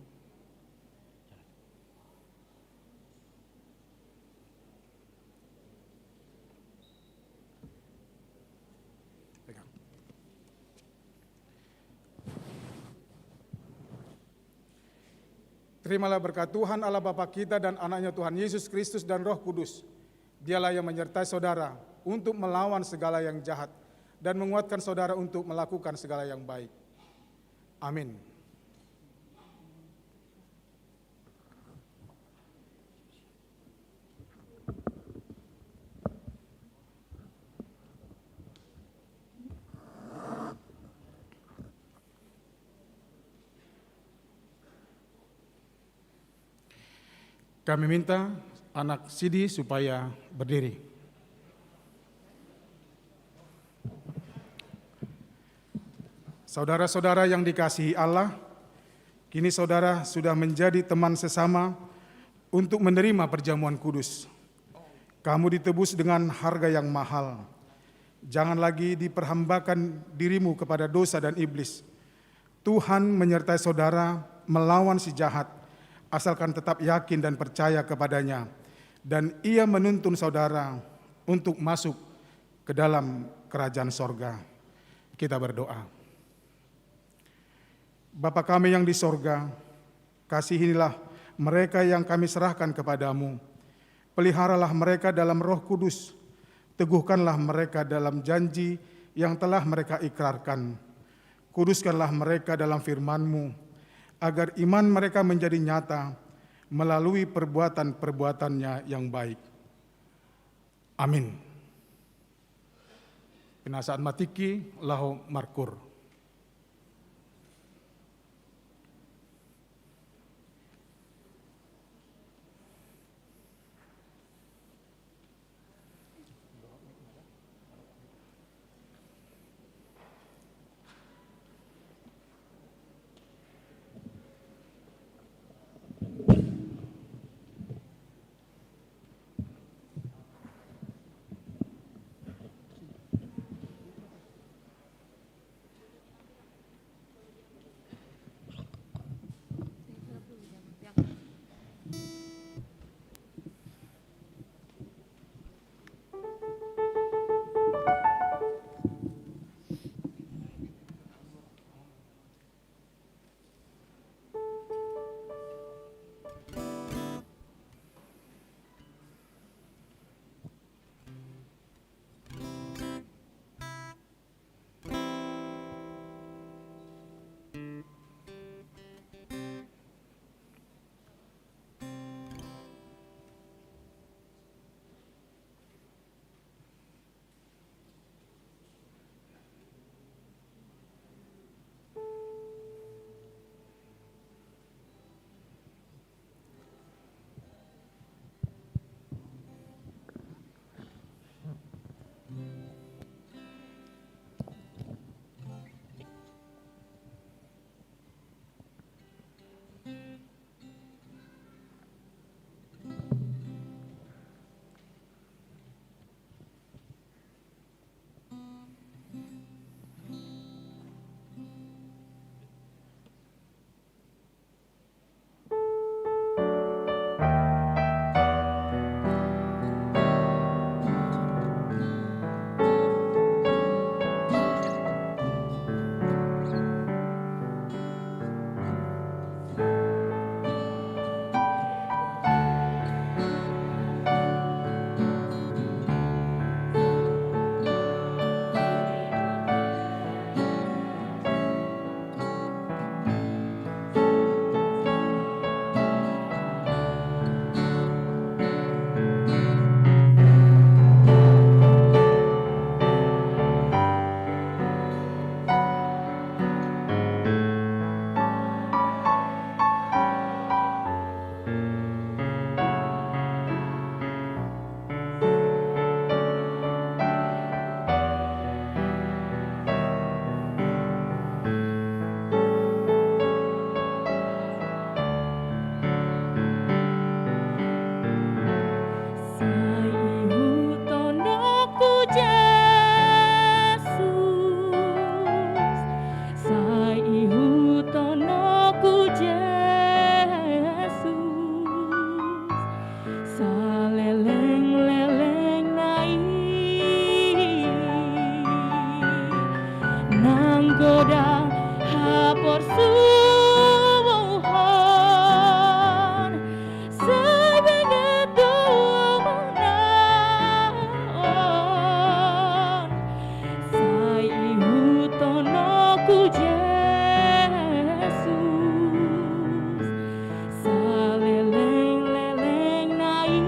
Terimalah berkat Tuhan, Allah Bapa kita, dan Anaknya Tuhan Yesus Kristus, dan Roh Kudus. Dialah yang menyertai saudara untuk melawan segala yang jahat dan menguatkan saudara untuk melakukan segala yang baik. Amin. Kami minta anak sidi supaya berdiri. Saudara-saudara yang dikasihi Allah, kini saudara sudah menjadi teman sesama untuk menerima perjamuan kudus. Kamu ditebus dengan harga yang mahal. Jangan lagi diperhambakan dirimu kepada dosa dan iblis. Tuhan menyertai saudara melawan si jahat, asalkan tetap yakin dan percaya kepada-Nya. Dan Ia menuntun saudara untuk masuk ke dalam kerajaan sorga. Kita berdoa. Bapa kami yang di sorga, kasihinilah mereka yang kami serahkan kepada-Mu. Peliharalah mereka dalam Roh Kudus. Teguhkanlah mereka dalam janji yang telah mereka ikrarkan. Kuduskanlah mereka dalam firman-Mu, agar iman mereka menjadi nyata melalui perbuatan-perbuatannya yang baik. Amin. Pinasahat ma tingki laho markur. Sai ihuthon ho Jesus, sai ihuthon ho Jesus, salelenglelengna i. Nang godang haporsuhon, sai benget tu muna on, sai ihuthon ho Jesus, salelenglelengna i.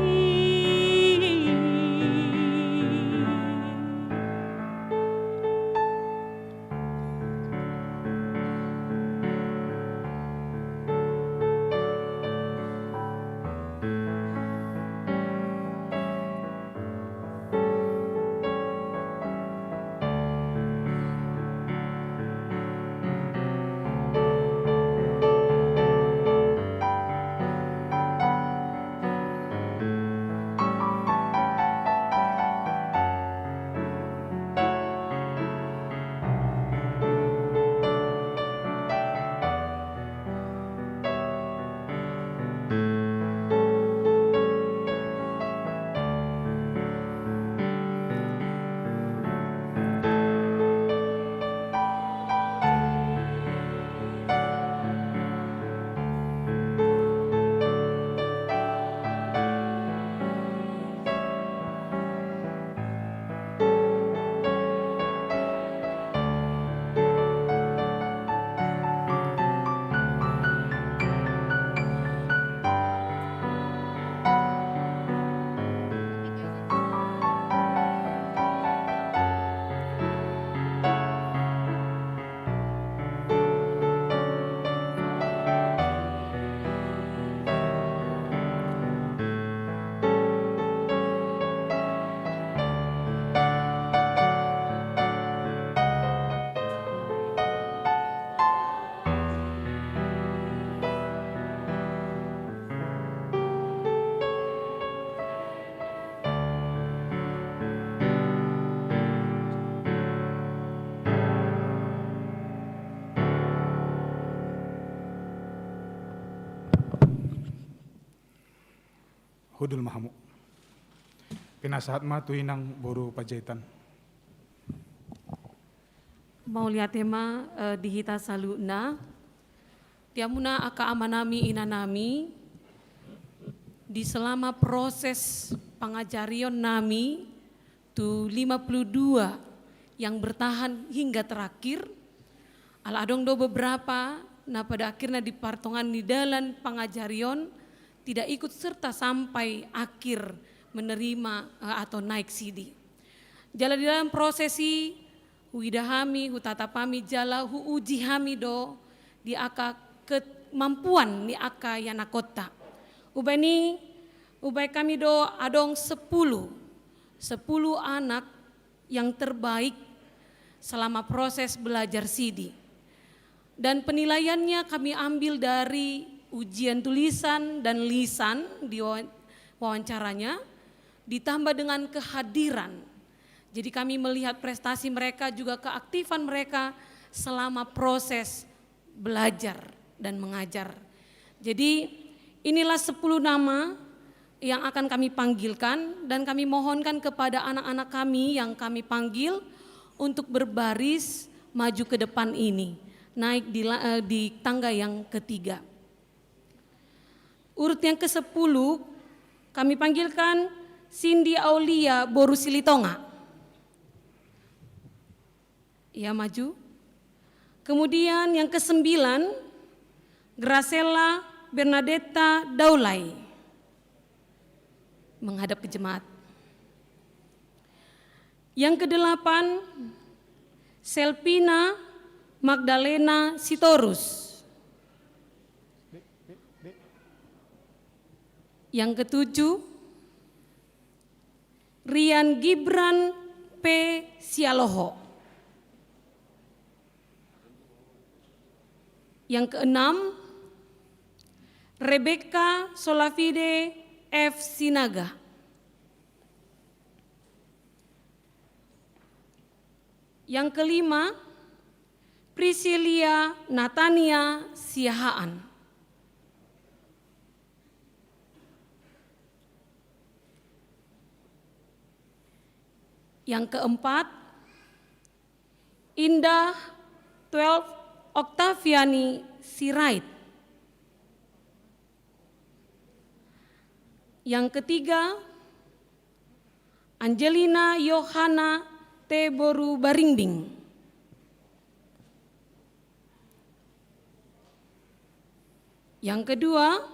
Hundul ma hamu. Pinasahat ma tu inang boru Panjaitan. Mauliate ma, eh, di hita saluhutna. Di hamuna angka amanami, inanami, di selama proses pangajarionnami tu lima puluh dua yang bertahan hingga terakhir, ala adong do beberapa na pada akhirna di partongaan ni dalan pangajarion tidak ikut serta sampai akhir menerima, eh, atau naik sidi. Jala di dalam proses i, huida hami, hutatap hami, jala huuji hami do di angka kemampuan ni angka ianakhonta. Umbahen i, umbahen hami do adong sepuluh, sepuluh anak yang terbaik selama proses belajar sidi. Dan penilaiannya kami ambil dari ujian tulisan dan lisan di wawan-, wawancaranya, ditambah dengan kehadiran. Jadi kami melihat prestasi mereka, juga keaktifan mereka selama proses belajar dan mengajar. Jadi, inilah sepuluh nama yang akan kami panggilkan, dan kami mohonkan kepada anak-anak kami yang kami panggil untuk berbaris maju ke depan ini, naik di la-, eh, di tangga yang ketiga. Urut yang kesepuluh, kami panggilkan Cindy Aulia boru Silitonga. Ia maju. Kemudian yang kesembilan, Graciela Bernadetta Daulay. Menghadap ke jemaat. Yang kedelapan, Selvina Magdalena Sitorus. Yang ketujuh, Rian Gibran P Sialoho. Yang keenam, Rebecca Solafide F Sinaga. Yang kelima, Priscilia Natania Siahaan. Yang keempat, Indah twelve Octaviani Sirait. Yang ketiga, Angelina Yohana T boru Baringbing. Yang kedua,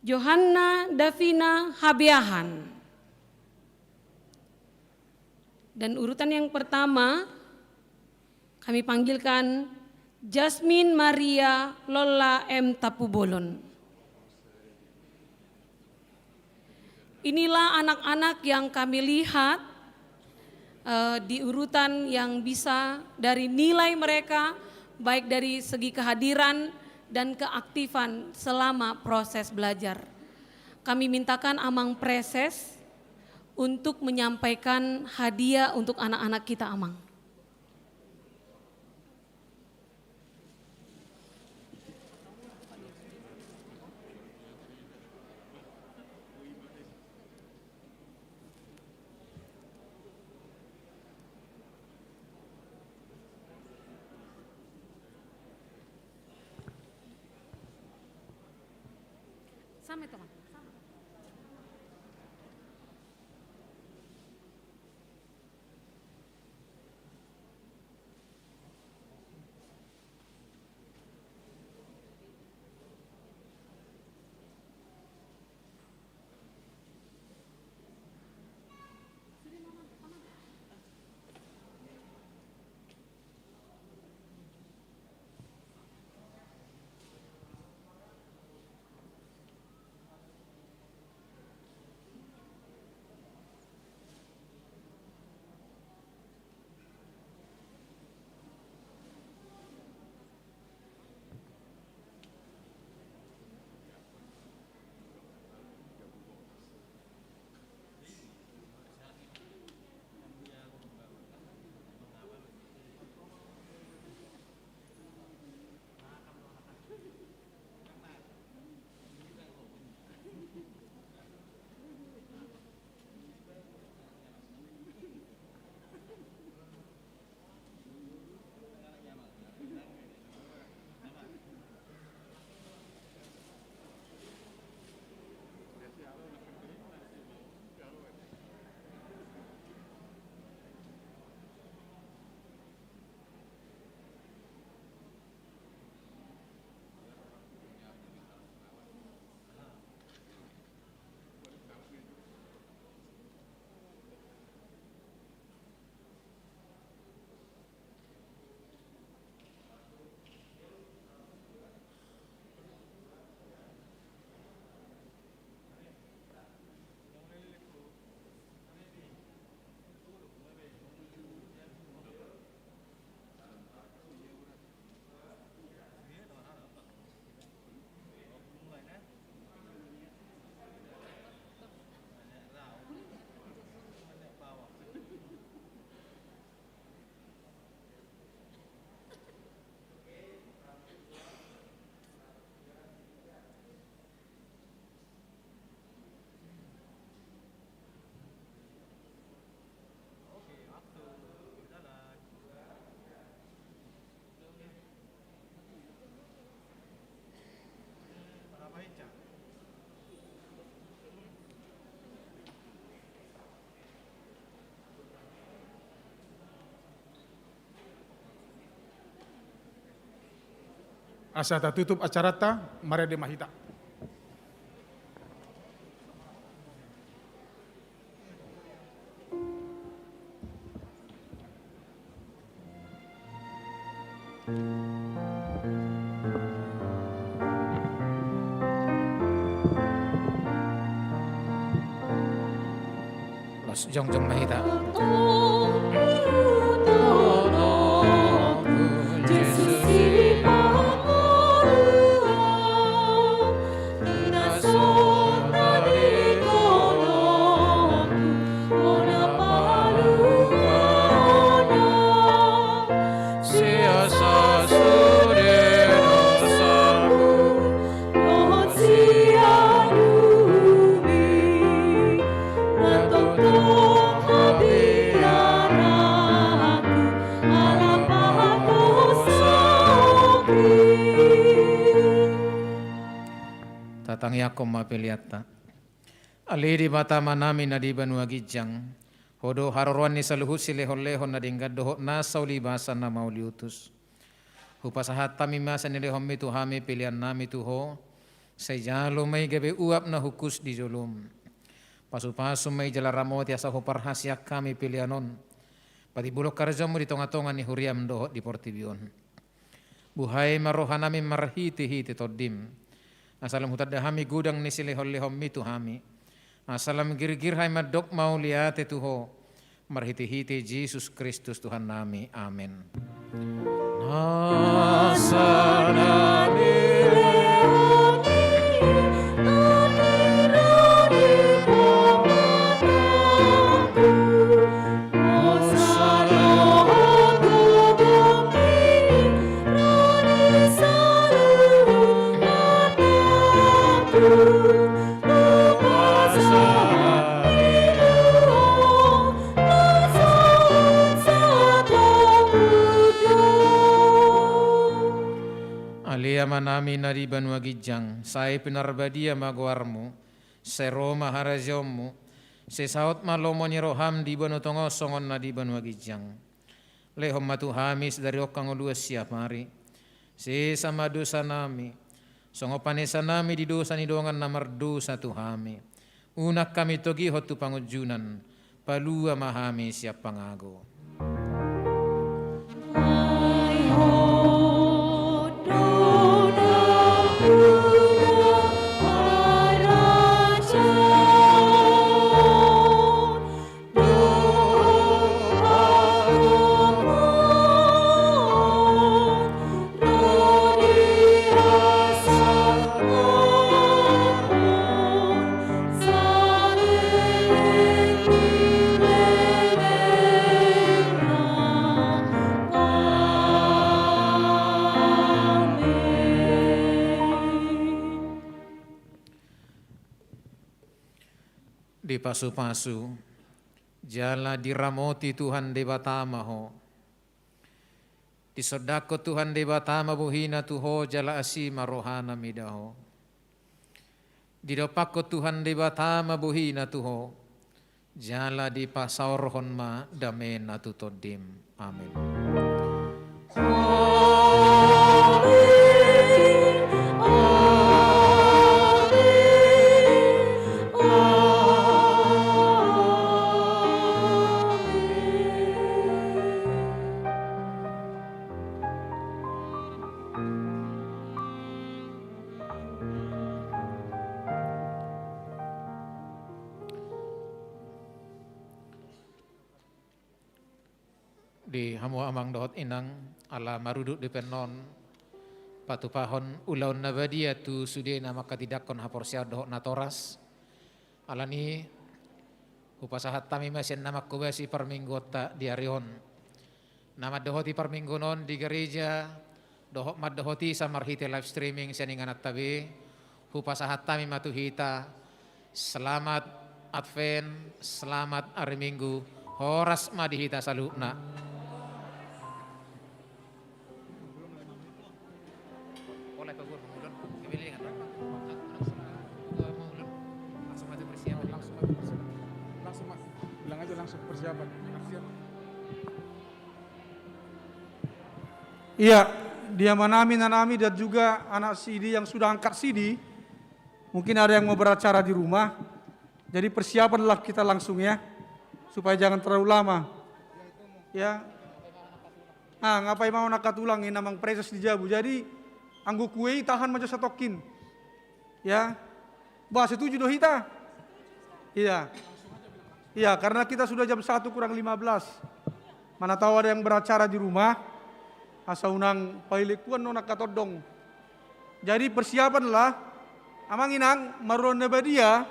Johanna Davina Habeahan. Dan urutan yang pertama, kami panggilkan Jasmine Maria Lolla M Tapubolon. Inilah anak-anak yang kami lihat, eh, di urutan yang bisa dari nilai mereka, baik dari segi kehadiran dan keaktifan selama proses belajar. Kami mintakan Amang Preses untuk menyampaikan hadiah untuk anak-anak kita, Amang. Sama itu, Bang. Asa tatutup acaranta, marende ma hita. Los, jongjong ma hita. Tatangiangkon ma peleanta. Ale Debata Amanami na di banua ginjang, Ho do haroroan ni saluhut silehonlehon na denggan dohot nasa ulibasa na mauliutus. Hupasahat hami ma sian nilehonmi tu hami peleannami tu Ho, sai jalo ma i gabe uap na hukus di jolom. Pasupasu ma i jala ramoti asa huparhaseang hami pelean on patimbulhon karejammu di tongatonga ni huriam dohot di portibi on. Buhai ma rohanami marhitehite Tondim, asa lam hutanda hami godang ni silehonlehonmi tu hami, asa lam girgir hami mandok mauliate tu Ho, marhitehite Jesus Kristus Tuhannami. Amen. Nasa na nilehonmi, Ale Amanami na di banua ginjang, sai pinarbadia ma goarmu, sai ro ma harajaonmu, sai saut ma lomo ni roham di banua tonga on songon na di banua ginjang. Lehon ma tu hami sadari on hangoluan siapari. Sesa ma dosanami, songon panesanami di dosa ni dongan na mardosa tu hami. Unang hami togihon tu pangunjunan, palua ma hami sian pangago. Dipasupasu jala diramoti Tuhan Debata ma ho. Disondangkon Tuhan Debata ma bohina tu ho jala asi ma rohana mida ho. Didompakkon Tuhan Debata ma bohina tu ho, jala dipasaorhon ma damena tu tondim. Amen. Di hamu amang dohot inang, ala marudut dope annon patupahon ulaon na badia tu sude na manghatindanghon haporseaon dohot natoras. Alani i hupasahat hami ma sian na manghobasi parmingguonta di ari on. Na mandohoti parmingguon on di gareja, dohot mandohoti sa marhite live streaming sian ingananta be, hupasahat hami ma tu hita, selamat Advent, selamat ari Minggu, horas ma di hita saluhutna. Langsung, langsung, bilang aja langsung persiapan. Iya, Di amanami, inanami, dan juga anak sidi yang sudah angkat sidi, mungkin ada yang mau beracara di rumah. Jadi persiapanlah kita langsung ya, supaya jangan terlalu lama. Ya. Ah, nga paima on angka tulang, inna amang praeses di jabu. Jadi anggo kue i tahan ma jo satongkin. Ya. Bah, setuju do hita? Iya. Iya, karena kita sudah jam satu kurang lima belas. Mana tahu ada yang beracara di rumah, asa unang pailekuan on angka tondong. Jadi persiapanlah, amang inang, marroha na badia,